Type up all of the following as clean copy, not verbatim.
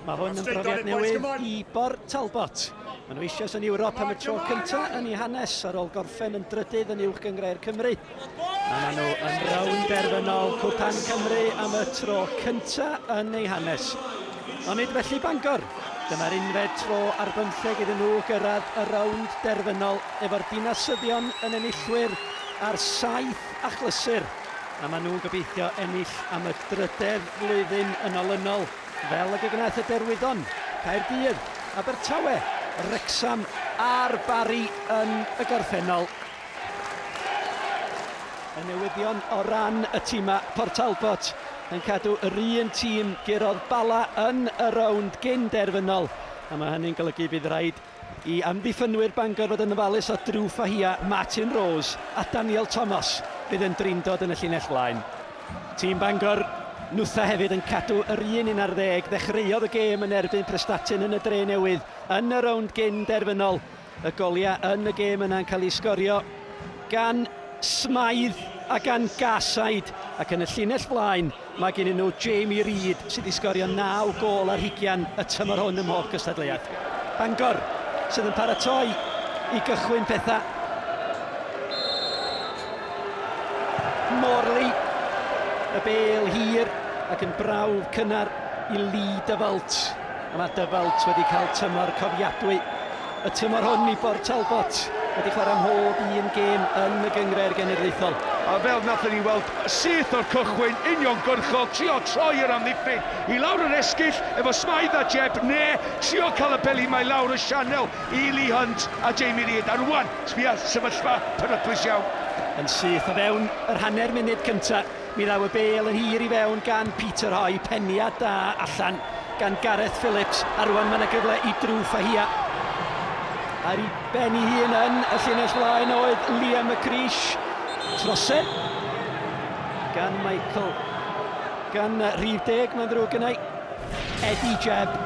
Mae hwn yn brofiad newydd i Bort Talbot. Maen nhw eisoes yn Ewrop am y tro cyntaf yn eu hanes ar ôl gorffen yn drydydd yn Uwch Gynghrair Cymru. A maen nhw yn rownd derfynol Cwpan Cymru am y tro cyntaf yn eu hanes. Ond nid felly Bangor. Dyma'r unfed tro ar bymtheg iddyn nhw gyrraedd y rownd derfynol efo'r dinasyddion yn enillwyr ar saith achlysur. A maen nhw'n gobeithio ennill am y drydedd flwyddyn yn olynol. Fel ag y gwnaeth y Derwyddon, Caerdydd, Abertawe, Wrecsam a'r Barri yn y gorffennol. Y newyddion o ran y timau, Port Talbot yn cadw yr un tîm gurodd Bala yn y rownd gyn derfynol, a mae hynny'n golygu bydd rhaid i amddiffynwyr Bangor fod yn ofalus o Drew Fahia, Martin Rose a Daniel Thomas fydd yn drindod yn y llinell flaen. Tîm Bangor, Nwtha hefyd yn cadw yr un un ar ddeg, ddechreuodd y gêm yn erbyn Prestatyn yn y Dre Newydd yn y rownd gyn derfynol. Y goliau yn y gêm yna'n cael eu sgorio gan Smythe a gan Garside, ac yn y llinell flaen mae gennyn nhw Jamie Reid sydd wedi sgorio 9 gôl ar hugian y tymor hwn ym mhob cystadleuaeth. Bangor sydd yn paratoi i gychwyn pethau. Morley, y bêl hir ac yn brawf cynnar i Lee Dyfalt. A mae Dyfalt wedi cael tymor cofiadwy. Y tymor hwn i Bort Talbot wedi chwarae mhob un gêm yn y Gynghrair Genedlaethol. A fel nathon ni weld syth o'r cychwyn, uniongyrchol, trio troi yr amddiffyn i lawr yr esgyll efo Smythe a Jebb, ne trio cael y peli 'ma i lawr y sianel i Lee Hunt a Jamie Reid. A rwan, sbia, sefyllfa peryglus iawn. Yn syth o fewn yr hanner munud cynta, mi ddaw y bêl yn hir i fewn gan Peter Hoy, peniad da allan gan Gareth Phillips, a rwan mae yna gyfle i Drew Fahia. Ar ei ben ei hun yn y llinell flaen oedd Liam McCreesh. Trosedd gan Michael, gan rhif deg, mae'n ddrwg gennau, Eddie Jebb.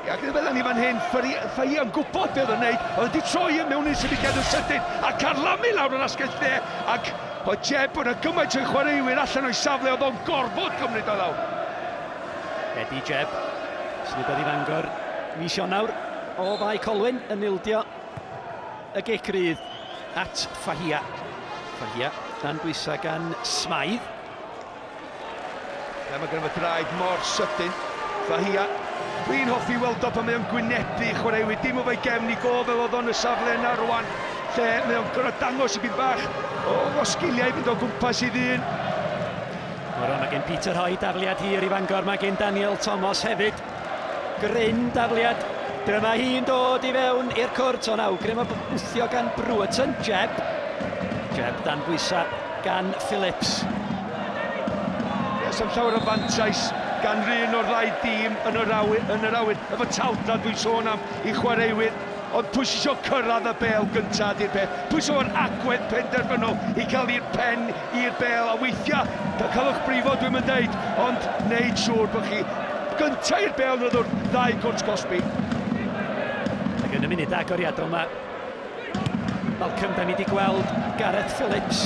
Ia, gyda fel ni fan hyn, Fahia yn gwybod beth oedd yn neud, oedd wedi troi yn mewn i'r symudiad yn sydyn, a carlamu lawr yr asgell dde, ac oedd Jebb, oedd yna gymaint o'i chwaraewyr allan o'i safle, oedd o'n gorfod cymryd o lawr. Eddie Jebb, symudodd i Fangor mis Ionawr o Fae Colwyn yn ildio y gic rydd at Fahia. Fahia dan bwysau gan Smythe. Ia, mae gynno fo draed mor sydyn. Fahia. Dwi'n hoffi weld o pan mae o'n gwynebu chwaraewyr, dim o fo'i gefn i go fel oedd o'n y safle yna rwan, lle mae o'n gorfod dangos i bach o, o sgiliau i fynd o gwmpas i ddyn. Moro, mae gen Peter Hoy dafliad hir i Fangor, mae gen Daniel Thomas hefyd. Gryn dafliad. Dyma hi'n dod i fewn i'r cwrt o'n awgrym o wthio gan Brewerton. Jebb. Jebb dan bwysau gan Phillips. Yes, am llawer o fantais gan run o'r ddau dîm yn yr awyr, yn yr awyr. Efo taldra dwi'n sôn am i chwaraewyr. Ond pwy sy isio cyrraedd y bêl gynta ydy'r peth. Pwy sy efo'r agwedd penderfynol i cael i'r pen i'r bêl, a weithiau, cael eich brifo dwi'm yn deud, ond neud siŵr bod chi gynta i'r bêl yn o'r ddau cwrt cosbi. Ac yn y munud agoriadol yma, Malcolm, da ni wedi gweld Gareth Phillips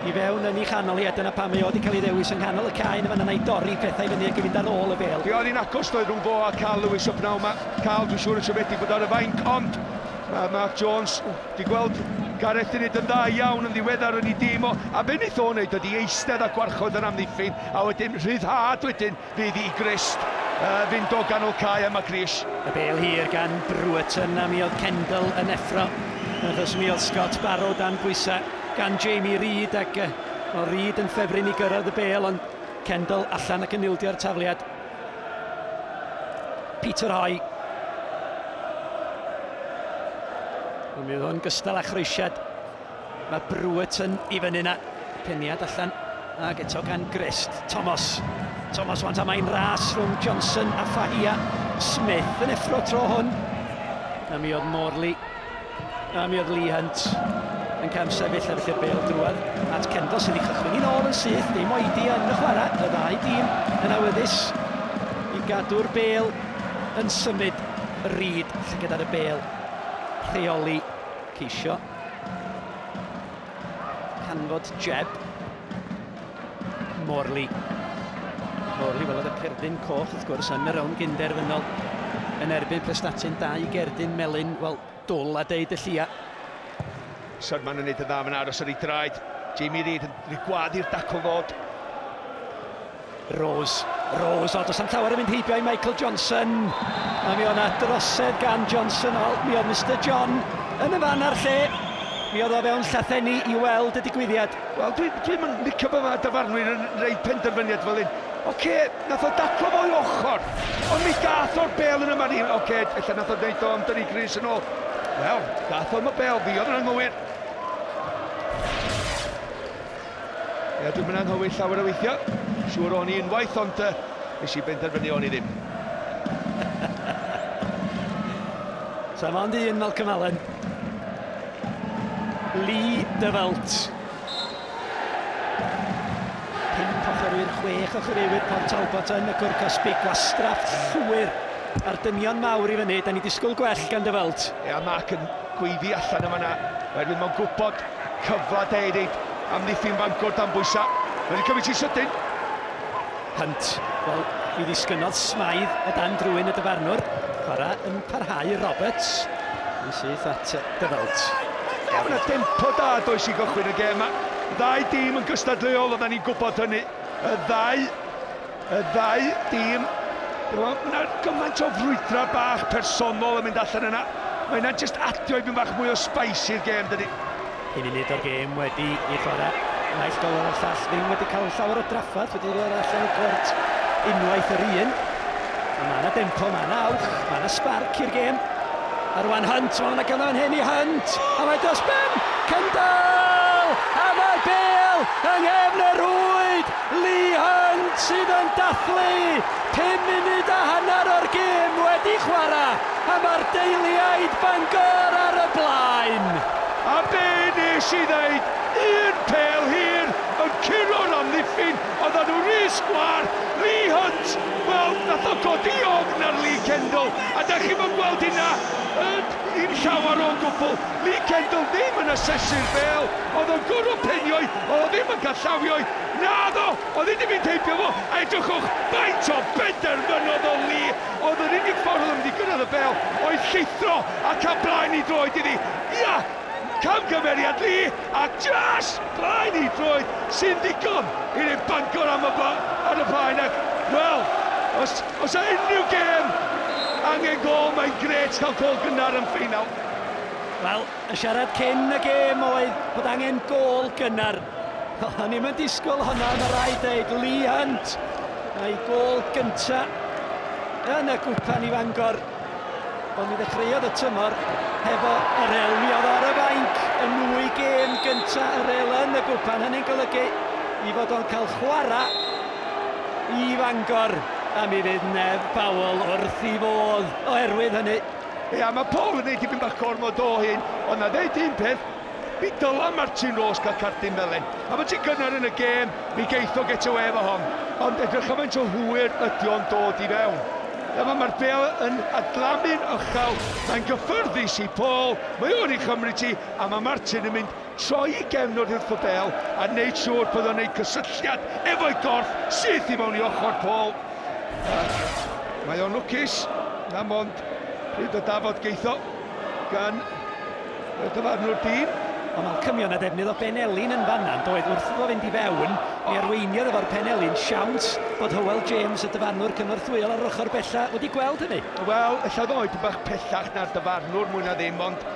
i fewn yn ei chanol hi, a dyna pam mae o wedi cael ei ddewis yng nghanol y cae yn y fan yna i dorri pethau i fyny ac i fynd ar ôl y bêl. Mi oedd hi'n agos doedd rhwng fo a Carl Lewis o pnawn 'ma. Carl, dwi'n siŵr yn siomedig bod ar y fainc, ond mae Mark Jones wedi gweld Gareth yn neud yn dda iawn yn ddiweddar yn ei dîm o, a be wneith o wneud ydy eistedd a gwarchod yr amddiffyn, a wedyn rhyddhad wedyn fydd i Grist uh, fynd o ganol cae am McCreesh. Y bêl hir gan Brewerton a mi oedd Kendall yn effro achos mi oedd Scott Barrow dan bwysau gan Jamie Reid ac uh, o Reid yn ffefryn i gyrraedd y bêl ond Kendall allan ac yn ildio'r tafliad. Peter Hoy. Mi oedd o'n gystal â chroesiad. Mae Brewerton i fyny yna. Peniad allan. Ac eto gan Grist. Thomas. Thomas wan ta mae'n ras rhwng Johnson a Fahia. Smith yn effro tro hwn. A mi oedd Morley. A mi oedd Lee Hunt yn camsefyll ar felly'r bêl drwad at Kendall sydd wedi chychwyn i'n ôl yn syth, dim oedi yn y chwarae, y ddau dîm yn awyddus i gadw'r bêl yn symud. Reid llygad ar y bêl, rheoli, ceisio canfod Jebb. Morley. Morley welodd y cerdyn coch wrth gwrs yn y rownd gynderfynol yn erbyn Prestatyn, dau gerdyn melyn, wel, dwl a deud y llia. Sherman yn neud yn dda fan aros ar ei draed. Jamie Reid yn rhoi gwad i'r dacl ddod. Rose, Rose, o, does am llawer yn mynd heibio i Michael Johnson. A mi o'na drosedd gan Johnson, o, mi oedd Mr John yn y fan a'r lle. Mi oedd o fewn llathenni i weld y digwyddiad. Wel, dwi'n dwi yn licio bod mae dyfarnwyr yn rhoi penderfyniad fel hyn. Oce, nath o daclo fo i ochr, ond mi gath o'r bel yn yma ni. Oce, ella nath o wneud o am dynnu Chris yn ôl. Wel, gath o'm y bel, fi oedd yn anghywir. Ie, dwi'n mynd anghywir llawer o weithiau. Siŵr o'n i unwaith, ond uh, nes i benderfynu o'n i ddim. So mond un Malcolm Allen. Lee Dyfelt. Pump o chwaraewyr, chwech o chwaraewyr Port Talbot yn y cwr cosbi. Gwastraff llwyr a'r dynion mawr i fyny. Da ni disgwyl gwell gan Dyfelt. Ie, Mark yn gweiddi allan yma na. Oherwydd mae'n gwybod cyfle da i reid amddiffyn Bangor dan bwysau. Mae wedi cymryd ti sydyn. Hunt, wel, mi ddisgynnodd Smythe o dan drwyn y dyfarnwr. Chwarae yn parhau Roberts. Yn syth at Dyfelt. Ie, mae yna tempo da does i gychwyn y gêm yma. Ddau dîm yn gystadleuol, oedden ni'n gwybod hynny. Y ddau Y ddau dîm, mae yna gymaint o frwydrau bach personol yn mynd allan yna. Mae yna jyst adio i bach mwy o spice i'r gêm, dydy. Un munud o'r gêm wedi i chwarae. Naill gol o'r llall ddim wedi cael llawer o drafferth, wedi dod allan o'r cwrt unwaith yr un. A mae yna dempo, mae yna awch, mae yna sbarc i'r gêm. A rwan Hunt, mae yna gyfle fan hyn i Hunt, a mae dros ben, Kendall! A mae'r bel yng nghefn y rwyd! Lee Hunt sydd yn dathlu 5 munud a hanner o'r gêm wedi chwarae, a mae'r deiliaid Bangor ar y blaen! A be nes i ddeud, un pêl hir yn curo'r amddiffyn, oedden nhw rhy sgwâr, Lee Hunt, wel, nath o godi ofn ar Lee Kendall, a da chi'm yn gweld hynna yn un llawer o gwbl. Lee Kendall ddim yn asesu'r bêl, oedd o'n gwrw penioi, oedd o ddim yn cael llawioi, naddo, oedd e wedi mynd heibio fo, a edrychwch faint o benderfynodd o Lee, oedd yr unig ffordd oedd o'n mynd i gyrraedd y bêl, oedd llithro a cael blaen i droed iddi. Ia! Camgymeriad Lee a just blaen i droed sy'n ddigon i roi Bangor am y ar y blaen ac, wel, os, os yna unrhyw gêm angen gol, mae'n gret cael gol gynnar yn ffeinal. Wel, y siarad cyn y gêm oedd bod angen gol gynnar. O'n i'm yn disgwyl hwnna, mae rhaid dweud. Lee Hunt, a'i gol gynta yn y gwpan i Fangor. Ond mi ddechreuodd y tymor hefo y Rhyl. Mi oedd ar y fainc y nwy gêm gynta y Rhyl yn y gwpan. Hynny'n golygu i fod o'n cael chwarae i Fangor. A mi fydd Nev Powell wrth i fodd oherwydd hynny. Ia, mae Paul yn neud dipyn bach gormod o hyn, ond na ddeud un peth, mi dyla Martin Rose cael cardyn melen. A mae ti'n gynnar yn y gêm, mi geith o get away efo hon. Ond edrych faint o hwyr ydy o'n dod i fewn. Dyma mae'r bel yn adlamu'n uchel, mae'n gyffyrddus i Paul, mae o'n ei chymryd ti, a mae Martin yn mynd troi i gefn o'r wrth y bel a wneud siŵr bod o'n gwneud cysylltiad efo'i gorff syth i mewn i ochr Paul. Ac mae o'n lwcus, na mond pryd o dafod geitho gan y dyfarnwr dyn. Ond Malcolm, mi oedd 'na ddefnydd o benelin yn fanna, yn doedd? Wrth iddo fynd i fewn, mi arweiniodd efo'r penelin siawns bod Hywel James, y dyfarnwr cynorthwyol ar yr ochr bella, wedi gweld hynny. Wel, ella oedd o oed bach pellach na'r dyfarnwr, mwy na ddim, ond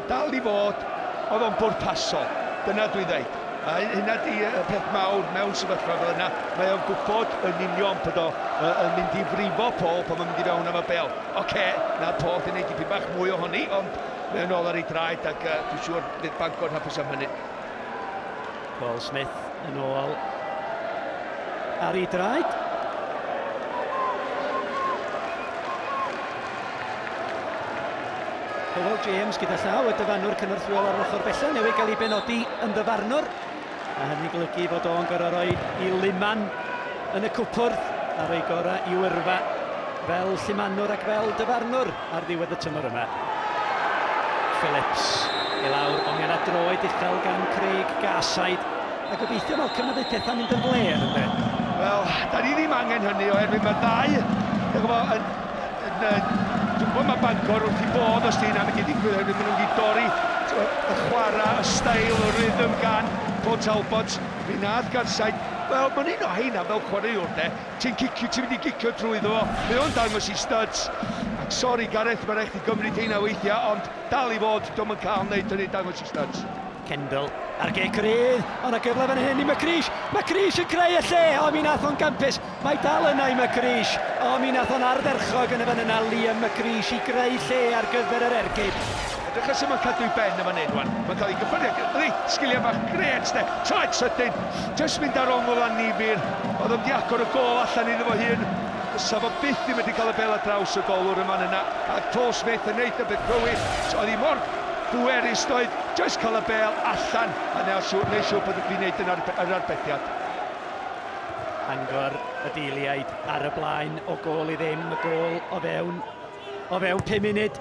dal i fod, oedd o'n bwrpasol. Dyna dwi'n dweud. A hynna di y peth mawr mewn sefyllfa fel yna. Mae o'n gwybod yn union bod o yn mynd i frifo Paul pan mae'n mynd i fewn am y bel. Oce, na Paul di wneud dipyn bach mwy ohoni, ond mae o'n ôl ar ei draed ac dwi'n siŵr fydd Bangor hapus am hynny. Paul Smith yn ôl ar ei draed. Hywel James gyda llaw y dyfarnwr cynorthwyol ar ochr bella newydd gael ei benodi yn ddyfarnwr. A hynny'n golygu fod o'n gorfod rhoi i luman yn y cwpwrdd a rhoi gorau i'w yrfa fel llumanwr ac fel dyfarnwr ar ddiwedd y tymor yma. Phillips i lawr, ond mi yna droed uchel gan Craig Garside. A gobeithio Malcolm na fydd pethau'n mynd yn flêr, ynde? Wel, da ni ddim angen hynny oherwydd mae'r ddau, dych ch'mo', yn, yn, yn, dwi'n gwybod mae Bangor wrth i bodd os di hynna'n mynd i ddigwydd oherwydd maen nhw'n mynd i dorri y chwarae, y steil, y rhythm gan Port Talbot. Mi nath Garside, wel, mae'n un o heina fel chwaraewr de, ti'n cicio, ti'n mynd i gicio drwyddo fo, mae o'n dangos i studs. Ac sori Gareth, mae rhaid chdi gymryd heina weithiau, ond dal i fod, dio'm yn cael wneud hynny, dangos i studs. Kendall ar gic rydd, ond y gyfle fan hyn i McCreesh. McCreesh yn creu y lle, o mi nath o'n gampus. Mae dal yna i McCreesh, o mi nath o'n ardderchog yn y fan yna Liam McCreesh i greu lle ar gyfer yr ergyd. Edrych ar sut mae'n cadw ei ben yn fan hyn wan. Mae'n cael ei gyffyrddu ac ydy, sgiliau bach grêt de. Traed sydyn, jyst mynd ar ongl annifyr. Oedd o'n di agor y gôl allan iddo fo hun. Fysa fo byth ddim wedi cael y bel ar draws y golwr yn fan yna. A Paul Smith yn neud y beth cywir. Oedd hi mor bwerus doedd, jyst cael y bêl allan a neu siŵr, neu siŵr bod fi'n neud yn yr arbediad. Bangor y deiliaid ar y blaen o gôl i ddim, y gôl o fewn, o fewn 5 munud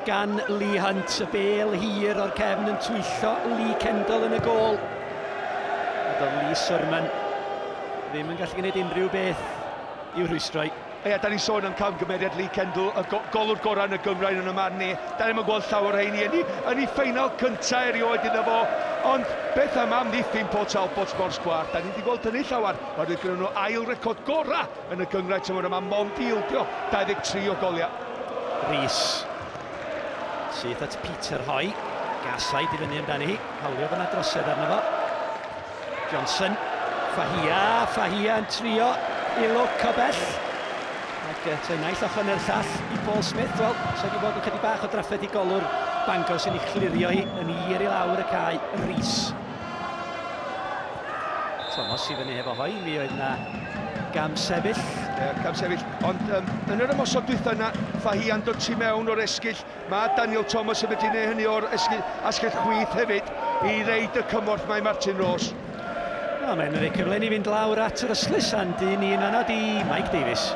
gan Lee Hunt, y bêl hir o'r cefn yn twyllo Lee Kendall yn y gôl. A doedd Lee Surman ddim yn gallu gwneud unrhyw beth i'w rhwystro. Ia, da ni'n sôn am camgymeriad Lee Kendall, y go golwr gorau yn y gynghrair yn y marn i. Da ni'm yn gweld llawer o rheini yn ei, yn ei ffeinal cyntaf erioed iddo fo. Ond beth am amddiffyn Port Talbot mor sgwâr? Da ni wedi gweld hynny llawer, oherwydd gyda nhw ail record gorau yn y gynghrair tymor yma, mond i ildio 23 o goliau. Rees. Syth at Peter Hoy. Gasai di fyny amdani hi. Hawlio fyna drosedd arno fo. Johnson, Fahia, Fahia yn trio i lwc o bell. Ac uh, naill ochr neu'r llall i Paul Smith. Wel, sa'i wedi bod yn chydig bach o drafferth i golwr Bangor sy'n ei chlirio hi yn hir i lawr y cae. Rees. Thomas i fyny hefo hoi, mi oedd na gam sefyll. Ie, yeah, gam sefyll. Ond um, yn yr ymosod dwytha yna, Fahia'n dod tu mewn o'r esgyll Mae Daniel Thomas yn medru gwneud hynny o'r asgell chwith hefyd i reid y cymorth mae Martin Rose. O, mae'n rhoi cyfle ni fynd lawr at yr ystlys a'n dyn ni'n anad i Mike Davies.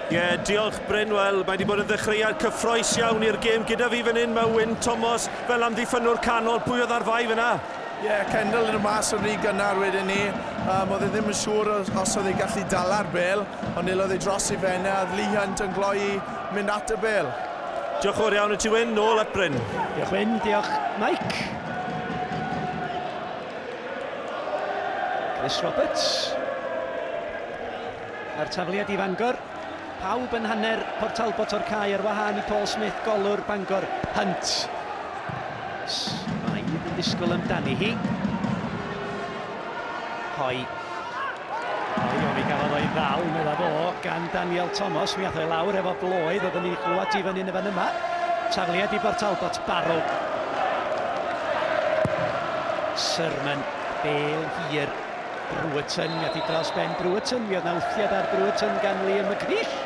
Ie, yeah, diolch Bryn. Wel, mae wedi bod yn ddechreuad cyffroes iawn i'r gêm. Gyda fi fan hyn mae Wyn Thomas fel amddiffynnwr canol. Pwy oedd ar fai fyna? Ie, yeah, Kendall yn y mas yn rhy gynnar wedyn ni. Oedd e ddim yn siŵr os oedd ei gallu dala'r bel, ond nilodd ei dros i fenne a oedd Lee Hunt yn gloi i mynd at y bel. Diolch yn fawr iawn i ti Wyn, nôl at Bryn. Diolch Wyn, diolch Mike. Chris Roberts. A'r tafliad i Fangor. Pawb yn hanner Port Talbot o'r cae ar wahân i Paul Smith, golwr Bangor, Hunt. Mae yn disgwyl amdani hi. Hoi. Hoi, o mi gafodd o'i ddal, medda fo, gan Daniel Thomas. Mi ath o'i lawr efo bloedd, oedden ni'n clywed i fyny yn y fan yma. Tafliad i Bort Talbot, Barrow. Sherman, bel hir. Brewerton, mi ath i dros ben Brewerton, mi oedd na wthiad ar Brewerton gan Liam McNeish.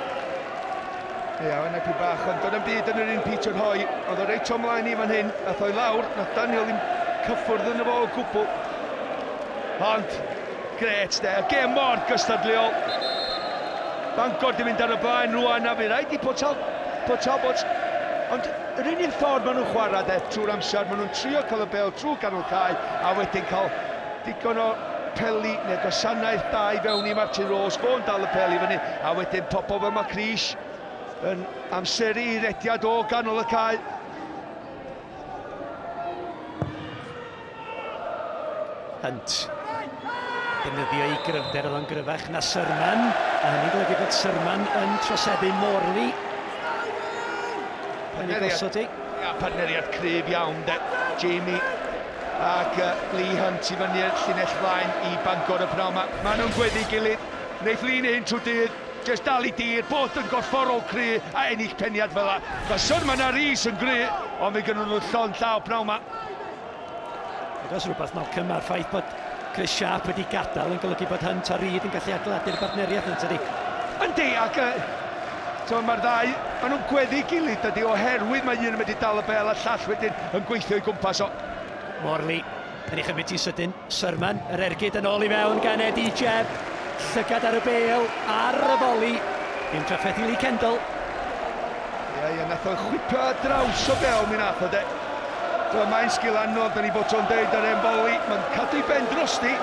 Ia, mae'n epi bach, ond doedd byd yn yr un Peter Hoy. Oedd o reit o mlaen i fan hyn, nath o'i lawr, nath Daniel ddim cyffwrdd yn y fo o gwbl. Ond, gret de, y gêm mor gystadleuol. Bangor di mynd ar y blaen rwan a fi rhaid i Port, Tal Port Talbot. Ond yr unig ffordd maen nhw'n chwarae de, trwy'r amser, maen nhw'n trio cael y bel trwy ganol cae a wedyn cael digon o peli neu gwasanaeth da i fewn i Martin Rose, fo'n dal y peli fyny, a wedyn pobl fel McCreesh yn amseru i rediad o ganol y cae. Hunt. Defnyddio ei gryfder oedd o'n gryfach na Sherman, a hynny'n golygu bod Sherman yn troseddu Morley. Yn ei gosod i. Ia, partneriaeth cryf iawn de. Jamie ac uh, Lee Hunt i fyny'r llinell flaen i Bangor y pnawn yma. Maen nhw'n gweddu gilydd. Wneith Lee neu hyn trwy dydd. Just dal i dir, bod yn gorfforol cry a ennill peniad fel la. Mae Sherman a Rees yn gry, ond fe gynnwn nhw llond llaw pnawn yma. Ac os rhywbeth Malcolm, mae'r ffaith bod Chris Sharp wedi gadael yn golygu bod Hunt a Reid yn gallu adeiladu'r bartneriaeth yn tydi? Yndi, ac uh, mae'r ddau, maen nhw'n gweddu gilydd dydy, oherwydd mae un yn mynd i dal y bel a llall wedyn yn gweithio i gwmpas o. Morley yn ei chymryd hi'n sydyn. Sherman, yr ergyd yn ôl i mewn gan Eddie Jebb. Llygad ar y bêl, ar y foli. Dim trafferth i Lee Kendall. Ie, ie, nath o chwipio ar draws o bel, mi nath o de. So, mae'n sgil anodd, da ni bod o'n deud ar emboli. Mae'n cadw i ben drosti,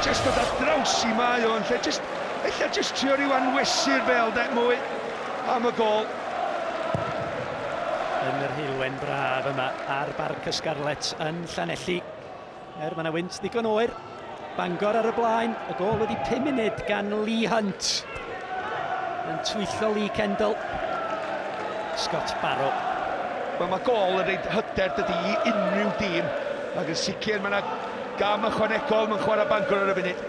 jyst dod ar draws i mae o yn lle, jyst Ella jyst trio rhyw anwesu'r bêl de, mwy am y gôl. Yn yr heulwen braf yma ar Barc y Scarlets yn Llanelli. Er mae yna wynt ddigon oer. Bangor ar y blaen, y gôl wedi 5 munud gan Lee Hunt. Yn twyllo Lee Kendall. Scott Barrow. Wel, mae gôl yn rhaid hyder dydy i unrhyw dîm. Ac yn sicr mae yna gam ychwanegol mewn chwarae Bangor ar y funud.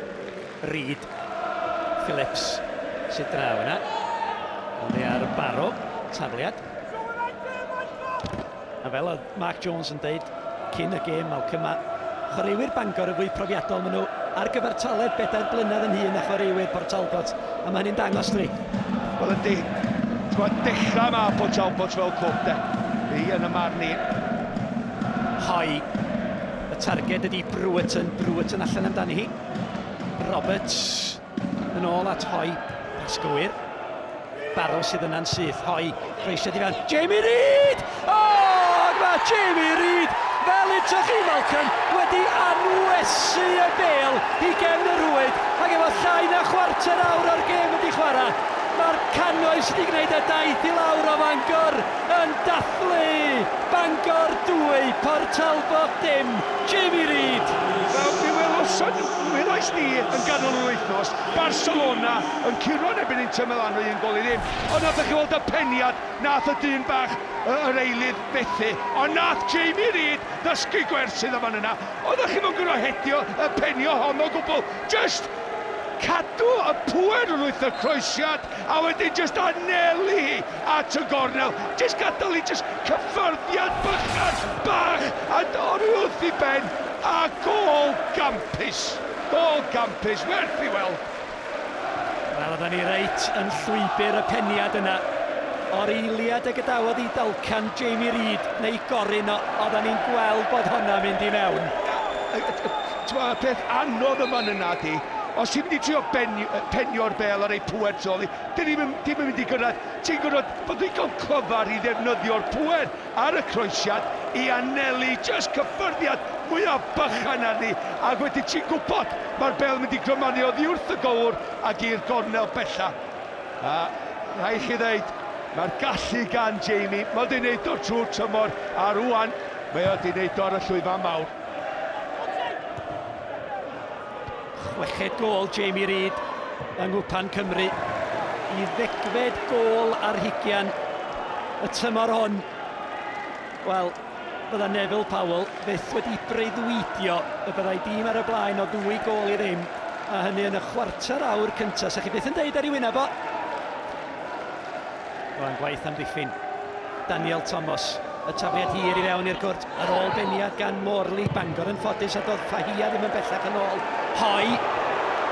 Reid Phillips sydd draw yna. Oddi ar Barrow, tafliad. A fel oedd Mark Jones yn deud cyn y gêm, Malcolm, mae chwaraewyr Bangor yn fwy profiadol. Maen nhw ar gyfartaledd bedair blynedd yn hŷn na chwaraewyr Port Talbot, a mae hynny'n dangos dri. Wel yndi, ti'n dechrau ma Port Talbot fel clwb de, fi yn y marn i. Hoi, y targed ydi Brewerton, Brewerton allan amdani hi. Roberts yn ôl at Hoi, pas gywir. Barrow sydd yna'n syth, Hoi, croesiad i fewn, Jamie Reid! O, oh, ac mae Jamie Reid, fel ydych chi Malcolm, wedi anwesu y bêl i gefn y rhwyd, ac efo llai na chwarter awr o'r gêm wedi chwarae, mae'r cannoedd sydd wedi gwneud y daith i lawr o Fangor yn dathlu! Bangor 2, Port Talbot dim, Jamie Reid! Wel, mi welson, welais ni yn ganol yr wythnos, Barcelona yn curo yn erbyn Inter Milan o un gol i ddim. Ond nath chi weld y peniad, nath y dyn bach yr eilydd fethu. Ond nath Jamie Reid ddysgu gwers iddo fan yna. Oeddech chi'm yn gorfod hedio y penio hon o gwbl. Just cadw y pŵer wrth y croesiad a wedyn just anelu hi at y gornel. Just gadael i just cyffyrddiad bychan bach a oddi wrth i ben a gôl gampus. Gôl gampus, werth i weld. Wel, oedden ni reit yn llwybr y peniad yna. O'r eiliad y gadawodd i dalcan Jamie Reid neu gorin o, oedden ni'n gweld bod hwnna'n mynd i mewn. T'mo, y peth anodd yma yna di, os ti'n mynd i trio penio'r bêl ar ei pŵer tu ôl i, dyn ni'm yn mynd i gyrraedd. Ti'n gorfod bod ddigon clyfar i ddefnyddio'r pŵer ar y croesiad i anelu jyst cyffyrddiad mwyaf bychan arni, ac wedyn ti'n gwybod mae'r bêl yn mynd i grymanu oddi wrth y golwr ac i'r gornel bella. A rhaid chi ddeud, mae'r gallu gan Jamie, mae wedi wneud o trwy'r tymor, a rwan mae o wedi wneud o ar y llwyfan mawr. Chweched gôl Jamie Reid yng Nghwpan Cymru. I ddegfed gôl ar hugian y tymor hwn. Wel, bydda Neville Powell fyth wedi breuddwydio y byddai dîm ar y blaen o ddwy gôl i ddim, a hynny yn y chwarter awr cyntaf. Sa chi byth yn deud ar ei wyneb o. Rwan gwaith amddiffyn. Daniel Thomas, y tafliad hir i fewn i'r cwrt, ar ôl beniad gan Morley, Bangor yn ffodus a doedd Fahia ddim yn bellach yn ôl. Hoi!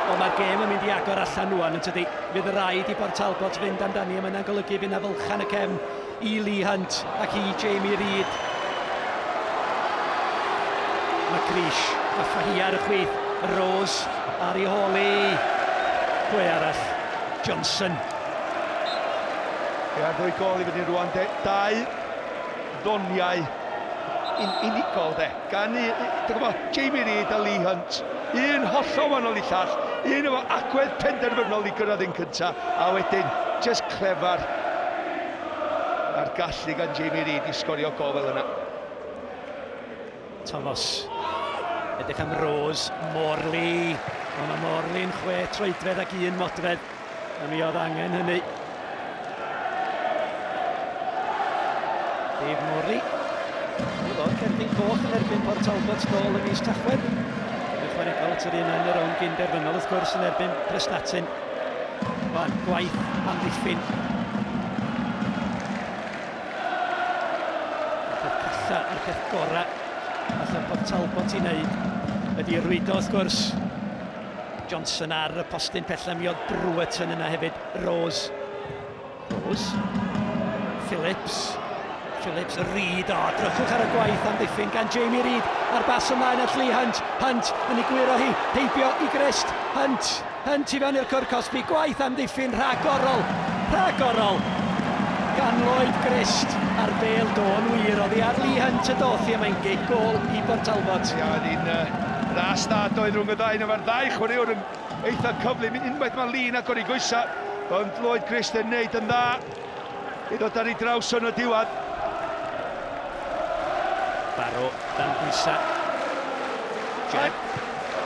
Wel, mae'r gêm yn mynd i agor allan rwan, yn tydi? Fydd rhaid i Bort Talbot fynd amdani, a mae yna'n golygu fydd yna fylchan y cefn i Lee Hunt ac i Jamie Reid. McCreesh, mae Fahia ar y chwith, Rose ar ei hôl i. Pwy arall? Johnson. Ie, ddwy gol i fyny rwan, de. Dau ddoniau un, unigol, de. Gan i, dwi'n gwybod, Jamie Reid a Lee Hunt. Un hollol wahanol i llall, un efo agwedd penderfynol i gyrraedd un cynta, a wedyn, just clefar a'r gallu gan Jamie Reid i sgorio gol fel yna. Thomas. Edrych am Rose, Morley. Wel, mae Morley'n chwe troedfedd ac un modfedd. A mi oedd angen hynny. Dave Morley. Mi oedd cerdyn coch yn erbyn Port Talbot nôl ym mis Tachwedd. Yn ychwanegol at yr un yn y rownd gyn-derfynol wrth gwrs yn erbyn Prestatyn. Wan, gwaith amddiffyn. Y peth calla a'r peth gorau allan Port Talbot i wneud ydy rwydo wrth gwrs. Johnson ar y postyn pella, mi oedd Brewerton yna hefyd. Rose. Rose. Phillips. Phillips, Reid, o, drychwch ar y gwaith amddiffyn gan Jamie Reid, a'r bas ymlaen at Lee Hunt, Hunt yn ei gwyro hi, heibio i Grist, Hunt, Hunt i fewn i'r cwr cosbi, gwaith amddiffyn rhagorol, rhagorol gan Lloyd Grist a'r bêl do'n wir oddi ar Lee Hunt y doth i a mae'n gic gôl i Bort Talbot. Ia, oedd hi'n uh, ras dda doedd rhwng y ddau, na mae'r ddau chwaraewr yn eitha cyflym. Unwaith mae Lee'n agor ei goesa, ond Lloyd Grist yn neud yn dda i ddod ar ei draws yn y diwedd. Barrow dan bwysau. Jeb.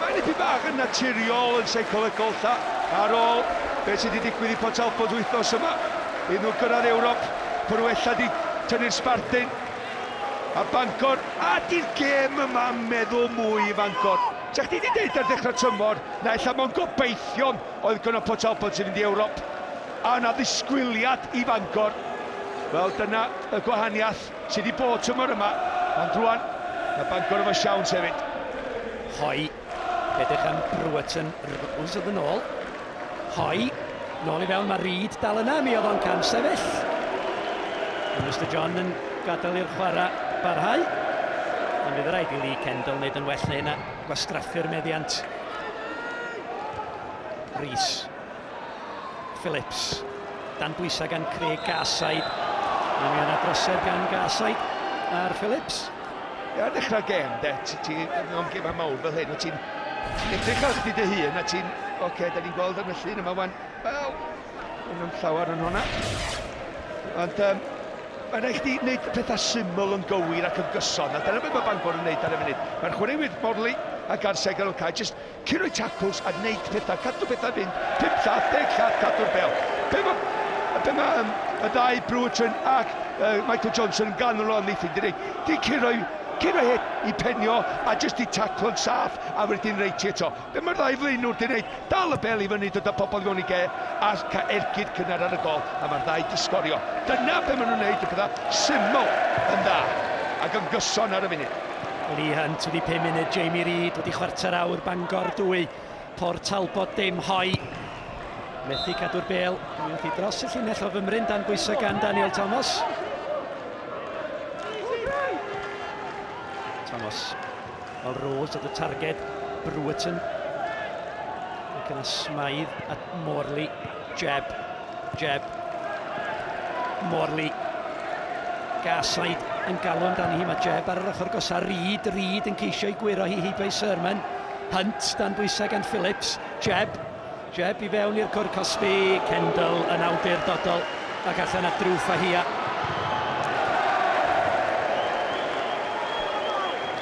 Mae'n dipyn bach yn naturiol, yn seicolegol, lla, ar ôl beth sydd wedi digwydd i Port Talbot wythnos yma. Iddyn nhw gyrraedd Ewrop, pwy nhw ella di tynnu'r sbardun. A Bangor, a di'r gêm yma'n meddwl mwy i Fangor. Sa chdi di deud ar ddechrau tymor, na ella mewn gobeithion oedd gynno Port Talbot sy'n mynd i Ewrop. A yna ddisgwyliad i Fangor. Wel, dyna y gwahaniaeth sydd wedi bod tymor yma. Ond rwan, mae Bangor efo siawns hefyd. Hoi, edrych am Brewerton, Rose oedd yn ôl. Hoi, nôl i fewn, mae Reid dal yna, mi oedd o'n cam sefyll. Mae Mr John yn gadael i'r chwarae barhau. Ond fydd rhaid i Lee Kendall wneud yn well na hynna, gwastraffu'r meddiant. Rees. Phillips. Dan bwysau gan Craig Garside. A mi yna drosedd gan Garside ar Phillips. Ie, ar ddechrau gêm, de, ti, ti, mewn gemau mawr fel hyn, ti'n ti edrych ar chdi dy hun a ti'n, oce, okay, da ni'n gweld yn y llun yma wan, wel, yn llawer yn hwnna. Ond um, mae'n rhaid chdi wneud pethau syml yn gywir ac yn gyson, a dyna beth mae Bangor yn wneud ar y funud. Mae'r chwaraewyr Morley a Garseg ar y cae, jyst Curo'i tacls a neud pethau, cadw pethau fynd, 5 llath, 10 llath, cadw'r bel. Be mae be ma, um, y ddau Brewerton ac uh, Michael Johnson yn ganol o amddiffyn di wneud, di curo'i curo het i penio a jyst i taclo'n saff a wedyn reit ti eto. Be mae'r ddau flaenwr di wneud, dal y bel i fyny, dod â pobl i fewn i ge a cael ergyd cynnar ar y gol a mae'r ddau di sgorio. Dyna be maen nhw'n wneud, y pethau syml yn dda ac yn gyson ar y funud. Lee Hunt wedi 5 munud, Jamie Reid wedi chwarter awr, Bangor 2, Port Talbot dim, Hoi methu cadw'r bel, mi oedd hi dros y llinell o fymryn dan bwysau gan Daniel Thomas. Thomas, fel Rose oedd y targed, Brewerton, ac yna Smythe at Morley, Jeb, Jeb. Morley. Garside yn galw amdani hi. Mae Jeb ar yr ochr gosa. Reid, Reid yn ceisio i gwyro hi heibio i Sermon. Hunt dan bwysau gan Phillips. Jeb. Jeb i fewn i'r cwr cosbi. Kendall yn awdurdodol ac allan at Drew Fahia.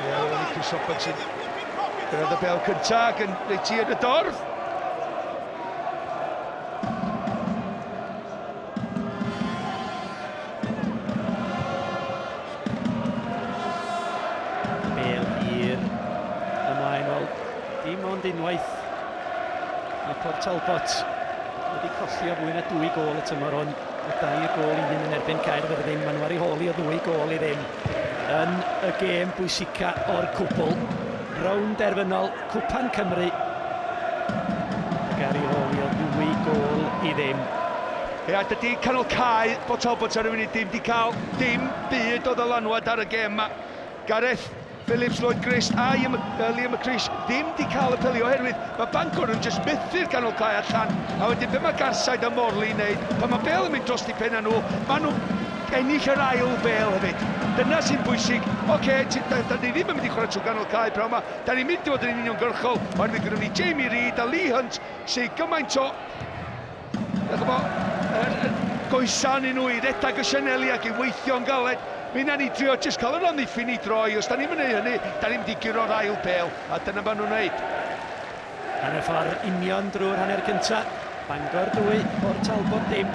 Ie, yeah, Chris Robertson gyrraedd y bel cyntaf ac yn reit i yn y dorf. Bel hir ymlaen, wel, dim ond unwaith mae Port Talbot wedi colli o fwy na dwy gôl y tymor hwn. Y dair gôl i un yn erbyn Caerfyrddin, maen nhw ar ei hôl i o ddwy gôl i ddim yn y gêm bwysica o'r cwpl. Rownd derfynol Cwpan Cymru ac ar ei hôl i o ddwy gôl i ddim. Ia, dydy canol cae Port Talbot ar y funud ddim di cael dim byd o ddylanwad ar y gêm ma. Gareth Phillips, Lloyd Grist a Liam McCreesh ddim di cael y peli oherwydd mae Bangor yn just methu'r ganol cae allan a wedyn be mae Garside a Morley yn neud pan mae bel yn mynd dros di penna nhw, maen nhw ennill yr ail bel hefyd. Dyna sy'n bwysig. Oce, okay, da, da ni ddim yn mynd i chwarae trwy ganol cae prawn ma. Da ni'n mynd i fod yn uniongyrchol oherwydd gyda ni Jamie Reid a Lee Hunt sydd gymaint o ch'bo', yr, yr goesan i nhw i redag y sianeli ac i weithio'n galed. Mi wnawn ni drio jyst cael yr amddiffyn i droi. Os da ni'n mynd i hynny, da ni'n mynd i guro'r ail bêl, a dyna maen nhw'n wneud. Hanner ffordd union drwy'r hanner cynta. Bangor 2, Port Talbot dim.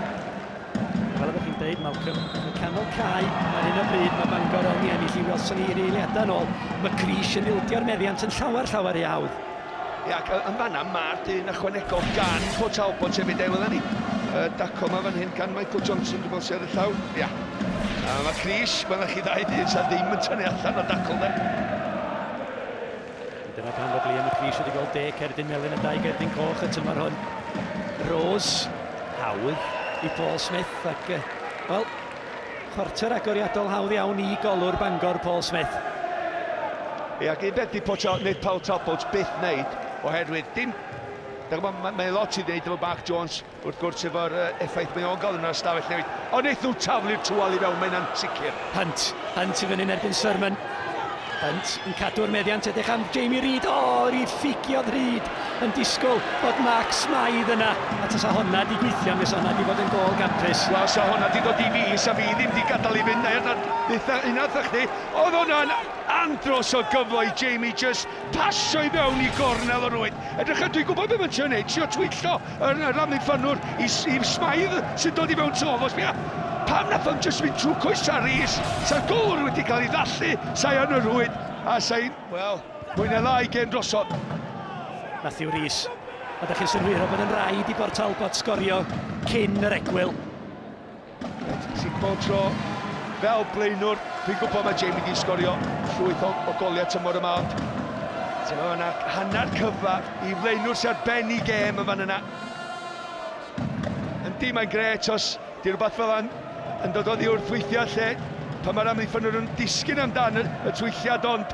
Fel oeddech chi'n deud, Malcolm, yn canol cae ar hyn o bryd, mae Bangor yn i ennill i welson ni i'r eiliadau yn ôl. Mae Cris yn ildio'r meddiant yn llawer, llawer rhy hawdd. Ia, ac yn fanna mae'r dyn ychwanegol gan Port Talbot hefyd, e, welwn ni. Uh, daco yma fan hyn gan Michael Johnson, dwi'n meddwl sydd ar y llaw. Ia. A mae Cris, welwn chi ddau ddyn sydd ddim yn tynnu allan o dacl de. Dyna pam fod Liam McLeish wedi gweld deg cerdyn melyn a dau gerdyn coch y tymor hwn. Rose, hawdd i Paul Smith ac, wel, chwarter agoriadol hawdd iawn i golwr Bangor Paul Smith. Ie, ac un beth di wneud Paul Talbot byth wneud, oherwydd dim... Mae, mae lot i ddeud efo Mark Jones, Wrth gwrs efo'r effaith mae o'n gael yn yr ystafell newid. Ond wnaeth nhw taflu'r tywal i fewn, mae hynna'n sicr. Hunt, Hunt i fyny'n erbyn Sermon. Hunt yn cadw'r meddiant, edrych am Jamie Reid. O, oh, Reid ffugiodd Reid. yn disgwyl bod Mark Smythe yna, a tasa honna 'di gweithio mi 'sa honna 'di bod yn gôl gampus. Wel, sa honna 'di dod i fi, sa fi ddim 'di gadael i fynd na, na, na, na, chdi. Oedd hwnna'n andros o gyfle i Jamie just pasio i mewn i gornel y rwyd. Edrych dwi'n gwybod beth mae'n trio wneud, trio twyllo yr, yr amddiffynnwr i, i Smythe sy'n dod i mewn to. Fos bia, pam nath o'n just mynd trwy coesa Rhys? Sa'r gôl wedi cael ei ddallu, sa'i yn y rhwyd, a sa'i, wel, mwy na lai gêm drosodd. Matthew Rhys, a da chi'n synhwyro bod yn rhaid i Bort Talbot sgorio cyn yr egwyl. Sy'n bob tro fel blaenwr, dwi'n gwybod mae Jamie di sgorio llwyth o, o goliau tymor yma, ond ti'n meddwl yna hanner cyfle i flaenwr sy'n ar ben i gêm yn fan yna. Yndi, mae'n gret os di rhywbeth fel yna yn dod oddi wrth weithiau lle pan mae'r amddiffynwr yn disgyn amdan y, y twylliad, ond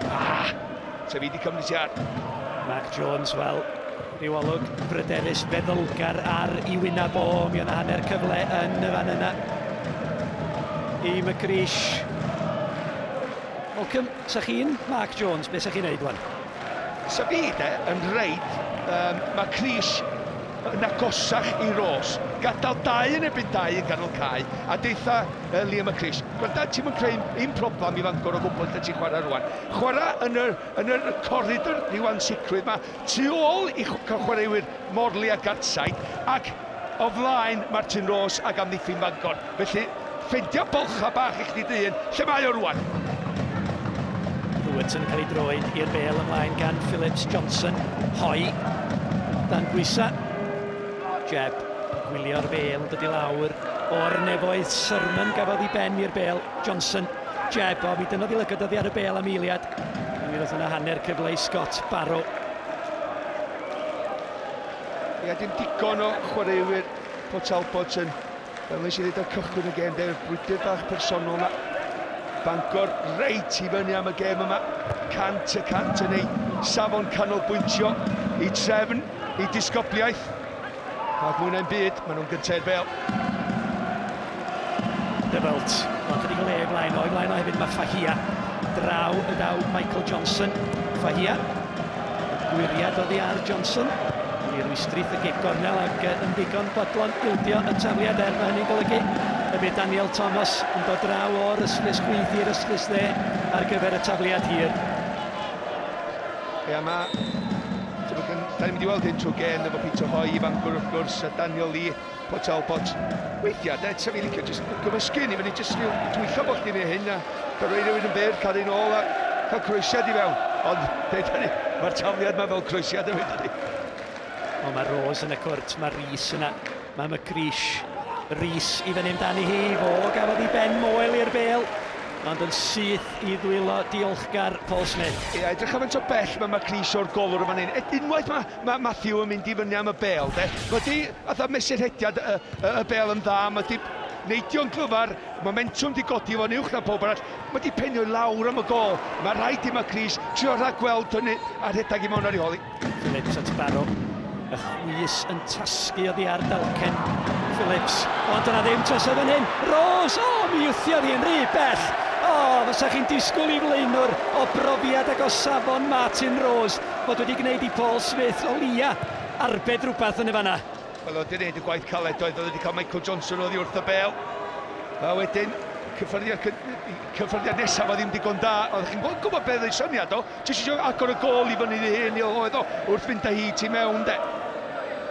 ah, Se fi di cymryd ti ar. Mark Jones, wel, rhyw olwg bryderus feddylgar ar i wyneb o, mi o'na hanner cyfle yn y fan yna i McCreesh. Welcome, sa chi'n Mark Jones, beth sa chi'n neud wan? Sa fi de, yn reit, um, McCreesh yn agosach i Rose. Gadael dau yn erbyn dau yn ganol cae, a deitha uh, Liam McCreesh. Gwranda, ti'n mynd creu un problem i Fangor o gwbl lle ti'n chwarae rwan. Chwarae yn yr, yn yr coridor rhyw ansicrwydd ma, tu ôl i chwaraewyr Morley a Gartside, ac o flaen Martin Rose ac amddiffyn Fangor. Felly, ffeindio bolcha bach i chdi dy hun, lle mae o rwan? Robertson yn cael ei droed i'r bel ymlaen gan Phillips Johnson. Hoi dan bwysa. Jeb gwylio'r bel yn dod i lawr o'r nefoedd. Sermon gafodd ei ben i'r bel. Johnson, Jeb, o mi dynnodd i lygad oddi ar y bel am eiliad. Mi ddoth yna hanner cyfle i Scott Barrow. Ia, dim digon o chwaraewyr Port Talbot yn, fel nes i ddweud ar cychwyn y gêm, de'r brwydr bach personol yma. Bangor reit i fyny am y gêm yma. 100% yn ei safon canolbwyntio i trefn, i disgybliaeth. Ac mwy na'n byd, maen nhw'n gyntaf i'r bel. Dybelt, ond chydig o le o'i flaen, o'i flaen o hefyd mae Fahia. Draw y daw Michael Johnson. Fahia, gwyriad oddi ar Johnson. I rwystrith y gig gornel ac yn ddigon bodlon ildio y tafliad er mae hynny'n golygu y bydd Daniel Thomas yn dod draw o'r ystlys chwith i'r ystlys dde ar gyfer y tafliad hir. Ia, mae... Da ni'n mynd i weld hyn trwy gên efo Peter Hoy i Fangor wrth gwrs, a Daniel Lee, Port Talbot. Weithiau, de, sa fi'n licio jyst gymysgu ni fyny, jyst rhyw twyllo bod chdi'n ei hyn, a rhoi rhywun yn byr, cael un ôl a cael croesiad i fewn. Ond, deud ni, mae'r tafliad ma fel croesiad yn mynd ni. O, mae Rose yn y cwrt, mae Rhys yna, mae McCreesh. Rhys i fyny amdani hi, fo gafodd ei ben moel i'r bel, ond yn syth i ddwylo diolchgar Paul Smith. Ie, edrych am faint o bell mae McCreesh o'r golwr yn fan hyn. Et unwaith mae, mae Matthew yn mynd i fyny am y bel, de. Mae di, fatha mesur rhediad y, y, y bel yn dda, mae di neidio'n glyfar, momentum di godi fo'n uwch na pob arall. Mae di penio i lawr am y gol. Mae rhaid i McCreesh trio rhagweld hynny a rhedeg i mewn ar ei holi. Phillips at Barrow. Y chwys yn tasgu oddi ar dalcen Phillips. Ond dyna ddim trosedd fan hyn. Rose! O, mi wthiodd hi'n rhy bell. O, fysa chi'n disgwyl i flaenwr o brofiad ac o safon Martin Rose fod wedi gwneud i Paul Smith o leia arbed rhywbeth yn y fanna. Wel, oedd wedi gwneud y gwaith caled oedd, oedd wedi cael Michael Johnson oddi wrth y bel. A wedyn, cyffyrddiad, cyffyrddiad nesaf oedd ddim digon da. Oeddech chi'n gwybod beth oedd ei syniad o. Jyst eisiau agor y gol i fyny iddi hun, oedd o wrth fynd â hi tu mewn de.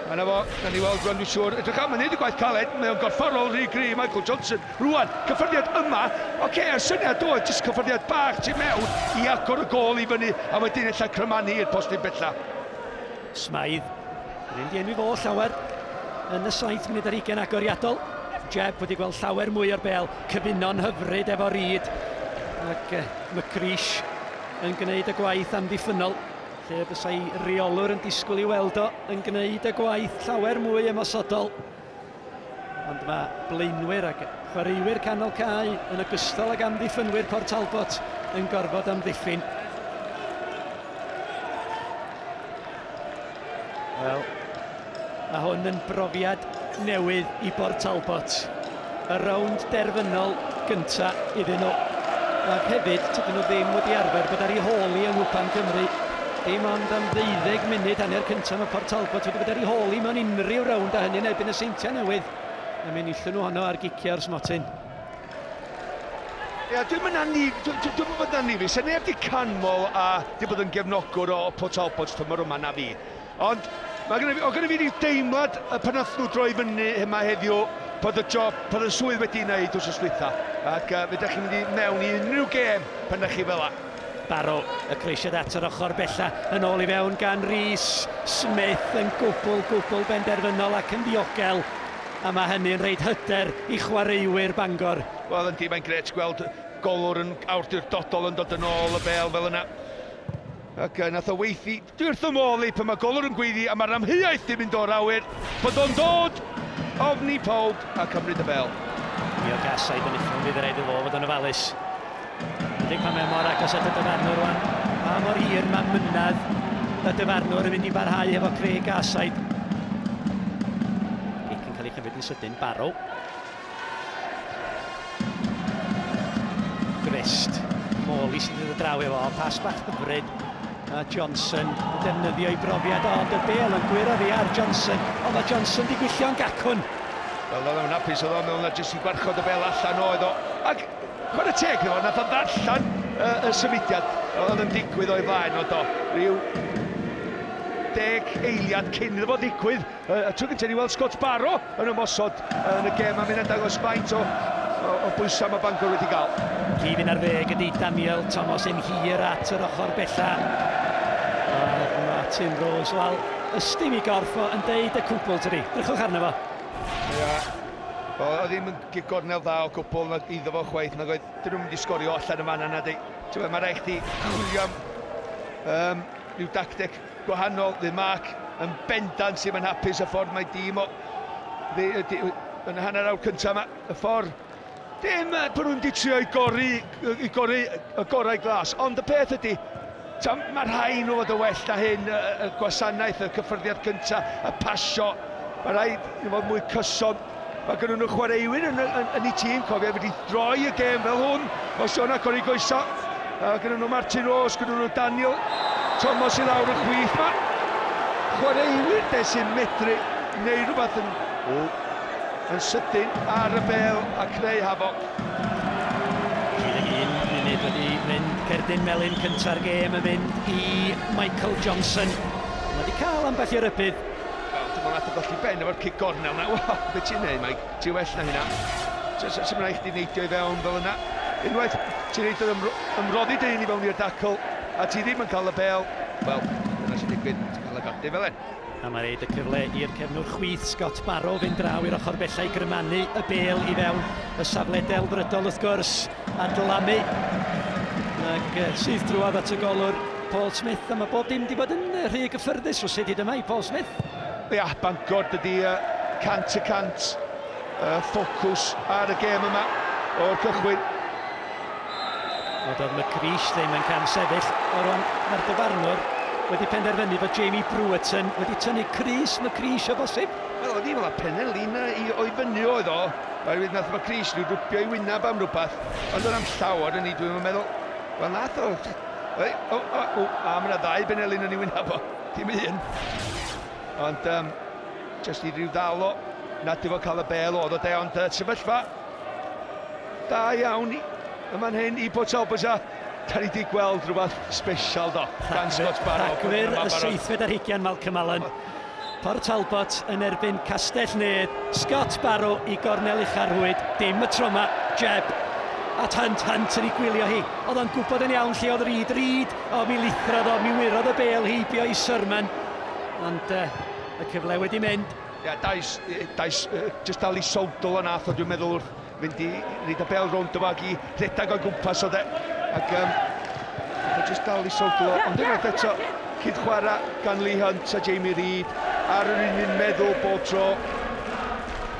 A na fo, na ni weld rwan dwi'n siŵr. Edrych am, mae'n neud y gwaith caled, mae o'n gorfforol rhy gry, Michael Johnson. Rwan, cyffyrddiad yma, oce, okay, y syniad oedd jyst cyffyrddiad bach tu mewn i agor y gol i fyny, a wedyn ella crymanu i'r postyn bella. Smythe, ddim di enwi fo llawer yn y 7 munud ar 20 agoriadol. Jeb wedi gweld llawer mwy o'r bel, cyfuno'n hyfryd efo Reid ac McCreesh yn gwneud y gwaith amddiffynnol, lle bysai reolwr yn disgwyl i weld o yn gwneud y gwaith llawer mwy ymosodol. Ond mae blaenwyr ac chwaraewyr canol cae yn ogystal ag amddiffynwyr Port Talbot yn gorfod amddiffyn. Wel, mae hwn yn brofiad newydd i Bort Talbot. Y rownd derfynol gynta iddyn nhw. Ac hefyd, tydyn nhw ddim wedi arfer bod ar ei hôl i yng Nghwpan Cymru. Dim ond am ddeuddeg munud hanner cyntaf mae Port Talbot wedi bod ar ei hôl hi mewn unrhyw rownd a hynny yn erbyn y Seintiau Newydd. A mi enillon nhw honno ar giciau o'r smotyn. Ia, dwi'n mynd â ni, dwi'n dwi, dwi bod yn nifus. Neb di canmol a di bod yn gefnogwr o Port Talbot tymor yma na fi. Ond mae gynna fi, o gynna fi ryw deimlad y pan nath nhw droi fyny yma heddiw bod y job, bod y swydd wedi wneud wrth dwytha. Ac uh, fe ydych chi'n mynd i mewn i unrhyw gêm pan ydych chi fel 'a. Barrow, y croesiad at yr ochr bella, yn ôl i fewn gan Rhys Smith yn gwbl, gwbl benderfynol ac yn ddiogel. A mae hynny'n rhaid hyder i chwaraewyr Bangor. Wel, yndi, mae'n grêt gweld golwr yn awdurdodol yn dod yn ôl y bêl fel yna. Ac uh, nath o weithi, dwi wrth y modd i pan mae golwr yn gweiddi a mae'r amheuaeth di mynd o'r awyr, bod o'n dod ofni pawb a cymryd y bêl. Mi o gasaid yn uchel, mi rhaid iddo fo fod yn ofalus. Ydy pan mae mor agos at y dyfarnwr rwan, pa mor hir mae mynadd y dyfarnwr yn mynd i barhau efo Craig Garside. Gic yn cael ei chymryd yn sydyn, Barrow. Grist. Morley sy'n dod draw efo, pas bach hyfryd. A Johnson yn defnyddio ei brofiad, ond y bêl yn gwyro fi ar Johnson. Ond mae Johnson di gwyllio'n gacwn. Wel, oedd o'n hapus, oedd o'n meddwl na jyst i gwarchod y bêl allan oedd o. Ac chwarae teg iddo fo, nath o ddarllen y symudiad oedd yn digwydd o'i flaen o do. Rhyw deg eiliad cyn iddo fo ddigwydd. Y tro gyntaf ni weld Scott Barrow yn ymosod yn y gêm a mynd yn dangos faint o, o, o bwysau mae Bangor wedi gael. Rhif 11 ydy Daniel Thomas yn hir at yr ochr bella. A Martin Rose, wel, ystym i gorff o yn deud y cwbl tydi. Drychwch arno fo. Ia, wel, oedd ddim yn gig gornel dda o gwbl nag iddo fo chwaith, nag oedd, dyn nhw'n mynd i sgorio allan y fan yna, di. Ti'n mae rhaid chdi chwilio am um, rhyw dacteg gwahanol, fydd Mark yn bendant ddim yn hapus y ffordd mae dîm o ddi, di, yn y hanner awr cyntaf yma, y ffordd dim bod nhw'n di trio i gori, i gori y gorau glas, ond y peth ydy, mae rhai nhw fod yn well na hyn, y, y gwasanaeth, y cyffyrddiad cyntaf, y pasio, mae rhaid i fod mwy cyson. Mae gen nhw chwaraewyr yn, yn, yn, yn eu tîm, cofio, wedi droi y gêm fel hwn, o Siona Cori Goesa. Uh, gyda nhw Martin Rose, gyda nhw Daniel Thomas i lawr y chwith. Mae chwaraewyr de sy'n medru neu rhywbeth yn, o, yn sydyn ar y bel a creu hafoc. 31 munud wedi mynd, cerdyn melyn cynta'r gêm yn mynd i Michael Johnson. Mae wedi cael ambell i rybudd. Wel, dim ond nath o golli ben efo'r cic gornel na. Wel, be ti'n neud, Mike? Ti'n well na hynna. Sy'n rhaid chdi neidio i fewn fel yna. Unwaith ti'n neud yr ymroddi dy hun i fewn i'r dacl, a ti ddim yn cael y bel, wel, dyna sy'n digwydd, ti'n cael y gardyn fel hyn. A mae'n rhaid y cyfle i'r cefnwr chwith Scott Barrow fynd draw i'r ochr bella i grymanu y bel i fewn y safle delfrydol wrth gwrs a dylamu. Ac syth drwodd at y golwr Paul Smith, a mae bob dim wedi bod yn rhy gyffyrddus rwsut hyd yma i Paul Smith. Ia, Bangor dydy 100% ffocws ar y gêm yma o'r cychwyn. Ond oedd McCreesh ddim yn cam sefyll. O rwan, mae'r dyfarnwr wedi penderfynu bod Jamie Brewerton wedi tynnu crys McCreesh o bosib. Wel, oedd hi'n fel penelin i o'i fyny oedd o. Oherwydd nath McCreesh rhyw rwbio i wyneb am rhywbeth. Ond o'n am llawer yn ei, dwi'n meddwl. Wel, nath o... O, o, o, o, a mae yna ddau benelin yn ei wyneb o. Dim un. Ond, um, jyst i ryw ddal o, nad iddo cael y bel oedd o de, ond uh, sefyllfa da iawn y man hyn i Port Talbot a da ni wedi gweld rhywbeth special do, gan Scott Barrow. Rhagfyr y seithfed ar hugain Malcolm Allen. Port Talbot yn erbyn Castell Nedd. Scott Barrow i gornel ucha'r rhwyd. Dim y tro 'ma. Jeb at Hunt. Hunt yn ei gwylio hi. Oedd o'n gwybod yn iawn lle oedd Reid. Reid! O, mi lithrodd o. Mi wyrodd y bêl heibio i Surman. Ond uh, y cyfle wedi mynd. Ia, dais, dais, jyst dal i sowdl o nath o, dwi'n meddwl, wrth fynd i reid y bel rownd o ag i rhedeg o'i gwmpas o de. Ac um, nath o jyst dal i sowdl o. Ond unwaith eto, cyd chwarae gan Lee Hunt a Jamie Reid ar yr un un meddwl bob tro.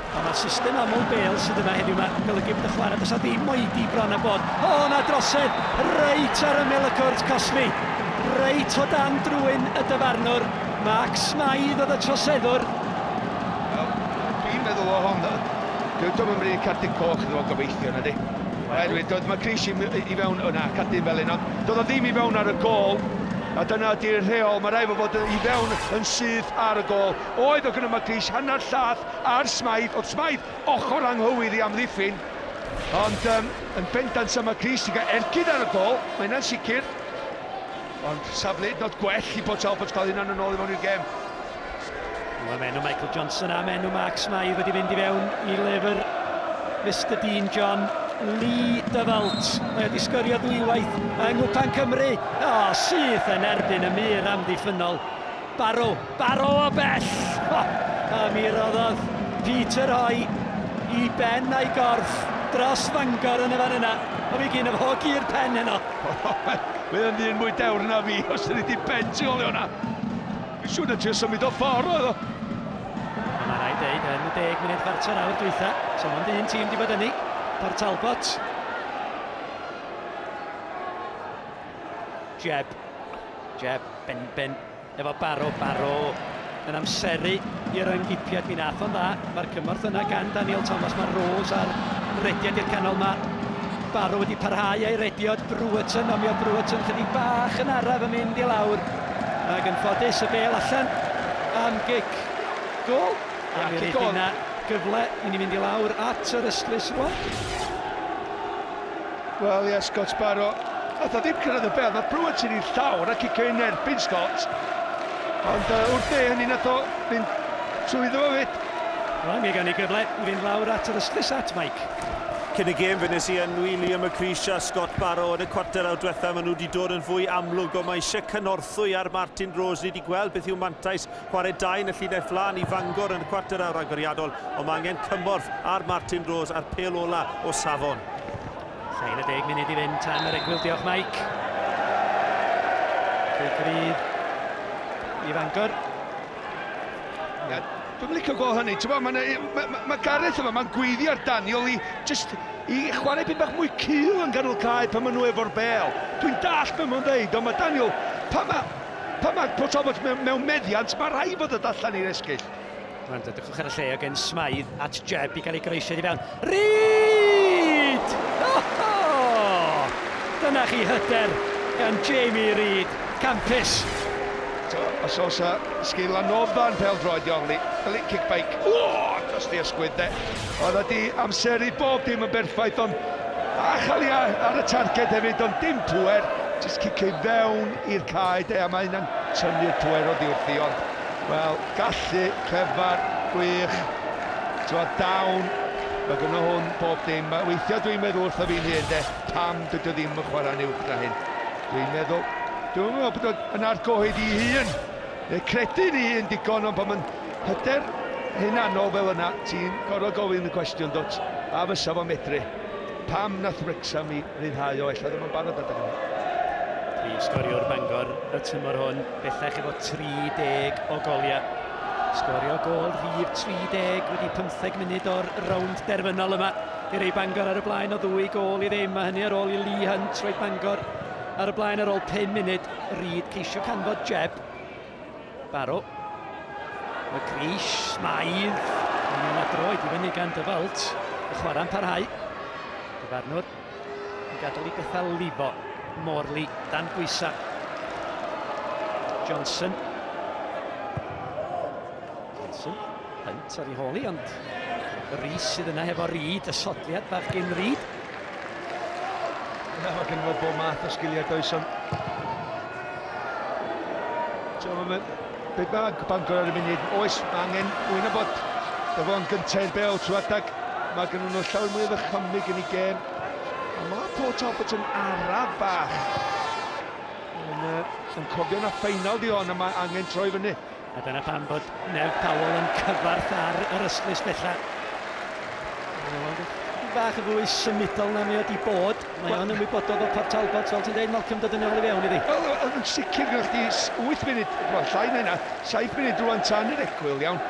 Ond mae'r system aml bel sydd yma heddiw yma yn golygu bod y chwarae does 'na ddim oedi bron a bod. O, na drosedd! Reit ar ymyl y cwrt cosbi. Reit o dan drwyn y dyfarnwr. Mark Smythe oedd y troseddwr. Wel, dwi'n meddwl o hon, dwi'n dwi'n mynd i'r cardyn coch iddo fo gobeithio, na di. Oherwydd, doedd mae Chris i, i fewn, o na, cardyn felyn, ond doedd o ddim i fewn ar y gol. A dyna ydy'r rheol, mae rhaid fo fod i fewn yn syth ar y gôl. Oedd o gyda McLeish hanner llath ar Smythe, oedd Smythe ochr anghywir i amddiffyn. Ond um, yn bendant sa McLeish 'di cael ergyd ar y gôl, mae hynna'n sicr. Ond safle hyd yn oed gwell i Port Talbot cael hunan yn ôl i fewn i'r gêm. Wel, mae enw Michael Johnson a mae enw Mark Smythe wedi fynd i fewn i lyfr Mr Dean John Lee Dyfalt. Mae wedi sgorio ddwywaith yng Nghwpan Cymru. O, syth yn erbyn y mur amddiffynnol. Barrow, Barrow o bell! O, a mi roddodd Peter Hoy i ben a'i gorff dros Fangor yn y fan yna. O mi gyn y fo gur pen heno. Mae o'n ddyn mwy dewr na fi, os ydy di ben tu ôl i hwnna. Fi'n siŵr na trio symud o ffordd oedd o. Mae rhaid deud, yn y deg munud chwarter awr dwytha, so ond un tîm di bod yni, Port Talbot. Jeb, Jeb, Ben Ben, efo Barrow, Barrow yn amseru i'r yngipiad, mi nath o'n dda, mae'r cymorth yna gan Daniel Thomas, mae Rose ar rediad i'r canol, mae Barrow wedi parhau ei rediad Brewerton, ond mi oedd Brewerton chydig bach yn araf yn mynd i lawr. Ac yn ffodus y bêl allan am gic gôl. A mi roedd yna gyfle i ni fynd i lawr at yr ystlys rwan. Wel, ie, Scott Barrow. Nath o ddim cyrraedd y bel, nath Brewerton i'r llawr a cicio yn erbyn Scott. Ond uh, wrth dde hynny nath o fynd trwyddo fo fyd. Wel, mi gawn ni gyfle i fynd lawr at yr ystlys at Mike. Cyn y gêm fe nes i enwi Liam McCreesh a Scott Barrow yn y cwarter awr diwetha, maen nhw wedi dod yn fwy amlwg, ond mae eisiau cynorthwy ar Martin Rose. Ni wedi gweld beth yw mantais chwarae dau yn y llinell flaen i Fangor yn y cwarter awr agoriadol, ond mae angen cymorth ar Martin Rose a'r pêl ola o safon. Llai na deg munud i fynd tan yr egwyl, diolch Mike. Cic rydd i Fangor. Ia, dwi'm yn licio gweld hynny. Ti'n gwbod, mae ma, ma, ma Gareth yma, mae'n gweiddi ar Daniel i just i chwarae byn bach mwy cul yn ganol cae pan maen nhw efo'r bel. Dwi'n dallt beth mae'n dweud, ond mae Daniel, pan mae, pan mae Port Talbot mewn, mewn meddiant, mae rhaid fod y allan i'r esgyll. Rwan, edrychwch ar y lle o gen Smythe at Jeb i gael ei groesiad i fewn. Reid! Oh! Dyna chi hyder gan Jamie Reid. Campus. Os oes a sgil anodda yn pêl-droed iawn, Lee. Lee kick bike. O, dros di ysgwydd de. Oedd wedi amseru bob dim yn berffaith, ond a chael ei ar y targed hefyd, ond dim pŵer. Jyst cicio i fewn i'r cae de, a mae hynna'n tynnu'r pŵer oddi wrthi, ond, wel, gallu, clefar, gwych, t'mod, dawn, mae gynno hwn bob dim. Mae, weithiau dwi'n meddwl wrtho fi'n hun de, pam dydy o ddim yn chwarae'n uwch na hyn. Dwi'n meddwl, dwi'n meddwl bod o'n argyhoedd i hun, neu credu'n ei hun digon, ond pan mae'n hyder hunanol fel yna, ti'n gorfod gofyn y cwestiwn, dwt, a fysa fo'n medru? Pam nath Wrexham i ryddhau o, ella ddim yn barod adeg yna. Prif sgoriwr Bangor y tymor hwn, bellach efo 30 o goliau. Sgorio gôl rhif 30 wedi 15 munud o'r rownd derfynol yma i rei Bangor ar y blaen o ddwy gôl i ddim, a hynny ar ôl i Lee Hunt roi Bangor ar y blaen ar ôl 5 munud. Reid ceisio canfod Jeb. Barrow. McCreesh, Smythe. Mae'n yna droed i fyny gan Dyfalt. Y chwarae'n parhau. Dyfarnwr yn gadael i bethau lifo. Morley dan bwysau. Johnson. Johnson. Hunt ar ei hôl i, ond Rees sydd yna hefo Reid, y sodliad bach gyn Reid. Ia, mae gen fo bob math o sgiliau does, ond... Ti'n beth mae Bangor ar y munud, oes, mae angen mwy na bod dyfo yn gyntaf i'r bel trwy adag. Mae gen nhw llawer mwy o ddychymyg yn ei gêm. Ond mae Port Talbot yn araf bach. Yn, uh, yn cofio na ffeinal di hon a mae angen troi fyny. A dyna pam bod Nev Powell yn cyfarth ar yr ystlys bellach. Bach yn fwy symudol na mi wedi bod. Mae o'n ymwybodol bod Port Talbot, fel ti'n dweud, Malcolm, dod yn ôl i fewn iddi. Wel, yn sicr, gyda chdi 8 munud, wel, llai na hynna, 7 munud rwan tan yr egwyl, iawn.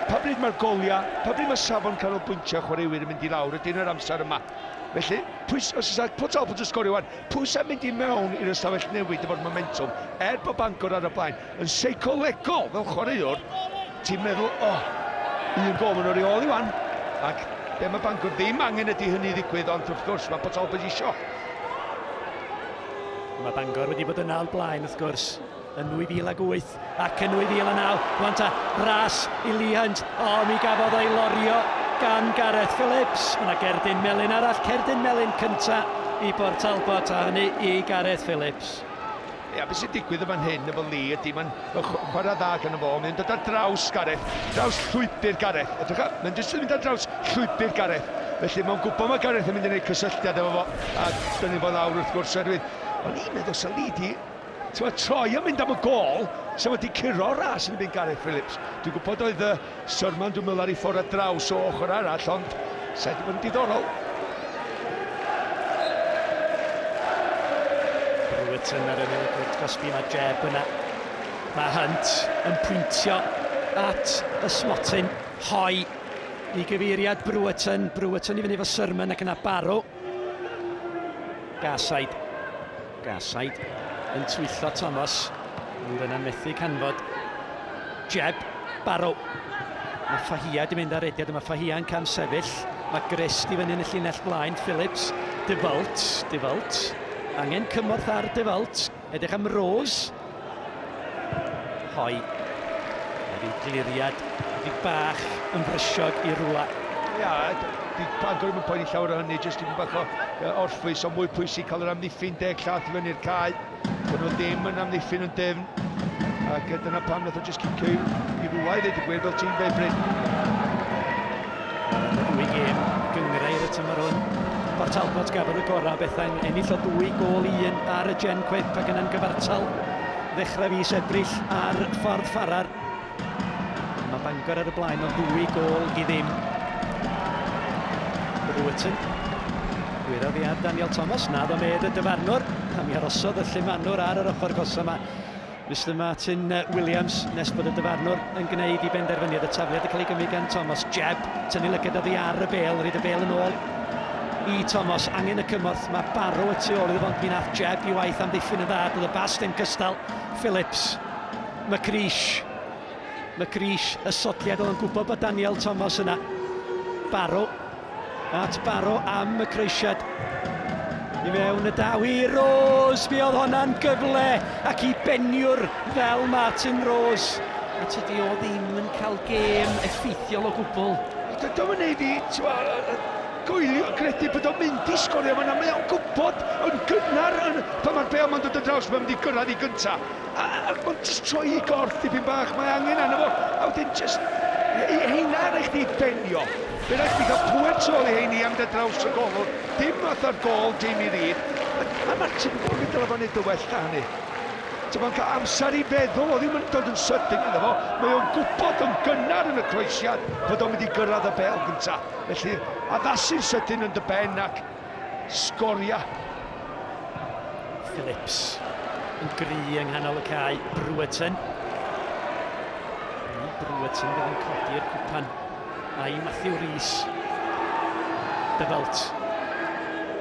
Pa bryd mae'r goliau, pa bryd mae safon canolbwyntio chwaraewyr yn mynd i lawr, ydy'n yr amser yma. Felly, pwy, os oes Port Talbot yn sgorio wan, pwy sy'n mynd i mewn i'r ystafell newid efo'r momentum, er bod Bangor ar y blaen? Yn seicolegol, fel chwaraewr, ti'n meddwl, o, oh, un gol maen nhw'n reoli wan. Ac be mae Bangor ddim angen ydy hynny ddigwydd, ond wrth gwrs mae Port Talbot isio. Mae Bangor wedi bod yna o'r blaen, wrth gwrs. Yn 2008 ac yn 2009. Rwan ta, ras i Lee Hunt. O, mi gafodd o'i lorio gan Gareth Phillips. Mae yna gerdyn melyn arall, cerdyn melyn cynta i Bort Talbot, a hynny i Gareth Phillips. Ia, beth sy'n digwydd yn fan hyn efo Lee ydy mae'n chwarae dda gan fo, mae'n dod ar draws Gareth, draws llwybr Gareth. Edrych ar, mae'n jyst yn mynd ar draws llwybr Gareth. Felly mae'n gwybod mae Gareth yn mynd i wneud cysylltiad efo fo, a dynnu fo lawr wrth gwrs, oherwydd o'n i'n meddwl sa Lee di T'mod, troi a mynd am y gôl, sa wedi curo'r ras yn erbyn Gareth Phillips. Dwi'n gwybod oedd y Syrman, dwi'n meddwl, ar ei ffordd ar draws o ochr arall, ond sa wedi bod yn diddorol. Brewerton ar ymyl y cwrt cosbi, mae Jeb yna. Mae Hunt yn pwyntio at y smotyn, hoi i gyfeiriad Brewerton. Brewerton i fyny efo Syrman ac yna Barrow. Garside. Garside yn twyllo Thomas, ond yna'n methu canfod Jeb Barrow. Mae Fahia di mynd ar rediad, mae Fahia yn cam sefyll. Mae Grist i fyny yn y llinell blaen, Phillips, DeVault, DeVault. Angen cymorth ar DeVault. Edrych am Rose. Hoi. Mae rhyw gliriad rhyw bach yn brysiog i rwla. Ia, di Bangor ddim yn poeni llawer o hynny, jyst tipyn bach o orffwys, ond mwy pwysig cael yr amddiffyn deg llath i fyny'r cae. Dyn nhw ddim yn amddiffyn yn dyfn, ac dyna pam nath o jyst cicio i, i rwla i ddweud y gwir fel ti'n dweud Bryn. Yn y ddwy gêm gynghrair y tymor hwn, Port Talbot gafodd y gorau o bethau yn ennill o ddwy gôl i un ar y Genquip ac yna'n gyfartal ddechrau fis Ebrill ar Ffordd Farrar. Mae Bangor ar y blaen o ddwy gôl i ddim. Brewerton. Gwyrodd i ar Daniel Thomas, naddo medd y dyfarnwr, a mi arosodd y llumanwr ar yr ochr gosa yma. Mister Martin Williams, nes bod y dyfarnwr yn gwneud i benderfyniad y tafliad yn cael ei gymryd gan Thomas. Jeb, tynnu lygad oddi ar y bêl, rhaid y bêl yn ôl i Thomas. Angen y cymorth, mae Barrow y tu ôl iddo fo, ond mi nath Jeb i waith amddiffyn yn dda, doedd y bas ddim cystal. Phillips, McCreesh, McCreesh, y sodliad oedd yn gwybod bod Daniel Thomas yna. Barrow, At Barrow am y croesiad. I mewn y daw i Rose, mi oedd honna'n gyfle ac i beniwr fel Martin Rose. A tydi o ddim yn cael gêm effeithiol o gwbl. Dydy o'm yn neud fi, t'mo', goelio credu bod o'n mynd i sgorio fan'na. Mae o'n gwybod yn gynnar yn, pan mae'r bêl ma'n dod ar draws, mae'n mynd i gyrraedd i gynta. A, a mae'n jyst troi i gorff dipyn bach, mae angen arno fo. A wedyn jyst, heina rhaid chdi benio. Fe rhaid chdi gael pŵer tu ôl i heini am dy draws y golwr. Dim fatha'r gôl Jamie Reid. A Martin yn mynd dylai fo wneud y well na hynny. Ti'n mae'n cael amser i feddwl, o ddim yn dod yn sydyn iddo fo. Mae o'n gwybod yn gynnar yn y croesiad bod o'n mynd i gyrraedd y bêl gynta. Felly, addasu'n sydyn yn dy ben ac sgoria. Phillips yn gry yng nghanol y cae. Brewerton. Brewerton fydd yn codi'r cwpan. A'i Matthew Rees. Dyfelt.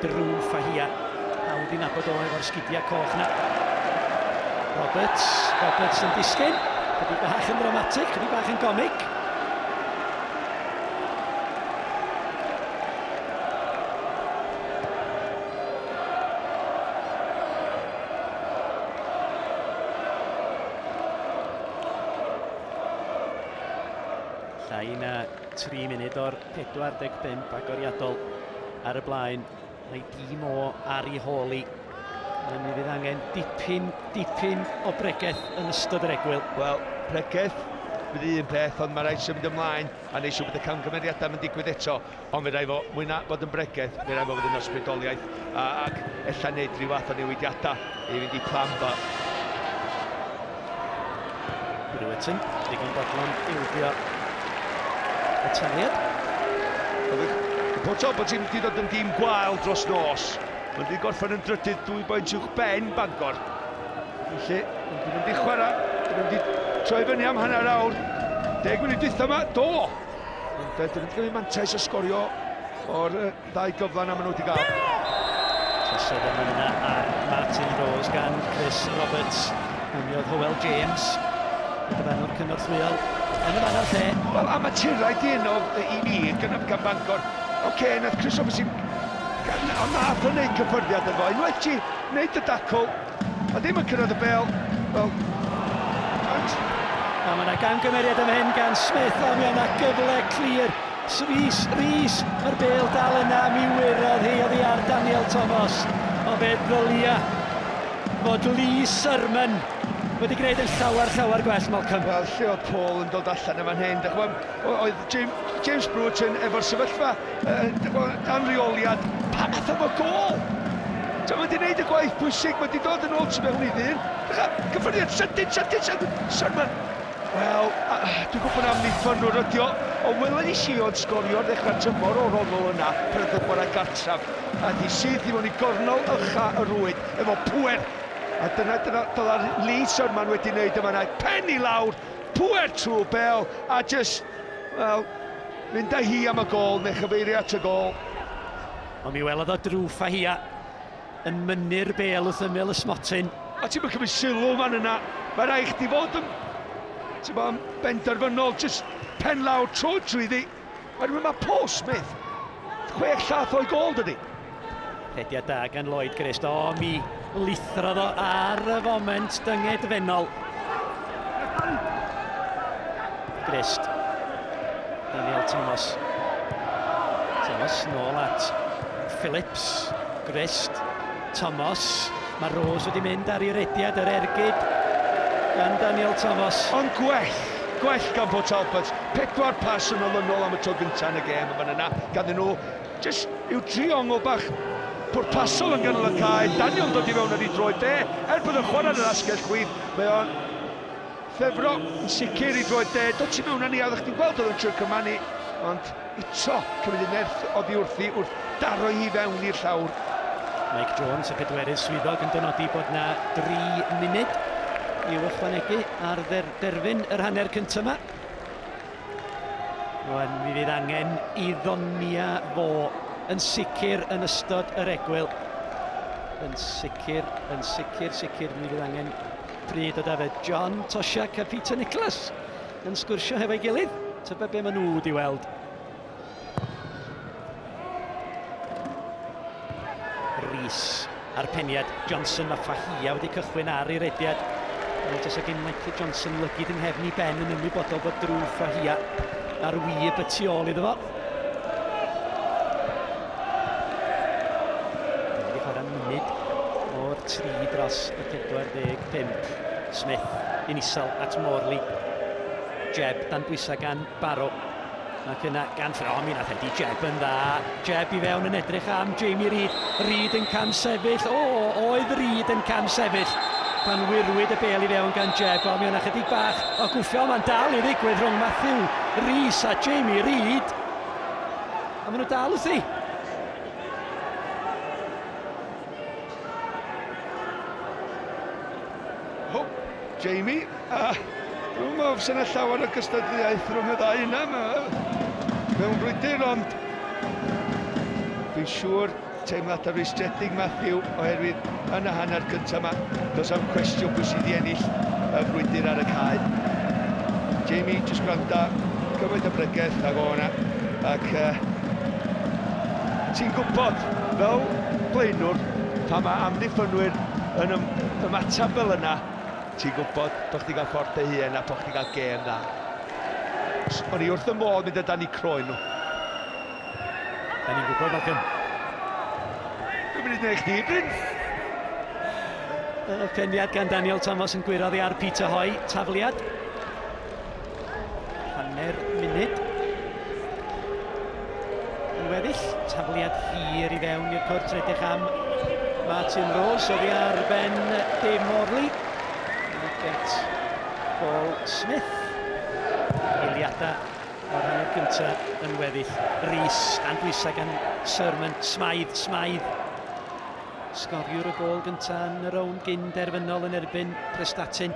Drew Fahia. Hawdd i nabod o efo'r sgidiau coch na. Roberts. Roberts yn disgyn. Chydig bach yn dramatig, chydig bach yn gomic. Llai na 3 munud o'r 45 agoriadol ar y blaen. Mae dîm o ar ei hôl i. Mi fydd angen dipyn, dipyn o bregeth yn ystod yr egwyl. Wel, pregeth fydd un peth, ond mae rhaid symud ymlaen a neud siŵr bod y camgymeriadau yn digwydd eto. Ond fe rai fo, mwy na bod yn bregeth, fe rai fo fod yn ysbrydoliaeth a, ac ella wneud rhyw fath o newidiadau i fynd i plan B. Brewerton, digon bodlon ildio y taliad. Port Talbot sy'n wedi dod yn dîm gwael dros nos. Mae'n wedi gorffen yn drydydd dwy boint uwch ben Bangor. Felly, dyn nhw'n wedi chwarae, dyn nhw'n wedi troi fyny am hanner awr. Deg munud dwytha yma, do! Ond dyn nhw'n wedi cael mantais o sgorio o'r ddau gyfle na maen nhw wedi gael. Trosedd yn yna ar Martin Rose gan Chris Roberts. A mi oedd Hywel James, y dyfarnwr cynorthwyol, yn y fan a'r lle. Wel, amaturaidd un o i mi gan, gan Bangor. Oce, okay, nath Chris Roberts i'm... Ond nath o wneud cyffyrddiad efo. Unwaith ti wneud y dacl, a ddim yn cyrraedd y bel, wel, Hunt. A mae yna gamgymeriad am hyn gan Smith, ond mae yna gyfle clir. Rhys, Rhys, mae'r bel dal yna, mi wyrodd hi oddi ar Daniel Thomas. Ond fe ddylia fod Lee Surman wedi gwneud yn llawer, llawer gwell, Malcolm. Wel, lle oedd Paul yn dod allan yn fan hyn? Dych oedd James, James Bruton efo'r sefyllfa uh, dan reoliad. Pa nath am y gol? Mae wedi gwneud y gwaith pwysig, mae wedi dod yn ôl tu mewn i ddyn. Cyffyrddiad sydyn, sydyn, sydyn, Surman. Wel, dwi'n gwybod am amddiffynnwr ydi o, ond welwn i si o'n sgorio ar ddechrau'r tymor o'r ongl yna pan oedd yn chwarae gartref. A hi syth i mewn i gornel ycha y rwyd efo pŵer. A dyna, dyna, dyla'r Lee Surman wedi wneud yma yna. Pen i lawr, pŵer trwy bel, a just, wel, mynd â hi am y gol, neu chyfeirio at y gol. Ond mi welodd o drwy Fahia yn mynnu'r bêl wrth ymyl y smotyn. A ti'm yn cymryd sylw fan yna. Mae rhaid chdi fod yn, ti'n bod, benderfynol, just pen lawr, tro trwyddi. Wedyn mae Paul Smith, chwech llath o'i gol, dydy. Rhediad da gan Lloyd Grist. O, mi lithrodd o ar y foment dyngedfennol. Grist. Daniel Thomas. Thomas nôl at Phillips. Grist. Thomas. Mae Rose wedi mynd ar ei rediad yr ergyd gan Daniel Thomas. Ond gwell, gwell gan Port Talbot. Pedwar pas yn olynol am y tro gyntaf yn y gêm yn fan yna. Ganddyn nhw jyst yw triongl bach pwrpasol yn ganol y cae. Daniel yn dod i fewn ar ei droed de. Er bod yn chwarae yn yr asgell chwith, mae o'n ffefro yn sicr i droed de. Dod ti mewn â ni, a oeddech chdi'n gweld oedd yn trio cymanu, ond eto cymryd y nerth oddi wrthi wrth daro hi fewn i'r llawr. Mike Jones, y pedwerydd swyddog, yn dynodi bod na dri munud i'w ychwanegu ar derfyn yr hanner cyntaf yma. Rwan, mi fydd angen i ddonia fo yn sicr yn ystod yr egwyl. Yn sicr, yn sicr, sicr, mi fydd angen pryd o Dafydd. John Tosiak a Peter Nicholas yn sgwrsio hefo'i gilydd. Tybed be maen nhw wedi weld. Rees a'r peniad Johnson, mae Fahia wedi cychwyn ar ei rediad. Ond jyst ag un Michael Johnson lygid yng nghefn i ben yn ymwybodol bod drwy Fahia ar wyb y tu ôl iddo fo. Wedi chwarae munud o'r 3 dros y 45. Smith yn isel at Morley. Jeb dan bwysau gan Barrow. Ac yna gan O, mi nath Eddie Jebb yn dda. Jebb i fewn yn edrych am Jamie Reid. Reid yn cam sefyll. O, oedd Reid yn cam sefyll pan wirwyd y bel i fewn gan Jebb. O, mi o'na chydig bach o gwffio. Mae'n dal i ddigwydd rhwng Matthew Rees a Jamie Reid. A maen nhw dal wrthi. Ho, Jamie, a dwi'n meddwl fysa yna llawer o gystadleuaeth rhwng y ddau yna mewn frwydr, ond dwi'n siŵr teimlad arwystredig Matthew oherwydd yn y hanner cyntaf yma, does am cwestiwn pwy sydd i ennill y frwydr ar y cae. Jamie, jyst gwranda, gymaint o bregeth ag o yna, ac uh, ti'n gwybod, fel blaenwr, pan mae amddiffynwyr yn ym, ymateb fel yna, ti'n gwybod bod chdi gael ffordd dy hun a bod chdi gael gêm dda. O'n i wrth y modd mynd o dan i croen nhw. Da ni'n gwybod, Malcolm. Dwi'n mynd i wneud chdi, Bryn. Y peniad gan Daniel Thomas yn gwyro oddi ar Peter Hoy. Tafliad. Hanner munud. Yn weddill, tafliad hir i fewn i'r cwrt redych am Martin Rose oddi ar ben Dave Morley. Ac at Paul Smith. Eiliadau o'r hanner cyntaf yn weddill. Rees dan bwysau gan Sermon. Smythe, Smythe. Sgoriwr y gôl gyntaf yn y rownd gyn derfynol yn erbyn Prestatyn.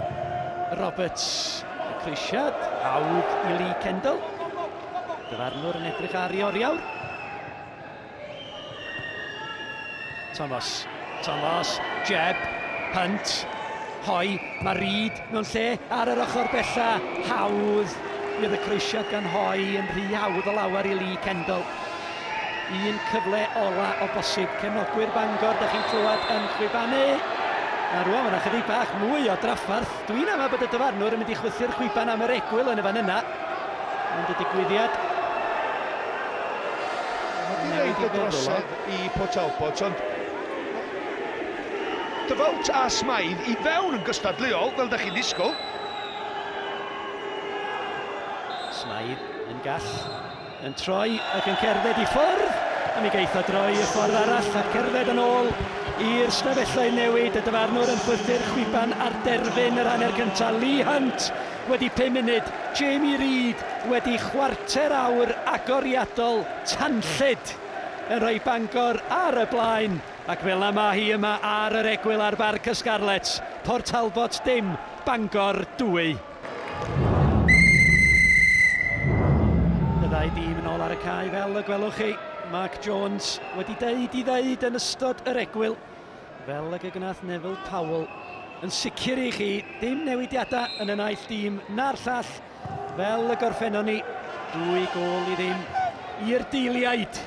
Roberts, y croesiad, hawdd i Lee Kendall. Dyfarnwr yn edrych ar ei oriawr. Thomas, Thomas, Jeb, Hunt, Hoi, mae Reid mewn lle ar yr ochr bella, hawdd. Mi oedd y croesiad gan Hoi yn rhy hawdd o lawer i Lee Kendall. Un cyfle ola o bosib. Cefnogwyr Bangor, da chi'n clywed yn chwibanu. A rwan mae yna chydig bach mwy o draffarth. Dwi'n amau bod y dyfarnwr yn mynd i chwythu'r chwiban am yr egwyl yn y fan yna. Ond y digwyddiad... Mae wedi reid y drosedd i Port Talbot, ond Dyfalt a Smythe i fewn yn gystadleuol, fel da chi'n disgwyl. Smythe yn gall, yn troi ac yn cerdded i ffwrdd, a mi geith o droi y ffordd arall a cerdded yn ôl i'r stafelloedd newid. Y dyfarnwr yn chwythu'r chwiban ar derfyn yr hanner cyntaf. Lee Hunt wedi 5 munud, Jamie Reid wedi chwarter awr agoriadol tanllyd yn rhoi Bangor ar y blaen, ac fel 'na ma' hi yma ar yr egwyl ar Barc y Scarlets, Port Talbot dim, Bangor 2. Y ddau dîm yn ôl ar y cae fel y gwelwch chi. Mark Jones wedi deud i ddeud yn ystod yr egwyl, fel ag y gwnaeth Neville Powell. Yn sicr i chi, dim newidiadau yn y naill dîm na'r llall, fel y gorffennon ni, 2 gôl i ddim i'r deiliaid.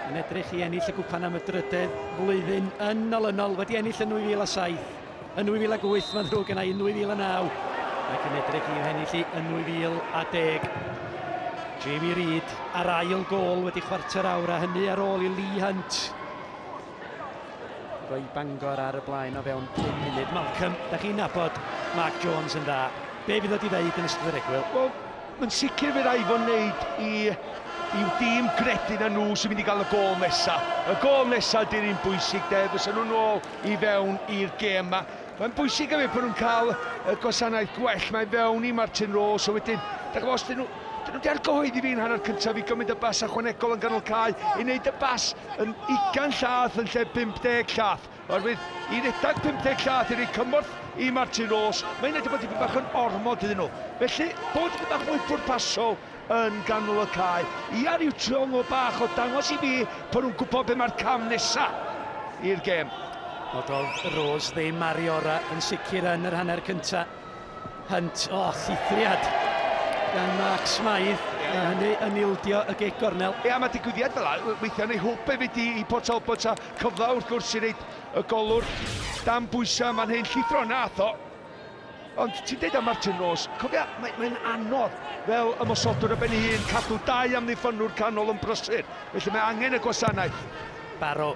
Yn edrych i ennill y gwpan am y drydedd flwyddyn yn olynol, wedi ennill yn 2007, yn 2008, mae'n ddrwg yna, yn 2009, ac yn edrych i'w hennill i yn 2010. Jamie Reid ar ail gôl wedi chwarter awr, a hynny ar ôl i Lee Hunt roi Bangor ar y blaen o fewn 5 munud. Malcolm, da chi'n nabod Mark Jones yn dda. Be fydd o di ddeud yn ystod yr egwyl? Wel, mae'n sicr fydd rhaid fo'n wneud i i'w dîm gredu na nhw sy'n mynd i gael y gôl nesa. Y gôl nesa ydy'r un bwysig de, fysa nhw'n ôl i fewn i'r gêm ma. Mae'n bwysig hefyd bod nhw'n cael y gwasanaeth gwell mae fewn i Martin Rose, so wedyn, da chi'n os dyn nhw, dyn nhw wedi argyhoeddi fi'n hanner cyntaf i gymryd y bas ychwanegol yn ganol cae, i wneud y bas yn 20 llath yn lle 50 llath. Oherwydd i redag 50 llath i roi cymorth i Martin Rose, mae'n edrych bod tipyn bach yn ormod iddyn nhw. Felly, bod tipyn bach mwy pwrpasol yn ganol y cae. Ia, rhyw triongl bach o dangos i fi bod nhw'n gwybod be mae'r cam nesa i'r gêm. Nododd Rose ddim ar ei ora yn sicr yn yr hanner cynta. Hunt, o, oh, llithriad gan Mark Smythe, a hynny yn ildio y gic gornel. Ia, mae digwyddiad fel 'na, weithiau'n ei hwb hefyd i Port Talbot a cyfle wrth gwrs i reid y golwr dan bwysau fan hyn, llithro nath o. Ond ti'n deud am Martin Rose, cofia, mae'n mae anodd fel ymosodwr y ben ei hun cadw dau amddiffynnwr canol yn brysur. Felly mae angen y gwasanaeth. Barrow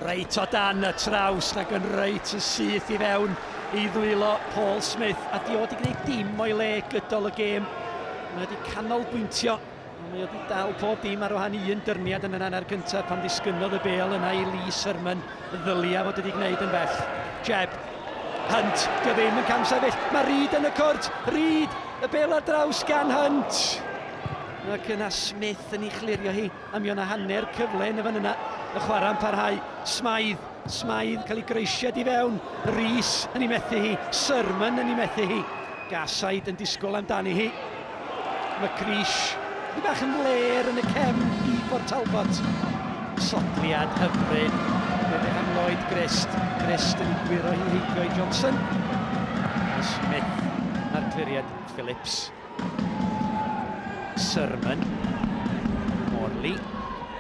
reit o dan y traws ac yn reit yn syth i fewn i ddwylo Paul Smith. A di o wedi gwneud dim o'i le gydol y gêm. Mae wedi canolbwyntio. Mae wedi dal pob dim ar wahan un dyrniad yn yr hanner cyntaf pan ddisgynnodd y bêl yna i Lee Surman. Ddylia fod wedi gwneud yn bell. Jeb. Hunt. Dio ddim yn camsefyll. Mae Reid yn y cwrt. Reid. Y bêl ar draws gan Hunt. Ac yna Smith yn ei chlirio hi. A mi o'na hanner cyfle yn y fan yna. Y chwarae'n parhau. Smythe. Smythe cael ei greisiad i fewn. Rees yn ei methu hi. Surman yn ei methu hi. Garside yn disgwyl amdani hi. McCreesh. Chydig bach yn flêr yn y cefn i Port Talbot. Sodliad hyfryd. Edrych am Lloyd Grist. Grist yn ei gwyro hi heibio i Johnson. A Smith a'r cliriad Phillips. Surman. Morley.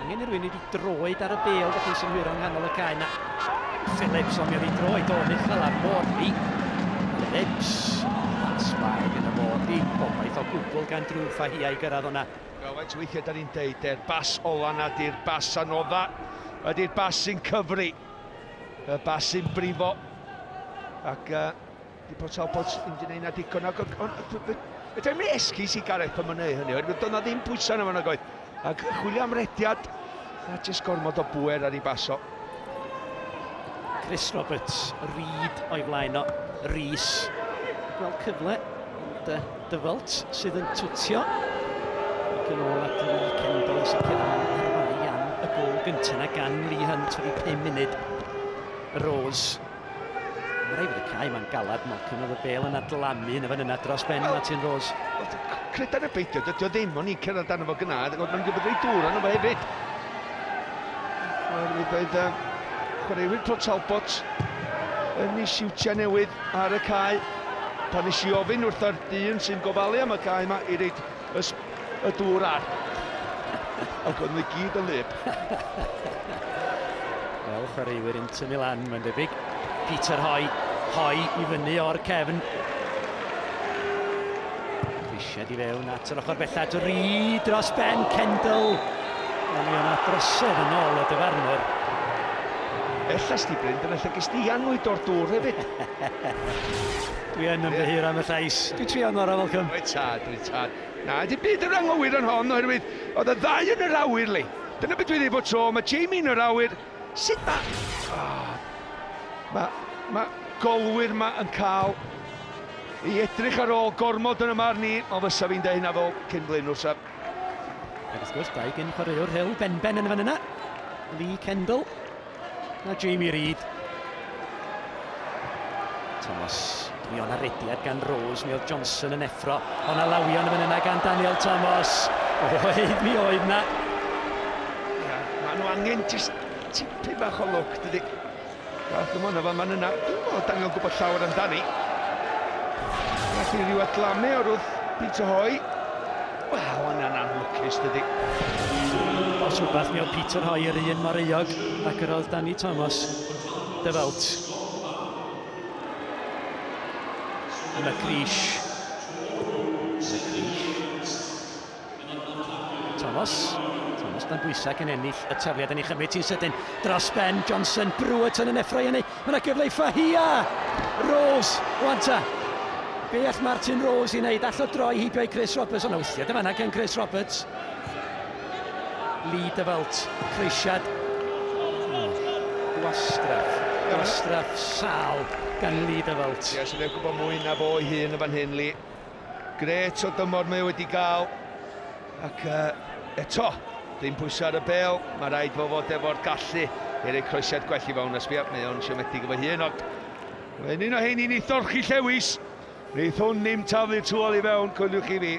Angen i rywun wedi droed ar y bêl, da chi'n synhwyro yng nghanol y cae na. Phillips, ond mi oedd ei droed o'n uchel ar Morley. Phillips. Sbaen yn y fo, dim gobaith o gwbl gan Drew Fahia i gyrraedd o'na. Wel, faint o weithiau da ni'n deud, e'r bas ola na di'r bas anodda, ydy'r bas sy'n cyfri, y bas sy'n brifo, ac di Port Talbot ddim wedi gwneud na digon. Ac, fedra i'm esgus i Gareth pan mae'n gwneud hynny, oherwydd doedd 'na ddim pwysau yna fan oedd. Ac chwilio am rediad, a jyst gormod o bwer ar ei bas o. Chris Roberts, Reid o'i flaen o, Rees. Gweld cyfle, ond Dyfalt sydd yn twtio. Ac yn ôl at Lee Kendall i sicrhau ar fai am y gôl gyntaf yna gan Lee Hunt wedi 5 munud. Rose. Mae rhaid fod y cae ma'n galad, Malcolm, oedd y bêl yn adlamu yn y fan yna dros ben Martin Rose. Credan y beidio, dydy o ddim, o'n i'n cyrraedd arno fo gyna, ond mae'n gwybod rei dŵr arno fo hefyd. Oherwydd oedd chwaraewyr Port Talbot yn ei siwtiau newydd ar y cae. Pan nes i ofyn wrth yr dyn sy'n gofalu am y cae yma i reid y, y dŵr ar. Ac oedd nhw i gyd yn wlyb. Fel chwaraewyr Inter Milan, mae'n debyg. Peter Hoy. Hoi i fyny o'r cefn. Grisiad i fewn at yr ochr bella at Reid dros ben Kendall. Ond mi o'na drosedd yn ôl y dyfarnwr. Ella sti Bryn, dyna lle ges di annwyd o'r dŵr hefyd. Dwi yn ymddiheuro am y llais. Dwi'n trio ngorau, Malcolm. Wyt tad, wyt tad. Na, dim byd yn anghywir yn hon, oherwydd oedd y ddau yn yr awyr, li. Dyna beth dwi'n dweud bod tro, mae Jamie yn yr awyr. Sut mae... Oh, mae, mae golwyr ma yn cael i edrych ar ôl gormod yn y marn i, ond fysa fi'n deud hynna fel cyn flaenwr, sa. Ac wrth gwrs, dau gyn chwaraewr Hill, Ben-Ben yn y fan yna. Lee Kendall a Jamie Reid. Thomas, mi o'na rediad gan Rose, mi oedd Johnson yn effro. O'na lawion yn fan yna gan Daniel Thomas. Oedd, mi oedd na. Ia, maen nhw angen jyst tipyn bach o lwc, dydy. Gath nhw hwnna fan fan yna. Dwi'n meddwl Daniel gwybod llawer amdani. Nath hi ryw adlamu o'r wrth Peter Hoy. Wel, yna'n anlwcus, dydy. Os rhywbeth, mi oedd Peter Hoy yr un mor euog ac yr oedd Danny Thomas dyfelt. McCreesh. McCreesh. Thomas. Thomas dan bwysau ac yn ennill y tafliad yn ei chymryd ti'n sydyn. Dros ben Johnson, Brewerton yn effro i hynny. Mae yna gyfle i Fahia! Rose, wan ta. Be all Martin Rose i wneud? All o droi heibio i Chris Roberts? Ond wthio dyma yna gan Chris Roberts. Lee Dyfelt, croesiad. Gwastraff, gwastraff sal gan Lee Dyfelt. Ie, sy'n ei gwybod mwy na fo ei hun yn fan hyn, Lee. Gret o dymor mae wedi gael. Ac uh, eto, ddim pwysau ar y bel. Mae rhaid fo fod efo'r gallu i roi croesiad gwell i fewn. A sbia, mae o'n siomedig efo hun, ond mae'n un o hein i ni thorchi llewis. Neith hwn ddim taflu tu ôl i fewn, coeliwch chi fi.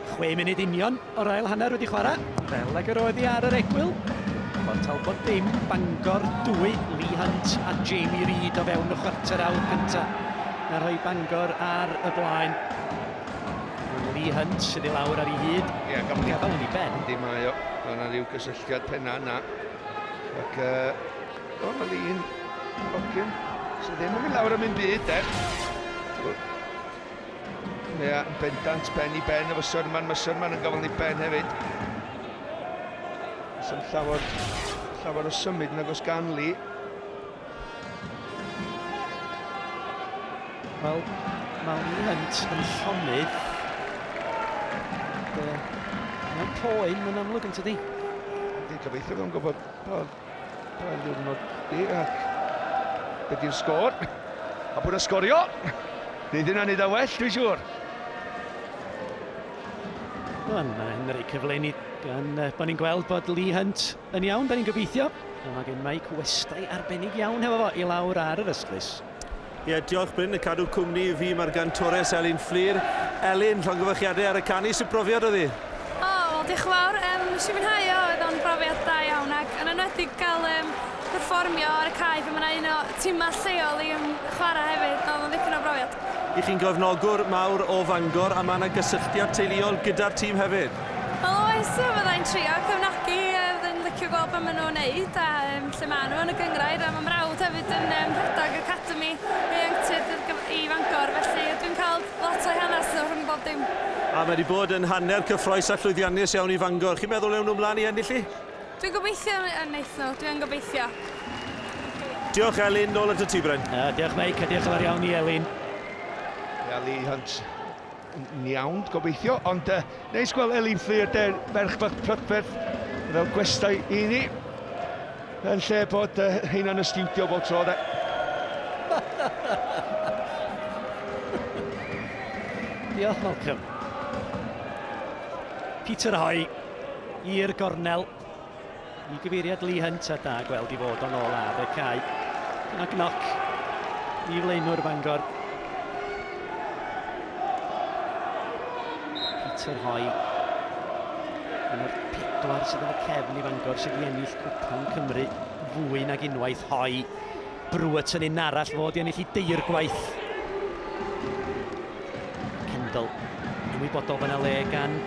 6 munud union o'r ail hanner wedi chwarae, fel ag yr oedd hi ar yr egwyl. Port Talbot dim, Bangor 2, Lee Hunt a Jamie Reid o fewn y chwarter awr cyntaf. Na rhoi Bangor ar y blaen. Lee Hunt sydd i lawr ar ei hyd. Ie, yeah, gafael, gafael yn ei ben. Yndi, mae o. Mae yna rhyw gysylltiad penna yna. Ac, uh, o, mae Lee'n hogyn sydd ddim yn mynd lawr am un byd, de. Mae yn bendant ben i ben efo Syrman. Mae Syrman yn gafael yn ei ben hefyd. Does dim llawer, llawer o symud nag oes gan Lee. Wel, mae Lee Hunt yn llonydd. Mae'n poen, mae'n amlwg yn tydi. Ydy, gobeithio fo'n gwybod pa, pa ddiwrnod di ac be di'r sgôr. A bod yn sgorio. Neith hynna neud o well, dwi'n siŵr. Wel, mae'n rhoi cyfle i ni gan bod ni'n gweld bod Lee Hunt yn iawn, da ni'n gobeithio. A mae gen Mike westai arbennig iawn hefo fo i lawr ar yr ystlys. Ie, yeah, diolch Bryn, y cadw cwmni i fi mae'r gantores Elin Fflur. Elin, llongyfarchiadau ar y canu, sut brofiad oedd hi? O, oh, wel, diolch yn fawr. Um, nes i fwynhau o, oedd o'n brofiad da iawn ac yn enwedig gael um, perfformio ar y cae pan mae yna un o timau lleol i chwarae hefyd, oedd o'n ddipyn o brofiad. I chi'n gefnogwr mawr o Fangor a mae yna gysylltiad teuluol gyda'r tîm hefyd. Wel oes, fydda i'n trio cefnogi, fydda i'n licio gweld be maen nhw'n neud a um, lle maen nhw yn y gynghrair a mae mrawd hefyd yn um, rhedeg academy ieuenctid i Fangor, felly dwi'n cael lot o'i hanes nhw rhwng bob dim. A mae wedi bod yn hanner cyffroes a llwyddiannus iawn i Fangor. Chi'n meddwl ewn nhw mlaen i ennill hi? Dwi'n gobeithio yn neith nhw, dwi'n gobeithio. Diolch Elin, nôl at y ti Bryn. Uh, diolch Mike, a diolch yn fawr iawn i Elin. Ia, Lee Hunt yn iawn, gobeithio, ond uh, neis gweld Elin Fflur, der, ferch bach prydferth, fel gwestai i ni, yn lle bod uh, heina'n y stiwdio bob tro, de. Diolch Malcolm. Peter Hoy i'r gornel. I gyfeiriad Lee Hunt a da gweld i fod o'n ôl ar y cae. Dyna gnoc i flaenwr Bangor. Peter Hoy. Un o'r pedwar sydd yn y cefn i Fangor sydd wedi ennill Cwpan Cymru fwy nag unwaith. Hoy. Brewerton un arall fod i ennill i deirgwaith. Kendall ymwybodol fan le gan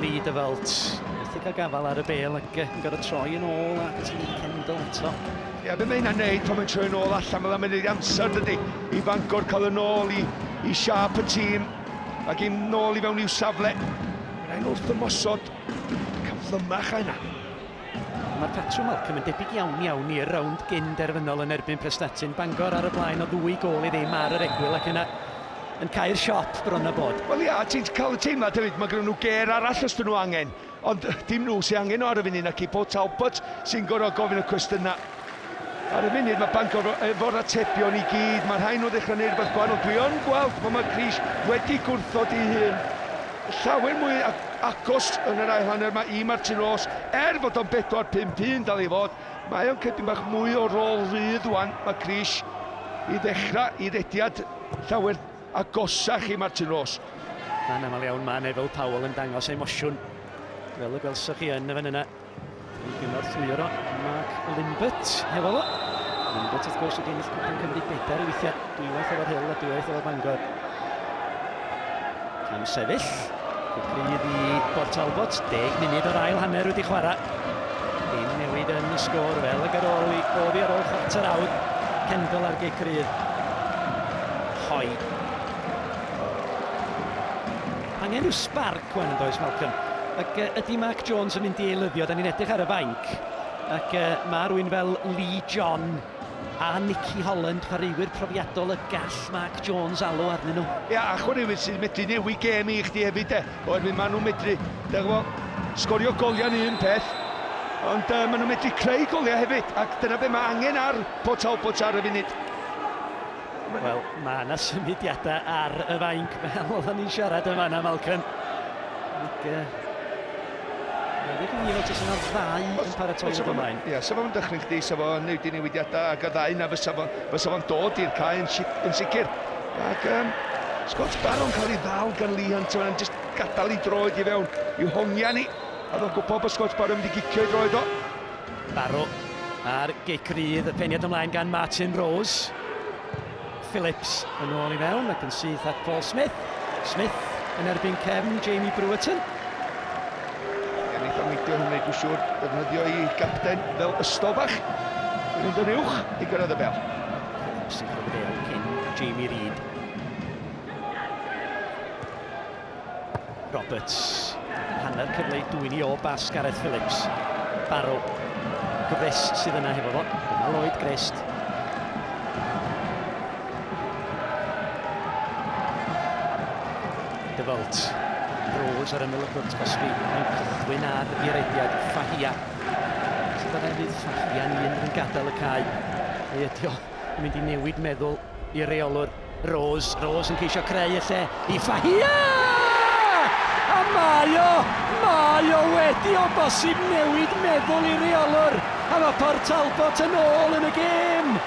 Lee Dyfelt. Methu cael cael gafael ar y bêl ac yn gorfod troi yn ôl at Lee Kendall eto. Ie, be mae hynna'n neud pan mae'n troi yn ôl allan, fel mae'n neud amser dydy, i Fangor cael yn ôl i, i siâp y tîm ac i nôl i fewn i'w safle. Mae'n rhaid wrth ymosod cyflymach a hynna. Mae'r patrwm Malcolm yn debyg iawn iawn i'r rownd gyn derfynol yn erbyn Prestatyn. Bangor ar y blaen o ddwy gôl i ddim ar yr egwyl ac yna yn cau'r siop bron a bod. Wel ia, ti'n cael y teimlad hefyd, mae gen nhw gêr arall os dyn nhw angen. Ond dim nhw sy'n angen o ar y funud, naci Port Talbot sy'n gorfod gofyn y cwestiynau. Ar y funud mae Bangor efo'r atebion i gyd, mae rhai nhw ddechrau gwneud rhywbeth gwahanol. Dwi yn gweld bod mae Chris wedi gwrthod ei hun llawer mwy agos yn yr ail hanner mae i Martin Ross, er fod o'n 4-5-1 dal i fod, mae o'n cedyn bach mwy o rôl rydd wan, mae Chris i ddechrau i rediad llawer agosach i Martin Ross. Anaml iawn mae Neville Powell yn dangos emosiwn, fel y gwelsoch chi yn y fan yna. I gynorthwyo Mark Limbert hefo fo. Limbert wrth gwrs wedi ennill Cwpan Cymru bedair o weithiau, dwywaith efo'r Hill a dwywaith efo'r Bangor. Cam sefyll, Grydd i Bort Talbot, 10 munud o'r ail hanner wedi chwarae. Dim newid yn y sgôr fel y ar ôl i oddi ar ôl chwarter awr. Kendall ar gic rydd. Hoi. Angen rhyw sbarc wan yn does Malcolm. Ac ydy Mark Jones yn mynd i eilyddio? Da ni'n edrych ar y fainc. Ac mae rhywun fel Lee John a Nicky Holland, chwaraewyr profiadol y gall Mark Jones alw arnyn nhw. Ia, a chwaraewyr sydd medru newid gêm i chdi hefyd de, oherwydd maen nhw'n medru, da gwybod, sgorio goliau'n un peth, ond uh, maen nhw'n medru creu goliau hefyd, ac dyna be mae angen ar Port Talbot ar y funud. Wel, mae yna symudiadau ar y fainc fel oedden ni'n siarad yma yna, Malcolm. Ac, uh, Mae'n i fel tas yna ddau yn paratoi o ymlaen. Ie, sa fo'n dychryn chdi, sa fo'n neud i newidiadau ac y ddau na fysa fo, fysa fo'n dod i'r cae yn, yn sicr. Ac um, Scott Barro'n cael ei ddal gan Lee Hunter yn just gadael ei droed i fewn i'w hongian i. A ddo'n gwybod bod Scott Barro'n mynd i gicio ei droed o. Barrow ar gic rydd, y peniad ymlaen gan Martin Rose. Phillips yn ôl i mewn ac yn syth at Paul Smith. Smith yn erbyn cefn Jamie Brewerton. Ie, wneith o neidio hynny, dwi'n siŵr, defnyddio ei gapten fel ystol bach. I fynd yn uwch i gyrraedd y bel. Phillips yn cyrraedd y bel cyn Jamie Reid. Roberts. Hanner cyfle i dwyn i o bas Gareth Phillips. Barrow. Grist sydd yna hefo fo. Dyma Lloyd Grist. DeVolt. Rose ar ymyl y cwrt cosbi yn cychwyn ar i rediad Fahia. Sydd ar hefyd Fahia'n un yn gadael y cae. Ei ydi o yn mynd i newid meddwl i reolwr Rose. Rose yn ceisio creu y lle i Fahia! A mae o! Mae o wedi o bosib newid meddwl i reolwr! A mae Port Talbot yn ôl yn y gêm!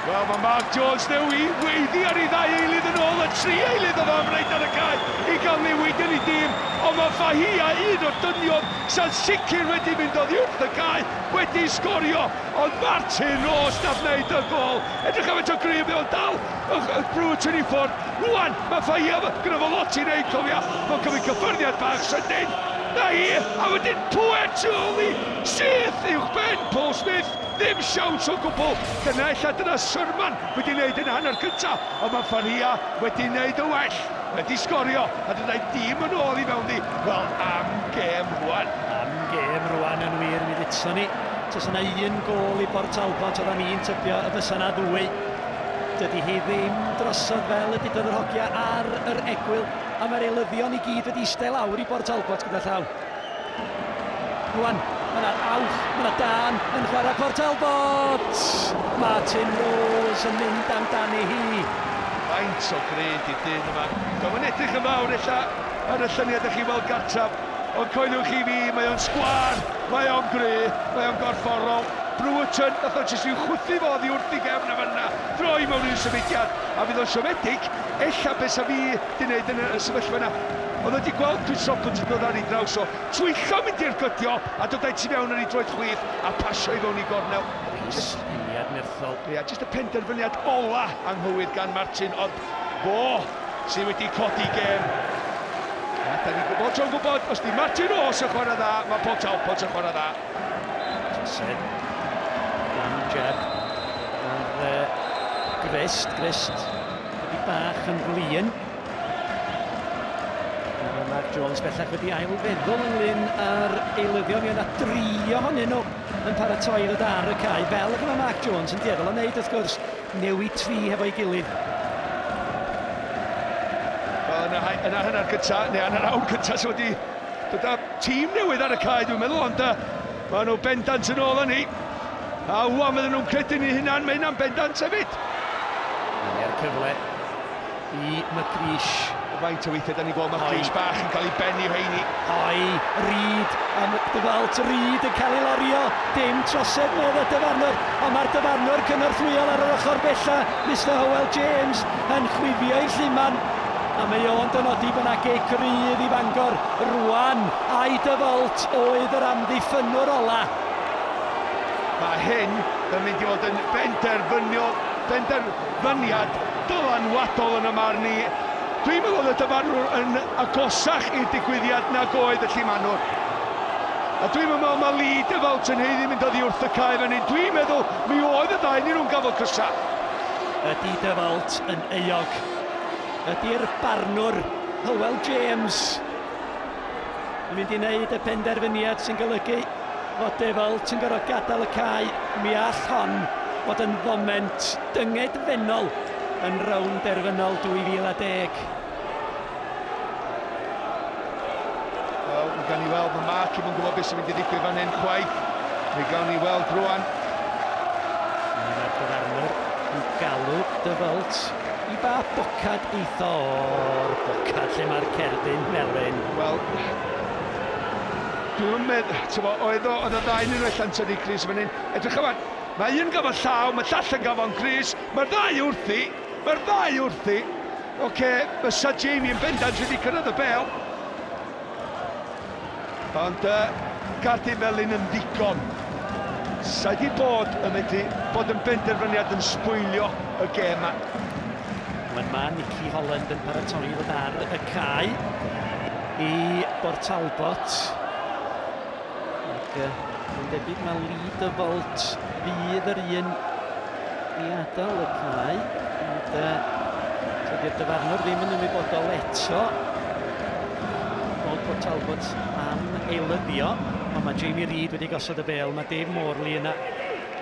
Wel, mae Mark Jones newi weiddi ar ei ddau eilydd yn ôl, y tri eilydd oedd am reit ar y cae i gael newid yn ei dîm, ond mae Fahia, un o'r dynion sa'n sicr wedi mynd oddi wrth y cae, wedi sgorio. Ond Martin Rose nath wneud y gol. Edrych am eto gryf, mae o'n dal y, y Brewerton i ffwrdd. Rwan, mae Fahia, gyda fo lot i wneud, cofia. Mae'n cymryd cyffyrddiad bach sydyn. Na hi, a wedyn pwer tu ôl i syth uwch ben Paul Smith. Ddim siawns o gwbl. Dyna ella dyna Sherman wedi wneud yn hanner cyntaf, ond mae Faria wedi wneud y well. Wedi sgorio, a dyna'i dîm yn ôl i fewn di. Wel, am gêm rwan. Am gêm rwan yn wir, mi ddudson ni. Tasa 'na un gôl i Bort Talbot, oeddan ni'n tybio y bysa 'na ddwy. Dydy hi ddim drosodd fel y dudodd yr hogia ar yr egwyl, a mae'r eilyddion i gyd wedi eistedd lawr i Bort Talbot gyda llaw. Rwan, mae yna awch, mae yna dân yn chwarae Port Talbot! Martin Rose yn mynd amdani hi. Faint o gred i'r dyn yma. Dio'm yn edrych yn fawr ella ar y lluniau ydych chi'n weld gartref, ond coeliwch chi fi, mae o'n sgwâr, mae o'n gry, mae o'n gorfforol. Brewerton, nath o jyst i'w chwythu fo oddi wrth i gefn a fan'na, droi mewn un symudiad, a fydd o'n siomedig, ella be sa fi 'di neud yn y sefyllfa yna. Oedd o 'di gweld Chris Roberts yn dod ar ei draws o, twyllo mynd i'r gydio, a dod a'i tu fewn ar ei droed chwith, a pasio i fewn i gornel. Rees, peniad nerthol. Ia, jyst y penderfyniad ola anghywir gan Martin, ond fo sydd wedi codi gêm. A da ni'n gwybod, tro'n gwybod, os di Martin Rose yn chwarae dda, mae Port Talbot yn chwarae dda. Trosedd gan Jeb ar uh, Grist. Grist wedi bach yn flin. Mae Mark Jones bellach wedi ailfeddwl ynglyn â'r eilyddion. Mi yna dri ohonyn nhw yn paratoi i ddod ar y cae, fel y mae Mark Jones yn dueddol o wneud wrth gwrs, newid tri hefo'i gilydd. Wel, yn y, yn y hanner cyntaf, neu yn yr awr cyntaf, sydd wedi dod â tîm newydd ar y cae, dwi'n meddwl, ond uh, maen nhw bendant yn ôl â ni. A wwan fydden nhw'n credu ni hunan, mae hynna'n bendant hefyd. Mae'r cyfle i McGreesh. Faint o weithiau da ni'n gweld McGreesh bach yn cael ei benni rheini. Hoi, Reid, a McDevalt, Reid yn cael ei lorio. Dim trosedd medd y dyfarnwr, ond mae'r dyfarnwr cynorthwyol ar yr ochr bella, Mister Hywel James, yn chwifio i'r lluman. A mae o'n dynodi bod yna gic rydd i Fangor rwan. Ai Default oedd yr amddiffynnwr ola. Mae hyn yn mynd i fod yn benderfyniol, benderfyniad dylanwadol yn y marn i. Dwi'n meddwl oedd y dyfarnwr yn agosach i'r digwyddiad nag oedd y llumanwr. A dwi'n meddwl mae Lee Default yn haeddu mynd oddi wrth y cae fan hyn. Dwi'n meddwl mi oedd y ddau nyn nhw'n gafel cysa. Ydy Default yn euog? Ydy'r barnwr Hywel James yn mynd i wneud y penderfyniad sy'n golygu fod Default yn gorfod gadael y cae? Mi all hon fod yn foment dyngedfennol yn rownd derfynol 2010. Wel, mi gawn ni weld, mae Mark ddim yn gwybod beth sy'n mynd i ddigwydd fan hyn chwaith. Mi gawn ni weld rwan. Mae'r dyfarnwr yn galw Default i ba bocad eitho o'r bocad lle mae'r cerdyn melyn. Wel, dwi'n meddwl, ti'n bo, oedd o, oedd y ddau yn allan tynnu Chris fan hyn. Edrych yma, mae un gafel llaw, mae llall yn gafel Chris, mae'r ddau wrthi, mae'r ddau wrthi. Oce, okay, fysa Jamie yn bendant wedi cyrraedd y bel. Ond uh, cardyn felyn yn ddigon. Sa di bod yn medru bod yn benderfyniad yn sbwylio y gêm ma. Wel, mae Nicky Holland yn paratoi i ddod ar y cae i Bort Talbot. Ac uh, mae'n debyg mae Lee Default fydd yr un i adael y cae. Ond uh, tydi'r dyfarnwr ddim yn ymwybodol eto bod Port Talbot am eilyddio. Ond mae Jamie Reid wedi gosod y bel, mae Dave Morley yna,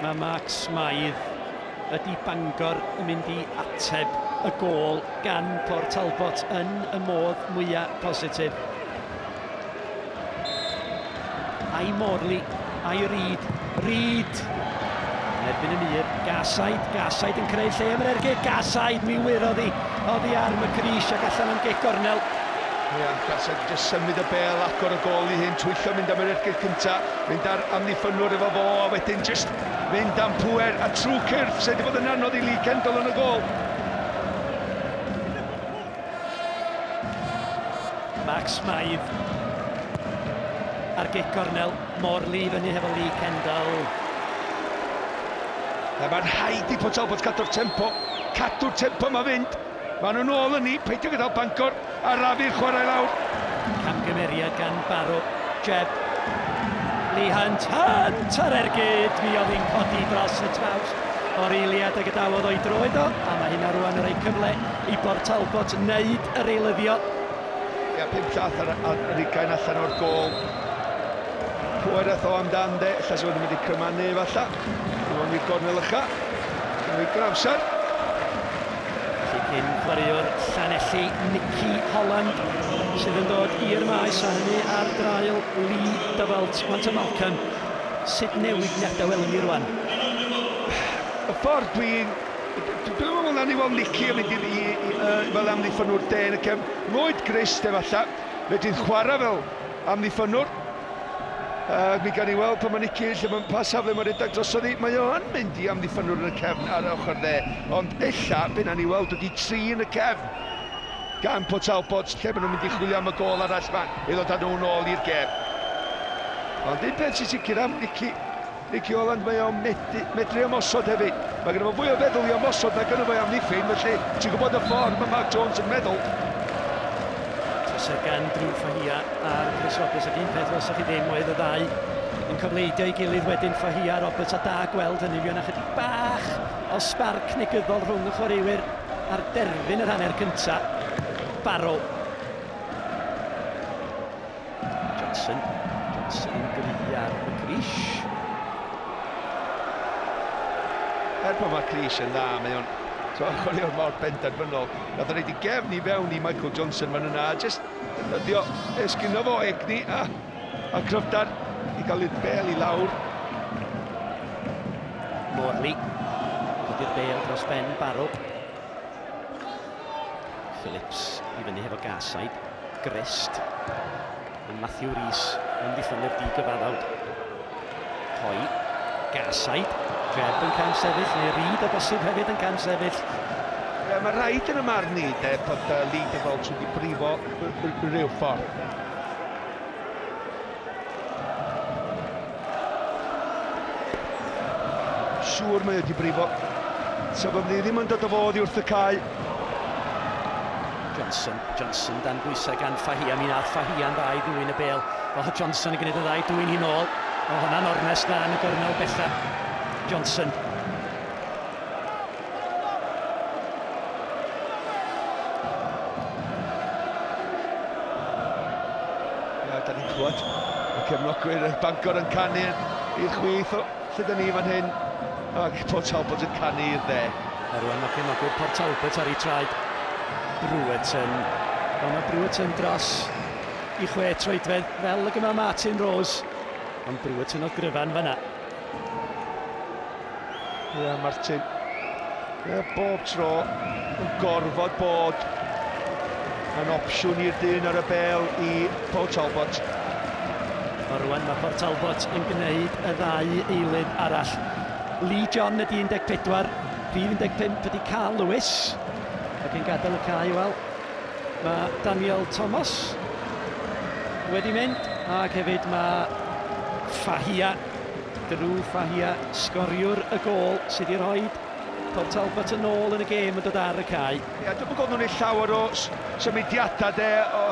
mae Mark Smythe. Ydy Bangor yn mynd i ateb y gôl gan Port Talbot yn y modd mwyaf positif? Ai Morley, ai Reid, Reid! Yn erbyn y mur, Garside, Garside yn creu lle am yr ergyd, Garside, mi wyrodd hi oddi ar McCreesh ac allan am gic gornel. Ia, Garside jyst symud y bel, agor y gol i hyn, twyllo mynd am yr ergyd cynta, mynd ar amddiffynwr efo fo, a wedyn jyst mynd am pwer a trwy cyrff sydd wedi bod yn anodd i Lee Kendall yn y gol. Max Smythe ar gic gornel, Morley fyny hefo Lee Kendall. A mae'n rhaid i Port Talbot cadw'r tempo, cadw'r tempo yma fynd. Maen nhw'n ôl yn ni, peidio gadael Bangor arafu'r chwarae lawr. Camgymeriad gan Barrow, Jeb, Lee Hunt, Hunt ar ergyd, mi oedd hi'n codi dros y traws o'r eiliad y gadawodd o'i droed o, a mae hynna rwan yn rhoi cyfle i Bort Talbot wneud yr eilyddio. Ia, pum llath ar, ar, ar ugain allan o'r gôl. Pwer ath o amdan de, ella sydd wedi mynd i crymanu efallai. I mewn i'r gornel ycha. Dwi'n amser. Felly cyn chwaraewr Llanelli, Nicky Holland, sydd yn dod i'r maes a hynny ar draul Lee Dyfalt. Wan ta Malcolm, sut newidiadau welwn ni rwan? Y ffordd dwi'n... Dwi'n meddwl na ni weld Nicky yn mynd i, i, i, uh, fel amddiffynwr de yn y cefn. Lloyd Grist efallai, fedrith chwarae fel amddiffynwr. Uh, mi gan i weld pan mae Nicky, lle mae'n pa safle mae'n rhedeg drosodd i, mae o yn mynd i amddiffynwr yn y cefn ar y ochr dde. Ond ella, be na ni weld ydy tri yn y cefn gan Port Talbot, lle maen nhw'n mynd i chwilio am y gôl arall ma i ddod â nhw'n ôl i'r gêm. Ond un peth sy'n sicr am Nicky, Nicky Holland, mae o'n medru, medru ymosod hefyd. Mae gen fo fwy o feddwl i ymosod na gynno fo i amddiffyn, felly ti'n gwybod y ffordd mae Mark Jones yn meddwl. Trosedd gan Drew Fahia ar Chris Roberts ac un peth welsoch chi ddim oedd y ddau yn cofleidio ei gilydd wedyn Fahia a Roberts a da gweld hynny fuo 'na chydig bach o sbarc negyddol rhwng y chwaraewyr ar derfyn yr hanner cynta. Barrow. Johnson. Johnson yn gry ar McCreesh. Er bod McCreesh yn dda, mae o'n chwaraewr mor benderfynol. Nath o reid i gefn i fewn i Michael Johnson fan yna, a jyst defnyddio esgyno fo egni a, a cryfder i gael i'r bel i lawr. Morley, codi'r bel dros ben Barrow. Phillips i fyny hefo Garside. Grist. Yn Matthew Rees yn ddiffynnydd di-gyfaddawd. Hoi. Garside. Jebb yn cam sefyll, neu Reid o bosib hefyd yn cam sefyll. Ie, mae rhaid yn y marn i, de, bod uh, Lee DeVault wedi brifo rhyw ffordd. Siŵr mae wedi brifo. So bod ni ddim yn dod o fod i wrth y cae. Johnson, Johnson dan bwysau gan Fahia. Mi nath Fahia'n dda i ddwyn y bel. O, Johnson yn gwneud y dda i dwyn hi'n ôl. O, hwnna'n ornest dda yn y gornel bella. Johnson. Ia, da ni'n clywed y cefnogwyr y Bangor yn canu i'r chwith o lle da ni fan hyn ac Port Talbot yn canu i'r dde. A rwan mae cefnogwyr Port Talbot ar eu traed. Brewerton. Wel, mae Brewerton dros i chwe troedfedd fel y gyma Martin Rose. Ond Brewerton oedd gryfan fanna. Ie, yeah, Martin. Ie, yeah, bob tro yn gorfod bod yn opsiwn i'r dyn ar y bel i Port Talbot. O rwan mae Port Talbot yn gwneud y ddau eilydd arall. Lee John ydy 14, rhif 15 ydy Carl Lewis. Ac yn gadael y cae, wel, mae Daniel Thomas wedi mynd, ac hefyd mae Fahia Drew Fahia, sgoriwr y gôl sydd wedi rhoi Port Talbot yn ôl yn y gêm yn dod ar y cae. Ie, dwi'm yn gweld nhw'n neud llawer o symudiadau de, o,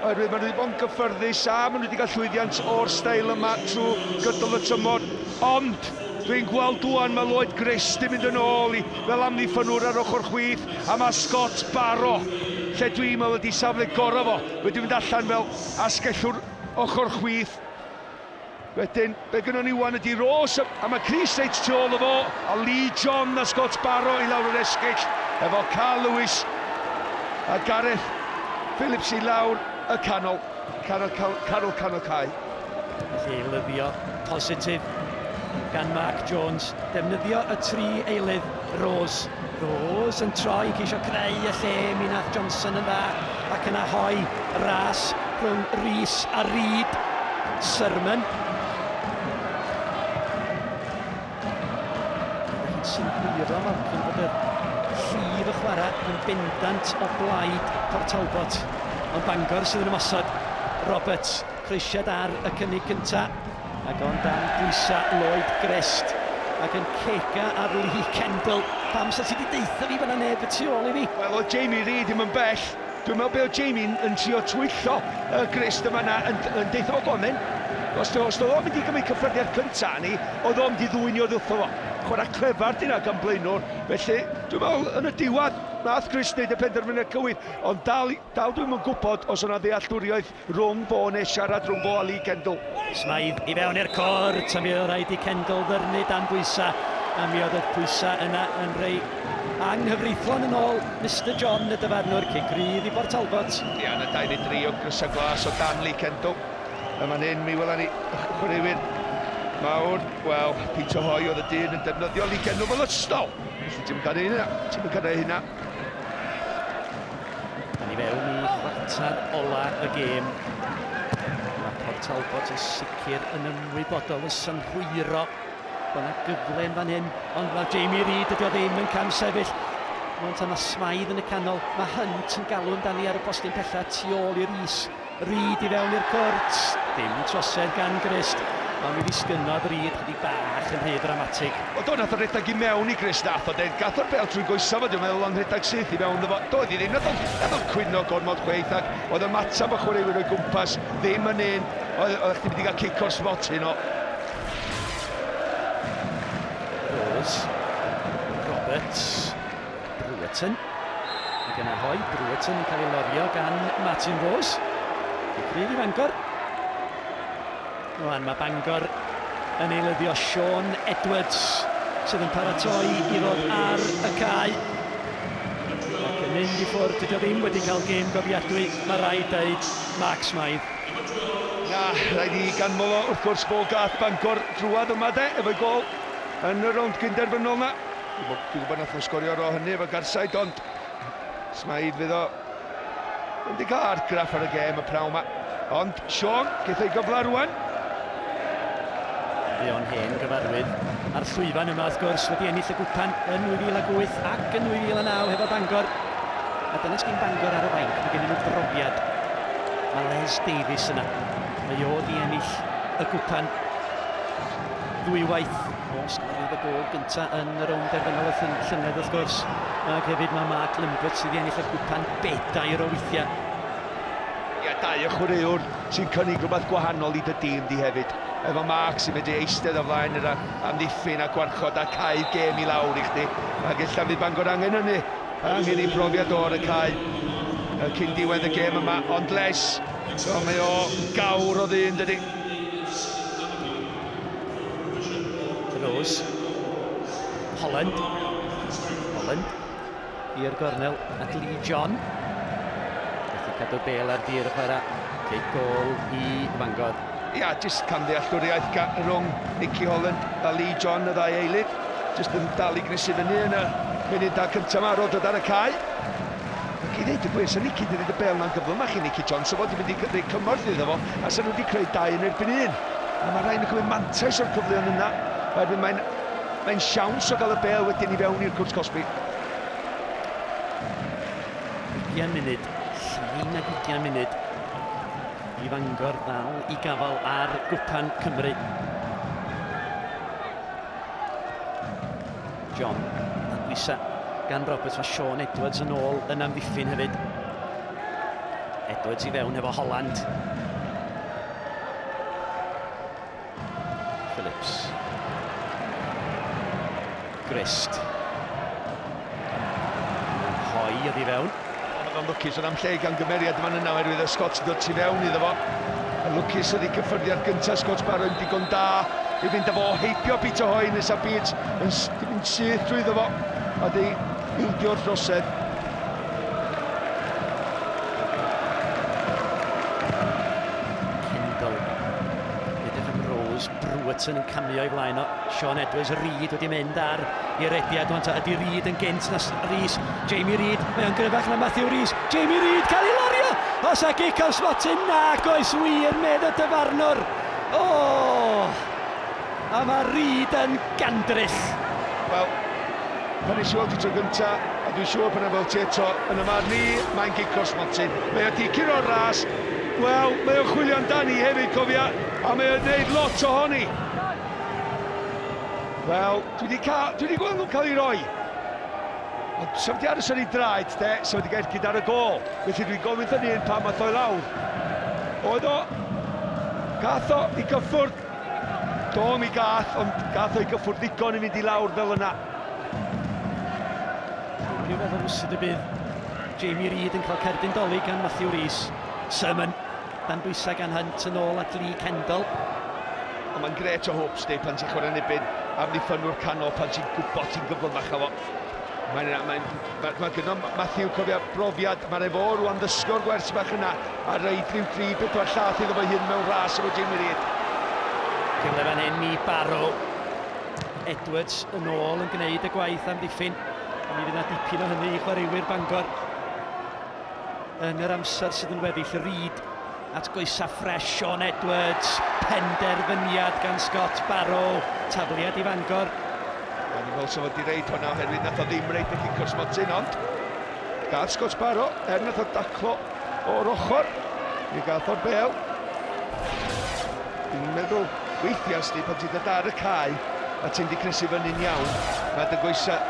oherwydd maen nhw wedi bod yn gyffyrddus a maen nhw wedi cael llwyddiant o'r steil yma trwy gydol y tymor. Ond dwi'n gweld dwan mae Lloyd Grist yn mynd yn ôl i fel amddiffynwr ar ochr chwith a mae Scott Barrow, lle dwi'n meddwl ydi safle gorau fo, wedi mynd allan fel asgellwr ochr chwith. Wedyn, be gynnon ni wan ydi Rose, a mae Chris reit tu ôl o fo, a Lee John a Scott Barrow i lawr yr esgyll, efo Carl Lewis a Gareth Phillips i lawr y canol, canol, canol, canol cae. Felly eilyddio positif gan Mark Jones. Defnyddio y tri eilydd Rose. Rose yn troi, ceisio creu y lle, mi nath Johnson yn dda, ac yna hoi ras rhwng Rees a Reid. Sermon. Ydych chi'n synhwyro, Malcolm, bod y llif y chwarae yn bendant o blaid Port Talbot. Ond Bangor sydd yn ymosod. Roberts, croesiad ar y cynnig cyntaf. Ac ond dan bwysau Lloyd Grist. Ac yn cega ar Lee Kendall. Pam sa ti wedi deutha fi bod 'na neb y tu ôl i fi? Wel, oedd Jamie Reid ddim yn bell. Dwi'n meddwl be oedd Jamie yn trio twyllo y Grist yma na, yn, yn deutha fo gonyn. Os, os oedd o'n mynd i gymryd cyffyrddiad cynta ni, oedd o'n mynd i ddwyn i oddi wrtho fo. Chwarae clefar di na gan blaenwr. Felly, dwi'n meddwl yn y diwedd, nath Grist wneud y penderfyniad cywir, ond dal, dal dwi'm yn gwybod os o'na ddealltwriaeth Rhwng fo neu siarad rhwng fo a Lee Kendall. Smythe i fewn i'r cwrt a mi oedd rhaid i Kendall ddyrnu dan bwysau a mi oedd y pwysau yna yn rei anghyfreithlon yn ôl Mister John y dyfarnwr, cic rydd i Bort Talbot. Ia, yna 23 o grysau glas o dan Lee Kendall. Yn fan hyn mi wela ni chwaraewyr mawr. Wel, Peter Hoy oedd y dyn yn defnyddio Lee Kendall fel ystol. Felly ti'm yn cael hynna. Ti'm yn cael hynna. Da ni fewn i chwarter ola y gêm. Mae Port Talbot yn sicr yn ymwybodol yn synhwyro bod yna gyfle yn fan hyn, ond mae Jamie Reid ydy o ddim yn cam sefyll. Mae'n tan Smythe yn y canol, mae Hunt yn galw amdani ar y postyn pella tu ôl i Rees. Reid i fewn i'r cwrt, dim trosedd gan Grist. Ond mi ddisgynnodd Reid chydig bach yn rhy ddramatig. Wel do, nath o redag i mewn i Chris nath o de, gath o'r bêl trwy goesa fo, dwi'n meddwl ond rhedag syth i mewn iddo fo. Doedd hi ddim, nath o'n, nath o'n cwyno gormod chweith ac oedd ymateb y chwaraewyr o'i gwmpas ddim yn un, oedd, oedd chdi mynd i gael cic o'r smotyn o. Rose, Roberts, Brewerton. Ac yna hoi, Brewerton yn cael ei lorio gan Martin Rose. Cic rydd i Fangor. Rwan mae Bangor yn eilyddio Sean Edwards sydd yn paratoi i ddod ar y cae. Ac yn mynd i ffwrdd, dydy o ddim wedi cael gêm gofiadwy, mae rhaid dweud, Mark Smythe. Na, rhaid i ganmol o, wrth gwrs, fo gath Bangor drwad yma de, efo'i gol yn y rownd gynderfynol na. Dwi'n gwybod nath o sgorio ar ôl hynny efo Garside, ond Smythe fydd o wedi cael argraff ar y gêm y prawn ma. Ond Sean, geith ei gyfle rwan. Mae o'n hen gyfarwydd a'r llwyfan yma wrth gwrs wedi ennill y gwpan yn 2008 ac yn 2009 hefo Bangor. A dyna sgyn Bangor ar y fainc, mae gen nhw brofiad. Mae Les Davies yna. Mae o wedi ennill y gwpan ddwywaith. O sgoriodd y gôl gynta yn y rownd derfynol y llynedd wrth gwrs. Ac hefyd mae Mark Limbert sydd wedi ennill y gwpan bedair o weithiau. Ia, dau o chwaraewr sy'n cynnig rhywbeth gwahanol i dy dîm di hefyd. Efo Mark sy'n medru eistedd o flaen yr amddiffyn a gwarchod a cau gêm i lawr i chdi. Ac ella fydd Bangor angen hynny. Angen ei brofiad o ar y cae cyn diwedd y gêm yma. Ond Les, so mae o gawr o ddyn, dydy. Rose. Holland. Holland. I'r gornel at Lee John. Felly cadw'r bel ar dir y chwarae. Cic gol i Fangor. Ia, jyst camddealltwriaeth rhwng Nicky Holland a Lee John, y ddau eilydd. Jyst yn dal i gnesu fyny yn y munudau cyntaf yma ar ôl dod ar y cae. Ac i ddeud y gwir, sa Nicky wedi rhoid y bel na'n gyflymach i Nicky John, sa fo wedi mynd i roi cymorth iddo fo, a sa nhw wedi creu dau yn erbyn un. A mae rhaid nhw cymryd mantais o'r cyfleon yna, oherwydd mae'n mae'n siawns o gael y bel wedyn i fewn i'r cwrt cosbi. 20 munud, llai nag 20 munud i Fangor ddal i gafael ar Gwpan Cymru. John dan bwysau gan Roberts, mae Sean Edwards yn ôl yn amddiffyn hefyd. Edwards i fewn efo Holland. Phillips. Grist. Hoi oedd i fewn. Oedd o'n lwcus, oedd am lle i gamgymeriad fan yna oherwydd y Scots yn dod tu fewn iddo fo. Yn lwcus oedd ei gyffyrddiad gyntaf Scott Barrow yn digon da i fynd â fo heibio Peter Hoy nes a Beat yn mynd syth drwyddo fo a di ildio'r drosedd. Kendall. Edrych am Rose. Brewerton yn camio i flaen o. Sean Edwards, Reid wedi mynd ar i rediad. Wan ta, ydy Reid yn gynt na Rees. Jamie Reid, mae o'n gryfach na Matthew Rees. Jamie Reid cael ei lorio! Os a gic o'r smotyn, nag oes wir, medd y dyfarnwr. O! A mae Reid yn gandryll. Wel, pan nes i weld i tro gynta, a dwi'n siŵr pan weld ti eto, yn y marn i, mae'n gic o'r smotyn. Mae o di curo'r ras, wel, mae o'n chwilio amdani hefyd, cofia, a mae o'n gwneud lot ohoni. Wel, dwi wedi cael, dwi wedi gweld nhw'n cael ei roi. Ond sa wedi aros ar ei draed, de, sa wedi gael ergyd ar y gol. Felly dwi'n gofyn wrth yn un pam ath o i lawr. Oedd o, gath o i gyffwrdd. Do, mi gath, ond gath o i gyffwrdd ddigon i fynd i lawr fel yna. Dwi'n meddwl rwsut y bydd Jamie Reid yn cael cerdyn doli gan Matthew Rees. Sermon dan bwysau gan Hunt yn ôl at Lee Kendall. Ond mae'n gret o hwb, sti, pan ti'n chwarae nibyn amddiffynwr canol, pan ti'n gwybod ti'n gyflymach o fo. Mae'n mae, mae, mae gynno Matthew, cofia, brofiad, mae'n efo rwan ddysgo'r gwers bach yna, a reid rhyw 3, 4 llath iddo fo hun mewn ras efo Jamie Reid. Cyfle fan hyn i Barrow. Edwards yn ôl yn gwneud y gwaith amddiffyn. A mi fydd yna dipyn o hynny i chwaraewyr Bangor. Yn yr amser sydd yn weddill, Reid at goesa ffres Sean Edwards, penderfyniad gan Scott Barrow, tafliad i Fangor. O'n i'n meddwl sa fo 'di reid hwnna oherwydd nath o ddim reid y cic o'r smotyn, ond gath Scott Barrow, er nath o daclo o'r ochr, mi gath o'r bel. Dwi'n meddwl. Weithiau, sti, pan ti'n dod ar y cae a ti'n di cnesu fyny'n iawn, mae dy goesau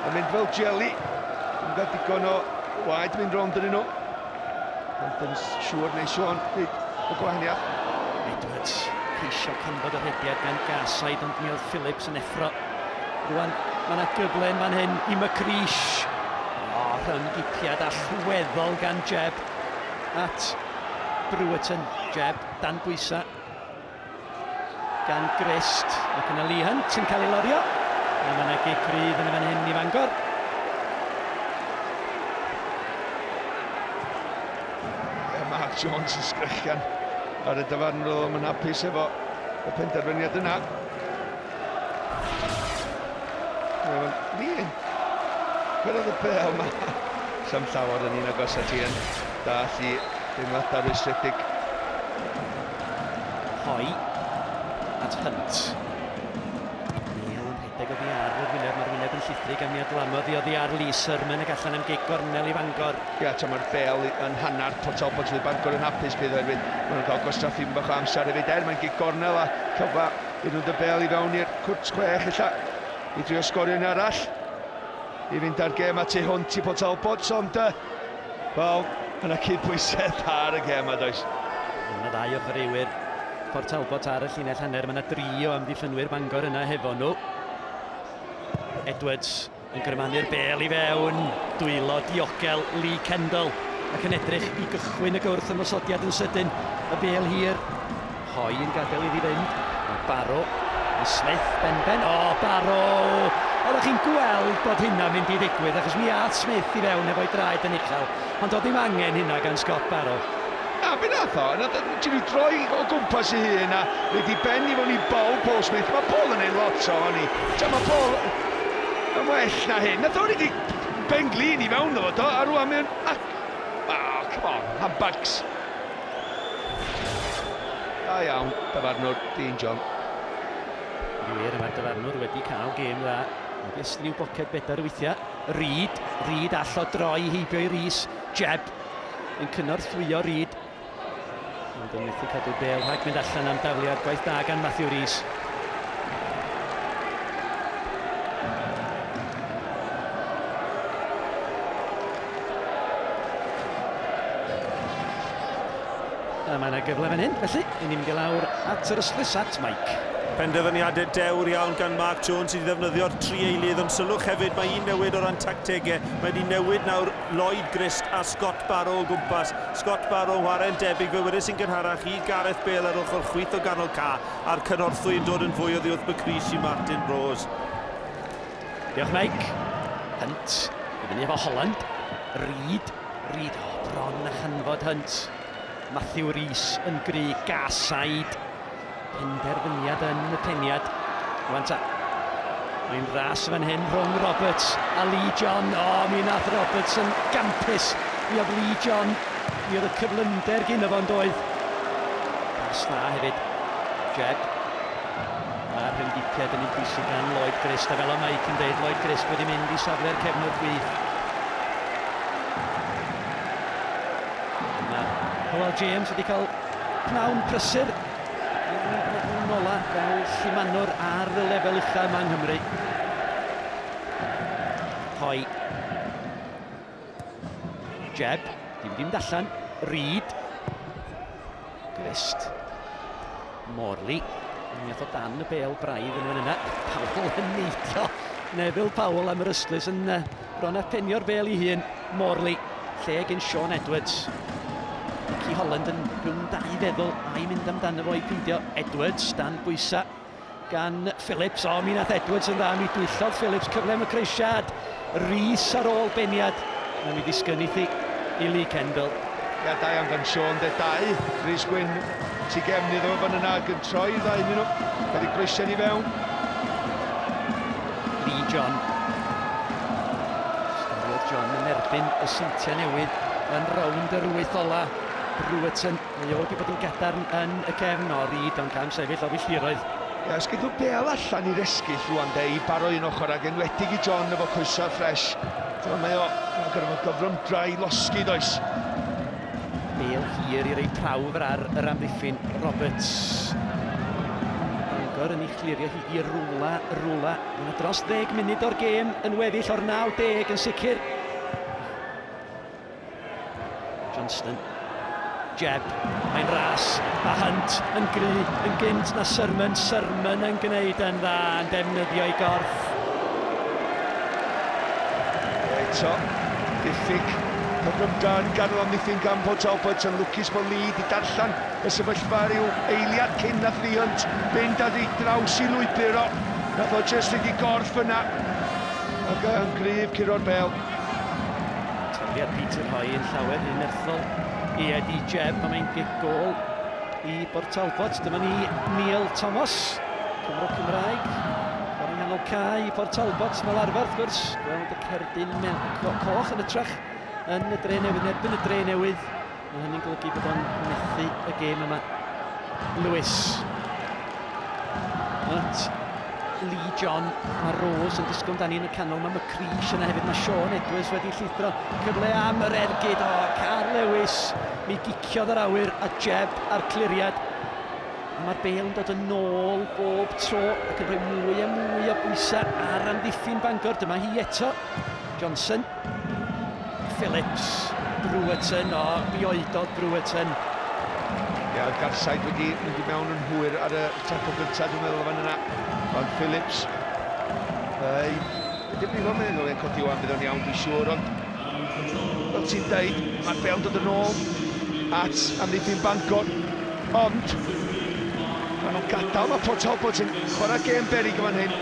yn mynd fel jelly. Yn gael digon o waed mynd rownd yn nhw. Ond yn siŵr neu Sean wneud y gwahaniaeth. Edwards ceisio canfod y rhediad gan Garside, ond mi oedd Phillips yn effro. Rwan, mae yna gyfle yn fan hyn i McCreesh. O, rhyng-gipiad allweddol gan Jeb at Brewerton. Jeb dan bwysau gan Grist. Ac yna Lee Hunt yn cael ei lorio. A mae yna gic rydd yn y fan hyn i Fangor. Yeah, Mark Jones yn sgrechian ar y dyfarnwr, oedd o'n hapus efo y penderfyniad yna. Lee yn cyrraedd y bêl yma. Sam llawer yn un agos at i yn dall i deimladau rwystredig. Hoi at Hunt. Neil yn rhedeg oddi ar yr wyneb, mae'r wyneb yn llithrig a mi adlamodd i oddi ar Lee Surman ac allan am gig gornel i Fangor. Ia, tra mae'r bêl yn hanner Port Talbot, fydd Bangor yn hapus bydd oherwydd maen nhw'n cael gwastraffu bach o amser hefyd er mae'n gig gornel a cyfle i nhw'n dy bêl i fewn i'r cwrt chwech ella i drio sgorio un arall i fynd â'r gêm a tu hwnt i Port Talbot ond uh, wel yna cydbwysedd dda ar y gêm a does. Mae yna ddau o chwaraewyr Port Talbot ar y llinell hanner. Mae yna dri o amddiffynwyr Bangor yna hefo nhw. Edwards yn grymanu'r bêl i fewn. Dwylo diogel Lee Kendall ac yn edrych i gychwyn y gwrth ymosodiad yn sydyn. Y bêl hir. Hoi yn gadael iddi fynd. Mae Barrow a Smith benben. O, Barrow! Oeddech chi'n gweld bod hynna'n mynd i ddigwydd, achos mi ath Smith i fewn efo'i draed yn uchel, ond oedd ddim angen hynna gan Scott Barrow. Na, be nath o? Nath o jyst ryw droi o gwmpas ei hun a roid ei ben i fewn i bol Paul Smith. Mae Paul yn neud lot o honni. Tra mae Paul yn well na hyn. Nath o roid ei ben glin i fewn iddo fo, do? A rwan mae'n... Oh, come on, handbags. Da iawn, dyfarnwr Dean John. Wir, mae'r dyfarnwr wedi cael gêm dda. Wedi estyn i'w boced bedair weithiau. Reid, Reid all o droi heibio i Rees. Jeb yn cynorthwyo Reid. Ond yn methu cadw'r bêl rhag mynd allan am dafliad gwaith da gan Matthew Rees. A mae yna gyfle fan hyn, felly, i ni mynd i lawr at yr ystlys, at Mike. Penderfyniadau dewr iawn gan Mark Jones i ddefnyddio'r tri eilydd, ond sylwch hefyd mae un newid o ran tactegau. Mae wedi newid nawr Lloyd Grist a Scott Barrow o gwmpas. Scott Barrow yn chwarae'n debyg, fe wedes i'n gynharach i Gareth Bale ar ochr chwith o ganol ca, a'r cynorthwy yn dod yn fwy oddi wrth McCreesh i Martin Rose. Diolch Mike. Hunt i fyny efo Holland. Reid. Reid, oh, bron a chanfod Hunt. Matthew Rees yn gry. Garside. Penderfyniad yn y peniad. Rwan ta. Mae'n ras fan hyn rhwng Roberts a Lee John. O, oh, mi nath Roberts yn gampus. Mi oedd Lee John, mi oedd y cyflymder gyda fo'n doedd. Pas dda hefyd. Jeb. Mae'r rhynggipiad yn un pwysig gan Lloyd Grist, a fel o Mike yn dweud, Lloyd Grist wedi mynd i safle'r cefnwr chwith. Mae Hywel James wedi cael pnawn prysur. Yn ola fel llumanwr ar y lefel ucha yma yng Nghymru. Hoi. Jeb, dim dim allan. Reid. Grist. Morley. Mi ath o dan y bêl braidd yn fan yna. Powell yn neidio. Neville Powell am yr ystlys yn uh, bron a penio'r bêl i hun. Morley. Lle gen Sean Edwards. Nicky Holland yn rhwng dau feddwl a'i mynd amdano fo i peidio. Edwards dan bwysau gan Phillips. O, mi nath Edwards yn dda, mi dwyllodd Phillips cyfle am y croesiad. Rees ar ôl beniad. A mi ddisgynith i i Lee Kendall. Ia, da iawn gan Sean, de dau. Rhys Gwyn tu gefn iddo fo fan yna ac yn troi ddau yn nhw. Cael ei groesiad i fewn. Lee John. Storiodd John yn erbyn y Seintiau Newydd yn rownd yr wyth ola. Brewerton. Mae o wedi bod yn gadarn yn y cefn o Reid ond cam sefyll o filltiroedd. Ia, os geith nhw bêl allan i'r esgyll rwan de, i baro un ochr ag enwedig i John efo coesau ffresh. T'mo, mae o, mae'n gorfod gyflymdra i losgi does. Bêl hir i roi prawf ar yr amddiffyn Roberts. Bangor yn ei chlirio hi i rwla, rwla. Mae yna dros ddeg munud o'r gêm yn weddill o'r 90 yn sicr. Johnston. Jeb. Mae'n ras. Mae Hunt yn gry yn gynt na Surman. Surman yn gwneud yn dda, yn defnyddio ei gorff. Eto, diffyg cyflymdra yn ganol amddiffyn gan Port Talbot yn lwcus bod Lee di darllen y sefyllfa rhyw eiliad cyn nath Lee Hunt fynd ar ei draws i lwybr o. Nath o jyst fynd i gorff yna ac yn gryf curo'r bel. Tafliad Peter Hoy yn llawer rhy nerthol i Eddie Jebb a mae'n gic gôl i Bort Talbot. Dyma ni Neil Thomas, Cymro Cymraeg. Chwarae nghanol cae i Port Talbot fel arfer, wrth gwrs. Gweld y cerdyn coch yn ytrach yn y dre newydd, yn erbyn y dre newydd. Mae hynny'n golygu bod o'n methu y gêm yma. Lewis. At Lee John. Mae Rose yn disgwyl amdani yn y canol. Mae McCreesh yna hefyd. Mae Sean Edwards wedi llithro. Cyfle am yr ergyd. O, Carl Lewis. Mi giciodd yr awyr a Jeb a'r cliriad. A mae'r bel yn dod yn ôl bob tro ac yn rhoi mwy a mwy o bwysau ar amddiffyn Bangor. Dyma hi eto. Johnson. Phillips. Brewerton. O, mi oedodd Brewerton. Ia, oedd Garside wedi mynd i mewn yn hwyr ar y tacl gyntaf, dwi'n meddwl, fan yna. Ond Phillips, ei, wedi brifo, mae'n ôl codi wan, bydd o'n iawn, dwi'n siŵr, ond fel ti'n deud, mae'r bel dod yn ôl at amddiffyn Bangor, ond maen nhw'n gadael, mae Port Talbot yn chwarae gêm berig yn fan hyn,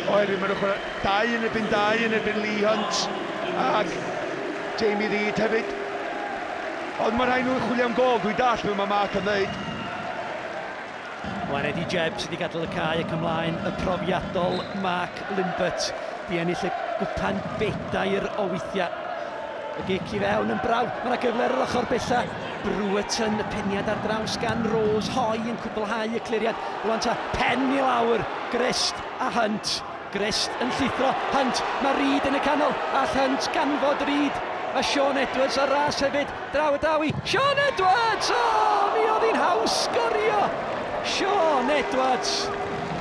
oherwydd maen nhw'n chwarae 2 yn erbyn 2 yn erbyn Lee Hunt ac Jamie Reid hefyd. Ond mae rhai nhw'n chwilio am gol, dwi'n dall beth mae Mark yn dweud. Wel, Eddie Jebb sydd wedi gadael y cae ac ymlaen, y profiadol Mark Limbert di ennill y gwpan bedair o weithiau. Y gic i fewn yn brawf, mae yna gyfle ar yr ochr bella. Brewerton, y peniad ar draws gan Rose, Hoy yn cwblhau y cliriad. Rwan ta, pen i lawr, Grist a Hunt. Grist yn llithro, Hunt, mae Reid yn y canol, all Hunt ganfod Reid. Mae Sean Edwards ar ras hefyd, draw y daw i Sean Edwards! O, oh, mi oedd hi'n haws sgorio! Sean Edwards!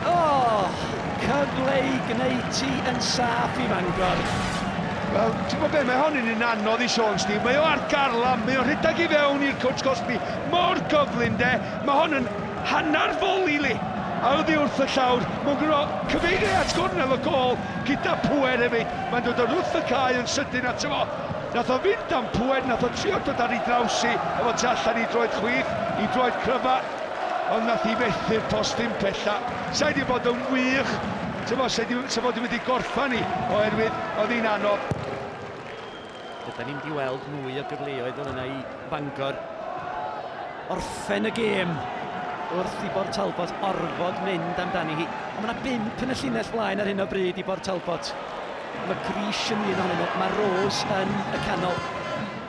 O, oh, cyfle i gwneud ti yn saff i Fangor. Wel, ti'n gwybod be, mae hon yn un anodd i Sean Steve. Mae o ar garlam, mae o'n rhedeg i fewn i'r cwtsh cosbi mor gyflym de. Mae hon yn hanner foli li. A oddi wrth y llawr, mae'n gwneud cyfeirio at gornel y gôl gyda pŵer hefyd. Mae'n dod o'r wrth y cae yn sydyn ato fo. Nath o fynd am pŵer, nath o trio dod ar ei draws i, efo tu allan i droed chwith, i droed cryfa, ond nath i fethu'r postyn pella. Sa'i di bod yn wych, ti'n bo, sa'i di, sa fo di mynd i gorffan i, oherwydd oedd hi'n anodd. Dydan ni'n mynd i weld mwy o gyfleoedd fel yna i Fangor orffen y gêm wrth i Bort Talbot orfod mynd amdani hi. Ond mae yna bump yn y llinell flaen ar hyn o bryd i Bort Talbot. Mae Grish yn un ohonyn nhw, mae Rose yn y canol.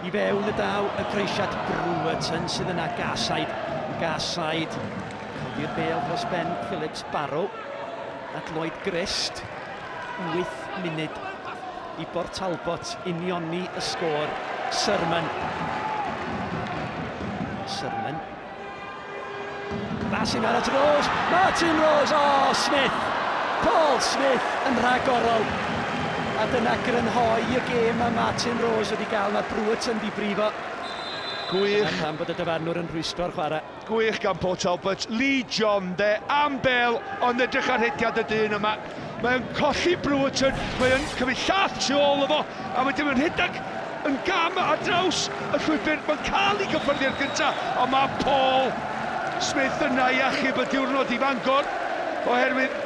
I fewn y daw y croesiad Brewerton sydd yna, Garside. Garside, codi'r bêl dros ben Phillips Barrow at Lloyd Grist. 8 munud i Bort Talbot unioni y sgôr. Surman. Surman. Bas i mewn at Rose. Martin Rose. Oh, Smith. Paul Smith yn rhagorol. A dyna grynhoi y gêm mae Martin Rose wedi gael. Mae Brewerton di brifo. Gwych. Dyna pam bod y dyfarnwr yn rhwystro'r chwarae. Gwych gan Port Talbot, Lee John de, am bel, ond edrych ar hediad y dyn yma. Mae o'n colli Brewerton, mae o'n cymryd llath tu ôl o fo, a wedyn mae'n rhedeg yn gam ar draws y llwybr. Mae'n cael ei gyffyrddiad gyntaf, ond mae Paul Smith yna i achub y diwrnod i Fangor, oherwydd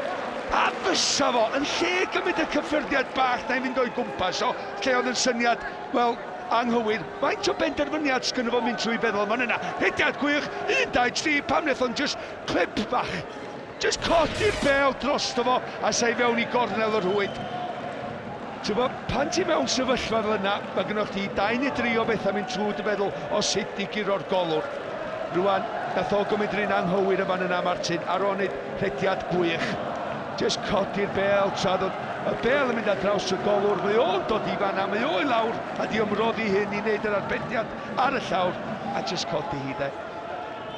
a fysa fo, yn lle gymryd y cyffyrddiad bach na i fynd o'i gwmpas o, lle oedd yn syniad, wel, anghywir. Faint o benderfyniad sgynno fo mynd trwy feddwl fan yna? Rhediad gwych, 1, 2, 3, pam wnaeth o'n just clip bach. Just codi'r bêl drosto fo a sa'i fewn i gornel y rhwyd. Ti'n bo, pan ti mewn sefyllfa fel yna, mae gynnwch chi dau neu dri o bethau mynd trwy dy feddwl o sut i guro'r golwr. Rwan, nath o gymryd yr un anghywir yn fan yna, Martin, ar ôl wneud rhediad gwych. Just codi'r bêl tra ddod y bêl yn mynd ar draws y golwr, mae o'n dod i fanna, mae o i lawr a di ymroddi hyn i wneud yr arbediad ar y llawr a just codi hi de.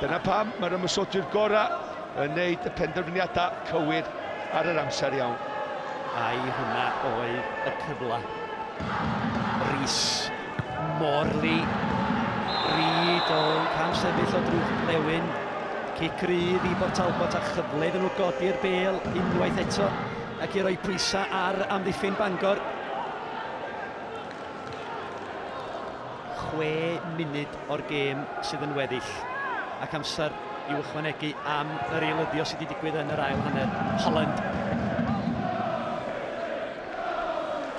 Dyna pam mae'r ymosodwyr gorau Yn neud y penderfyniadau cywir ar yr amser iawn. Ai hwnna oedd y cyfle? Rees, Morley, Reid o camsefyll o drwch blewyn. Cic rydd i Bort Talbot a chyfle iddyn nhw godi'r bêl unwaith eto ac i roi pwysau ar amddiffyn Bangor. 6 munud o'r gêm sydd yn weddill ac amser i'w ychwanegu am yr eilyddio sydd wedi digwydd yn yr ail hanner. Holland.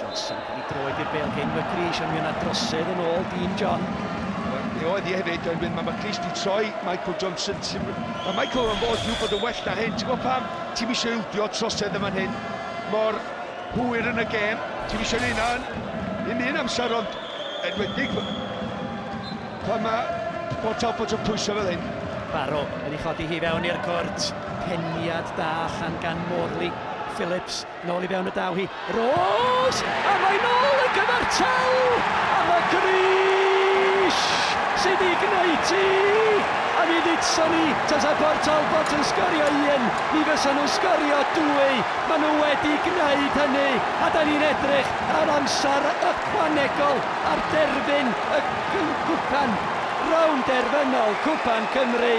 Johnson cael ei droed i'r bêl gen McCreesh, ond mi yna drosedd yn ôl Dean John. Mi oedd hi hefyd, oherwydd mae McCreesh wedi troi Michael Johnson. Mae Michael yn fod i'w bod yn well na hyn. Ti'n gwybod pam? Ti'm eisiau ildio trosedd yma'n hyn. Mor hwyr yn y gêm. Ti'm eisiau neud 'na yn un amser, ond enwedig pan mae Port Talbot yn pwyso fel hyn. Barrow yn ei chodi hi fewn i'r cwrt. Peniad da allan gan Morley. Phillips, nôl i fewn y daw hi. Rose! A mae nôl yn gyfartal! A mae Gris sydd i gwneud hi! A mi ddudson ni, tasa Port Talbot yn sgorio un, mi fysa nhw'n sgorio dwy. Maen nhw wedi gwneud hynny, a da ni'n edrych ar amser ychwanegol ar derfyn y cwpan, rownd derfynol Cwpan Cymru.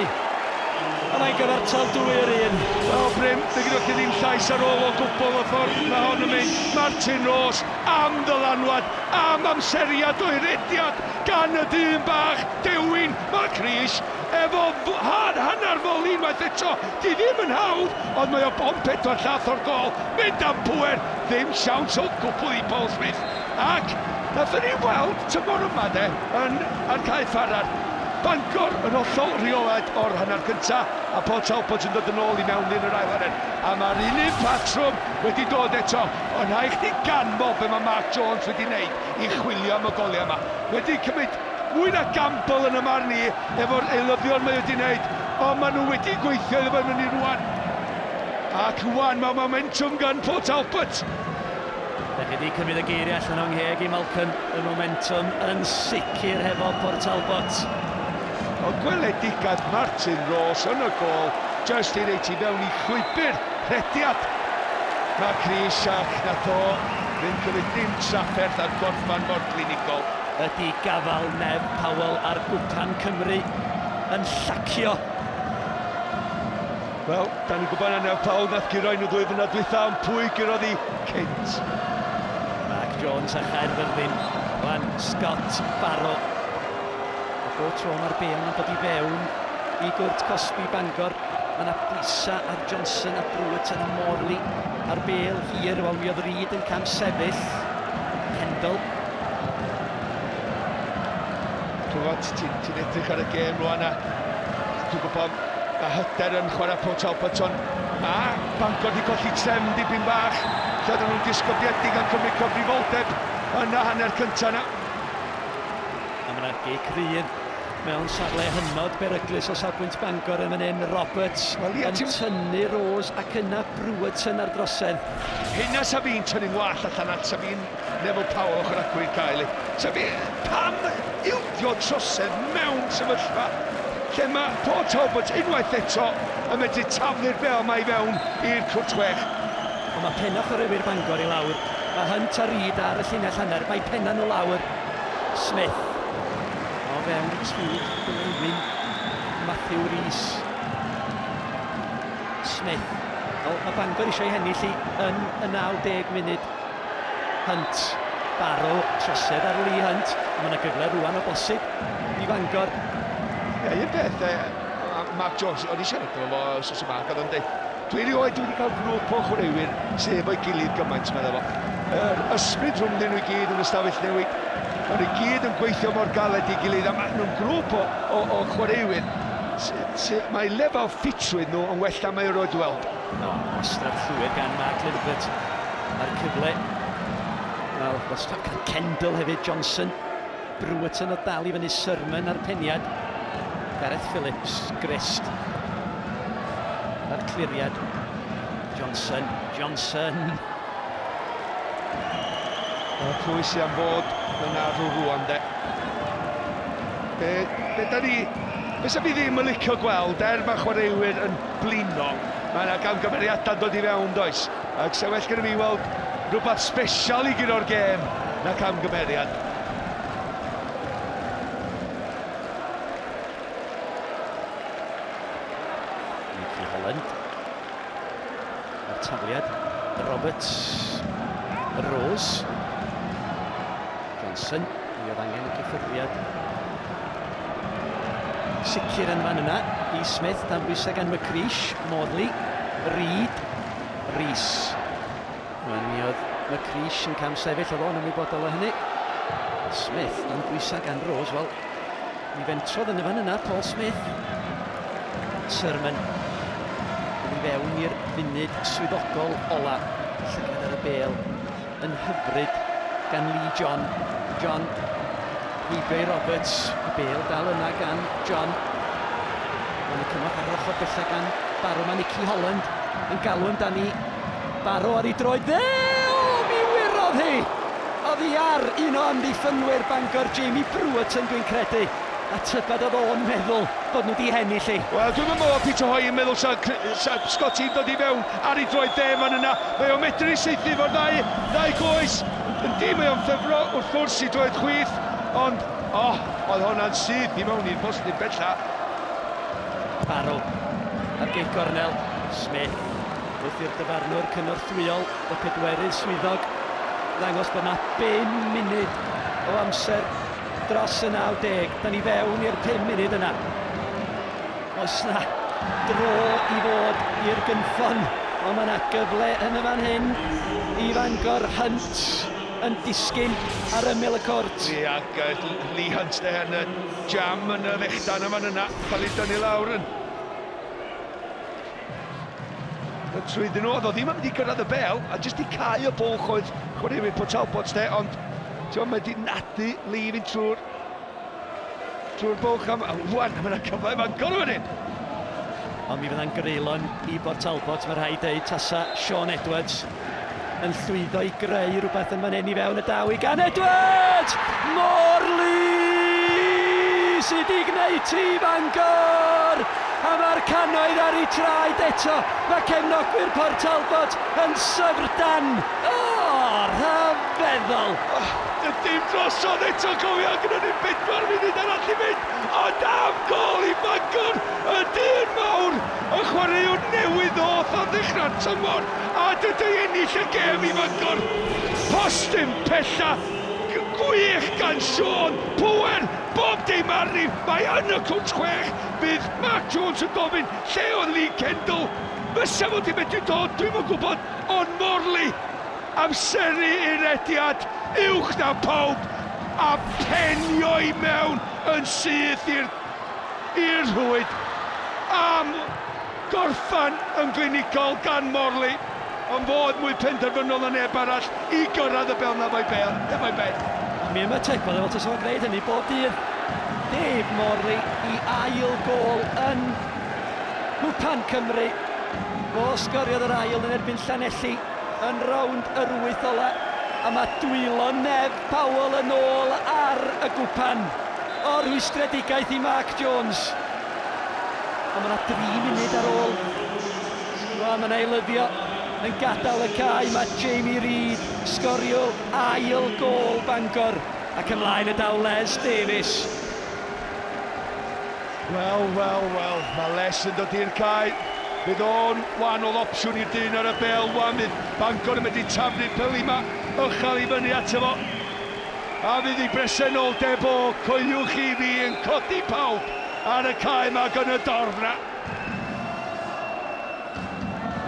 A mae'n gyfartal 2 i'r 1. Wel, Bryn, dy gyda chi ddim llais ar ôl o gwbl y ffordd mae hon yn mynd. Martin Rose am ddylanwad, am amseriad o'i rediad gan y dyn bach, Dewin McCreesh, efo hanner foli unwaith eto. Di ddim yn hawdd, ond mae o bom pedwar llath o'r gol. Mynd am pwer, ddim siawns o gwbl i Paul Smith. Ac nathon ni weld tymor yma de, yn ar cae Ffarar. Bangor yn hollol reolaidd o'r hanner cynta, a Port Talbot yn dod yn ôl i mewn yn yr ail hanner. A mae'r un un patrwm wedi dod eto, ond rhaid chdi ganmol be mae Mark Jones wedi wneud i chwilio am y goliau yma. Wedi cymryd mwy na gamble yn y marn i efo'r eilyddion mae wedi wneud, ond maen nhw wedi gweithio iddo fo fyny rwan. Ac rwan mae momentum gan Port Talbot. Da chi wedi cymryd y geiriau allan o'n ngheg i, Malcolm, y momentum yn sicr hefo Port Talbot. Ond gweledigaeth Martin Rose yn y gol, just i reit i fewn i llwybr rhediad. Mae Chris ac nath o ddim cymryd dim trafferth ar gorffan mor glinigol. Ydy gafal Nev Powell ar Gwpan Cymru yn llacio? Wel, da ni'n gwybod na Nev Powell nath guro un o 2 flynedd dwytha, ond pwy gurodd hi cynt? Mark Jones a Chaerfyrddin. Wan, Scott Barrow. A bob tro mae'r bêl yn dod i fewn i gwrt cosbi Bangor. Mae yna bwysa ar Johnson a Brewerton a Morley. A'r bêl hir, wel mi oedd Reid yn cam sefyll. Kendall. Dwi'n gwybod, ti'n ti edrych ar y gêm rwan a dwi'n gwybod mae hyder yn chwarae Port Talbot, ond mae Bangor wedi colli trefn dipyn bach lle oedden nhw'n disgybliedig yn cymryd cyfrifoldeb yn y hanner cyntaf yna. A mae yna gic rydd mewn safle hynod beryglus o safbwynt Bangor yn fan hyn. Roberts well, yeah, yn tynnu Rose ac yna Brewerton ar drosedd. Hynna sa fi'n tynnu'n wallt allan at sa fi'n Neville Powell ochr acw i'r cael. Sa fi, pam ildio trosedd mewn sefyllfa lle mae Port Talbot unwaith eto yn medru taflu'r bêl 'ma i fewn i'r cwrt chwech. Ond mae penna chwaraewyr Bangor i lawr. Mae Hunt a Reid ar y llinell hanner. Mae penna nhw lawr. Smith. O fewn trwch blewyn Matthew Rees. Smith. Wel, mae Bangor eisiau hennill hi yn y 90 munud. Hunt. Barrow, trosedd ar Lee Hunt. Mae yna gyfle rwan o bosib i Fangor. Ie, un peth, Mark Jones, o'n i siarad efo fo wsos yma, ac oedd o'n dweud, dwi erioed wedi cael grŵp o chwaraewyr sydd efo'i gilydd gymaint, meddai fo. Yr ysbryd rhwng nhw i gyd yn ystafell newid, maen nhw i gyd yn gweithio mor galed i gilydd, a maen nhw'n grŵp o chwaraewyr mae lefel ffitrwydd nhw yn well na mae erioed weld. No, gwastraff llwyr gan Mark Liddbert. A'r cyfle, wel, gwastraff gan Kendall hefyd, Johnson. Brewerton o dal i fyny Sermon a'r peniad. Gareth Phillips, Grist. A'r cliriad. Johnson, Johnson. O, pwy sy'n am fod yn arw rwan de? Be da ni Be sa fi ddim yn licio gweld, er mae chwaraewyr yn blino, mae yna gamgymeriadau'n dod i fewn, does? Ac sa well gennym fi weld rhywbeth special i guro'r gêm na camgymeriad. Nicky Holland. A'r tafliad. Roberts. Rose. Johnson. Mi oedd angen y cyffyrddiad sicr yn fan yna i Smith dan bwysau gan McCreesh, Morley, Reid, Rees. Wel, mi oedd McCreesh yn cam sefyll, oedd o'n ymwybodol o hynny. Smith dan bwysau gan Rose, wel, Mi fentrodd yn y fan yna Paul Smith. Sermon. Yn i fewn i'r funud swyddogol ola. Llygad ar y bêl yn hyfryd gan Lee John. John heibio i Roberts. Y bêl dal yna gan John. Mae'n y cymorth ar yr ochr bella gan Barrow. Mae Nicky Holland yn galw amdani. Barrow ar ei droed dde! O, mi wyrodd hi! Oddi ar un o amddiffynwyr Bangor, Jamie Brewerton dwi'n credu, a tybed oedd o'n meddwl bod nhw 'di hennill hi. Wel, dwi'm yn meddwl bod Peter Hoy yn meddwl sa, sa Scotty yn dod i fewn ar ei droed dde fan yna. Mae o'n medru saethu efo'r ddau, ddau goes. Yndi, mae o'n ffefro wrth gwrs i droed chwith, ond, oh, oedd hwnna'n syth i mewn i'r postyn bella. Barrow ar gic gornel, Smith wrth i'r dyfarnwr cynorthwyol y pedwerydd swyddog ddangos bod 'na bum munud o amser dros y 90. Da ni fewn i'r pum munud yna. Oes 'na dro i fod i'r gynffon, ond mae 'na gyfle yn y fan hyn i Fangor. Hunt yn disgyn ar ymyl y cwrt. Ie, ac Lee Hunt de yn y jam yn y ddechdan yn fan yna, cael ei dynnu lawr yn Trwyddyn nhw, oedd o ddim yn mynd i gyrraedd y bel, a jyst i cau y bwlch oedd chwaraewyr Port Talbot de, ond ti'n mae di nadu Lee fynd trwy'r trwy'r bwlch am, a wwan, mae yna cyfle Fangor fan hyn. Ond mi fydda'n greulon i Bort Talbot, mae rhaid deud, tasa Sean Edwards yn llwyddo i greu rhywbeth yn fan hyn i fewn y daw i gan Edwards! Morley sydd wedi gwneud ti Bangor! A mae'r cannoedd ar eu traed eto. Mae cefnogwyr Port Talbot yn syfrdan. O, rhyfeddol! Oh, dim drosodd eto, cofio, gyda ni bedwar munud arall i fynd, ond am gol i Bangor, y dyn mawr, y chwaraewr newydd ddoth ar ddechrau'r tymor, a dydy ennill y gêm i Fangor. Postyn pella, gwych gan Siôn, pŵer, bob dim arni, mae yn y cwrt chwech, fydd Mark Jones yn gofyn lle oedd Lee Kendall, fysa fo di medru dod, dwi'm yn gwybod, ond Morley, amseru ei rediad uwch na pawb, a penio i mewn yn syth i'r i'r rhwyd am gorffan yn glinigol gan Morley, ond fo oedd mwy penderfynol na neb arall i gyrraedd y bêl 'na efo'i bêl, efo'i ben. A mi ymatebodd e fel tasa fo'n gwneud hynny bob dydd. Dave Morley i ail gôl yn Nghwpan Cymru. Fo sgoriodd yr ail yn erbyn Llanelli yn rownd yr wyth ola, a mae dwylo Nev Powell yn ôl ar y gwpan. O rwystredigaeth i Mark Jones. Ond mae yna dri munud ar ôl. Wel, mae'n eilyddio yn gadael y cae. Mae Jamie Reid sgorio ail gôl Bangor. Ac ymlaen y daw Les Davies. Wel, wel, wel, mae Les yn dod i'r cae. Fydd o'n wahanol opsiwn i'r dyn ar y bel wan. Fydd Bangor yn mynd i taflu'r peli yma uchel i fyny ato fo. A fydd ei bresenoldeb o, coeliwch chi fi, yn codi pawb ar y cae 'ma ac yn y dorf 'na.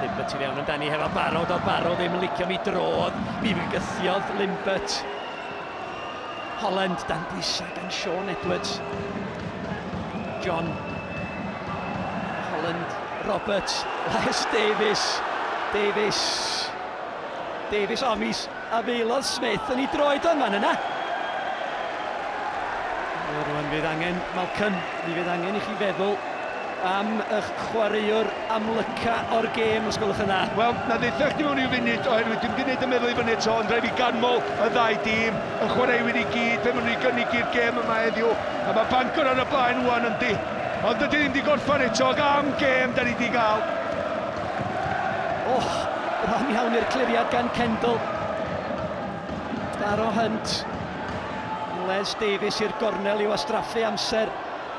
Limbert i fewn amdani hefo Barrow, doedd Barrow ddim yn licio mi drodd, mi fygythiodd Limbert. Holland dan bwysau gan Sean Edwards. John Holland, Roberts, Les Davies, Davies, Davies, o mis A faelodd Smith yn ei droed o'n fan yna. Rwan fydd angen, Malcolm, mi fydd angen i chi feddwl am eich chwaraewr amlyca o'r gêm, os gwelwch yn dda. Wel, na ddeitha chdi mewn i'w funud, oherwydd dwi'm 'di neud y meddwl i fyny eto, ond rhaid fi ganmol y ddau dîm, y chwaraewyr i gyd, be maen nhw'n ei gynnig i'r gêm yma heddiw, a mae Bangor ar y blaen ŵan, yndi. Ond dydy ddim wedi gorffan eto, ac am gêm da ni wedi gael. Oh, bron iawn i'r cliriad gan Kendall. Daro Hunt. Les Davies i'r gornel i wastraffu amser.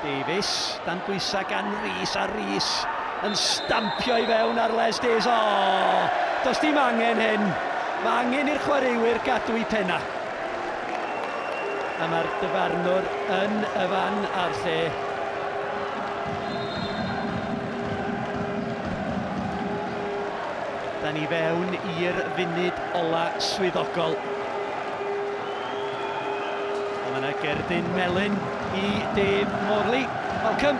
Davies, dan bwysau gan Rees, a Rees yn stampio i fewn ar Les Davies. O, oh, does dim angen hyn. Mae angen i'r chwaraewyr gadw i penna. A mae'r dyfarnwr yn y fan a'r lle. Da ni fewn i'r funud ola swyddogol. A mae yna gerdyn melyn i Dave Morley. Malcolm,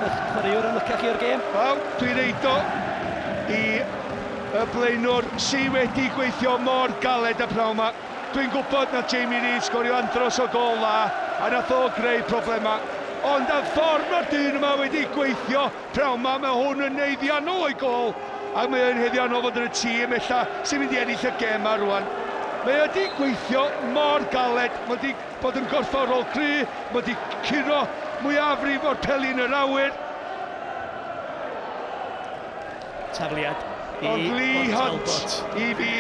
y chwaraewr amlycach chi o'r gêm. Wel, dwi'n reid o i y blaenwr sy wedi gweithio mor galed y pnawn 'ma. Dwi'n gwybod nath Jamie Reid sgorio andros o gôl dda a nath o greu problema. Ond y ffordd mae'r dyn yma wedi gweithio pnawn 'ma, mae hwn yn haeddiannol o'i gôl a mae o'n haeddiannol fod yn y tîm ella sy'n mynd i ennill y gêm 'ma rwan. Mae o wedi gweithio mor galed, mae wedi bod yn gorfforol cry, mae wedi curo mwyafrif o'r peli yn yr awyr. Tafliad i Ond Lee Port Hunt Talbot. i fi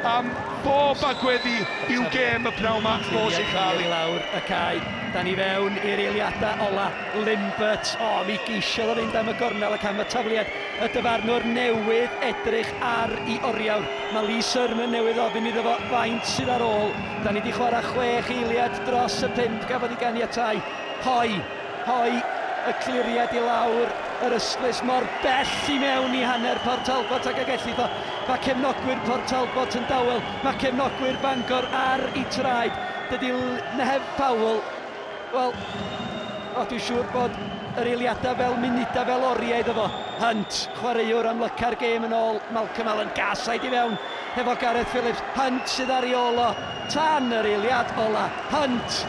am bob agweddi i'w gêm y pnawn 'ma, fo sy'n cael i lawr y cae. Da ni fewn i'r eiliadau ola. Limbert, o, mi geisiodd o fynd am y gornel ac am y tafliad. Y dyfarnwr newydd edrych ar i oriawr. Mae Lee Surman newydd ofyn iddo fo faint sydd ar ôl. Da ni wedi chwarae 6 eiliad dros y 5 gafodd ei ganiatau. Hoi, Hoi y cliriad i lawr yr ystlys mor bell i mewn i hanner Port Talbot ag y gellith o. Mae cefnogwyr Port Talbot yn dawel, mae cefnogwyr Bangor ar eu traed. Dydy Nehef Powell, wel, o, dwi'n siŵr bod yr eiliadau fel munudau fel oriau iddo fo. Hunt, chwaraewr amlyca'r gêm yn ôl Malcolm Allen, gasaid i fewn hefo Gareth Phillips. Hunt sydd ar ei ôl o tan yr eiliad ola. Hunt!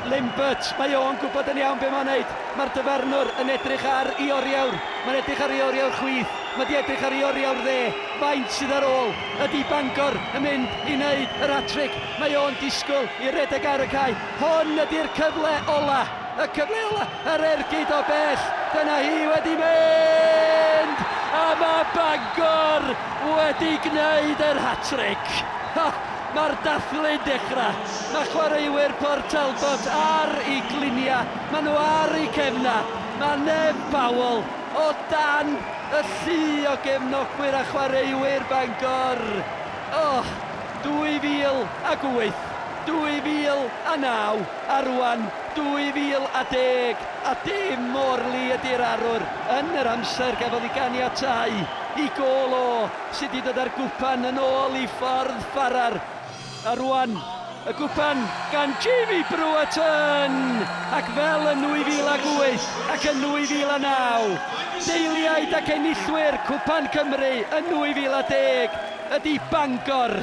Limbert, mae o'n gwybod yn iawn be mae'n neud. Mae'r dyfarnwr yn edrych ar ei oriawr. Mae'n edrych ar ei oriawr chwith. Mae di edrych ar ei oriawr dde. Faint sydd ar ôl? Ydy Bangor yn mynd i wneud yr hat-trick? Mae o'n disgwyl i redeg ar y cae. Hwn ydy'r cyfle ola. Y cyfle ola. Yr ergyd o bell. Dyna hi wedi mynd! A mae Bangor wedi gwneud yr hat-trick. Ha! Mae'r dathlu'n dechrau. Mae chwaraewyr Port Talbot ar eu gliniau. Maen nhw ar eu cefnau. Mae Nev Powell o dan y llu o gefnogwyr a chwaraewyr Bangor. Oh, 2008, 2009, a rwan 2010, a dim Morley ydy'r arwr yn yr amser gafodd ei ganiatáu i gôl o sydd wedi dod â'r gwpan yn ôl i ffordd Farrar. A rwan, y gwpan gan Jamie Brewerton! Ac fel yn 2008 ac yn 2009, deiliaid ac enillwyr Cwpan Cymru yn 2010 ydy Bangor.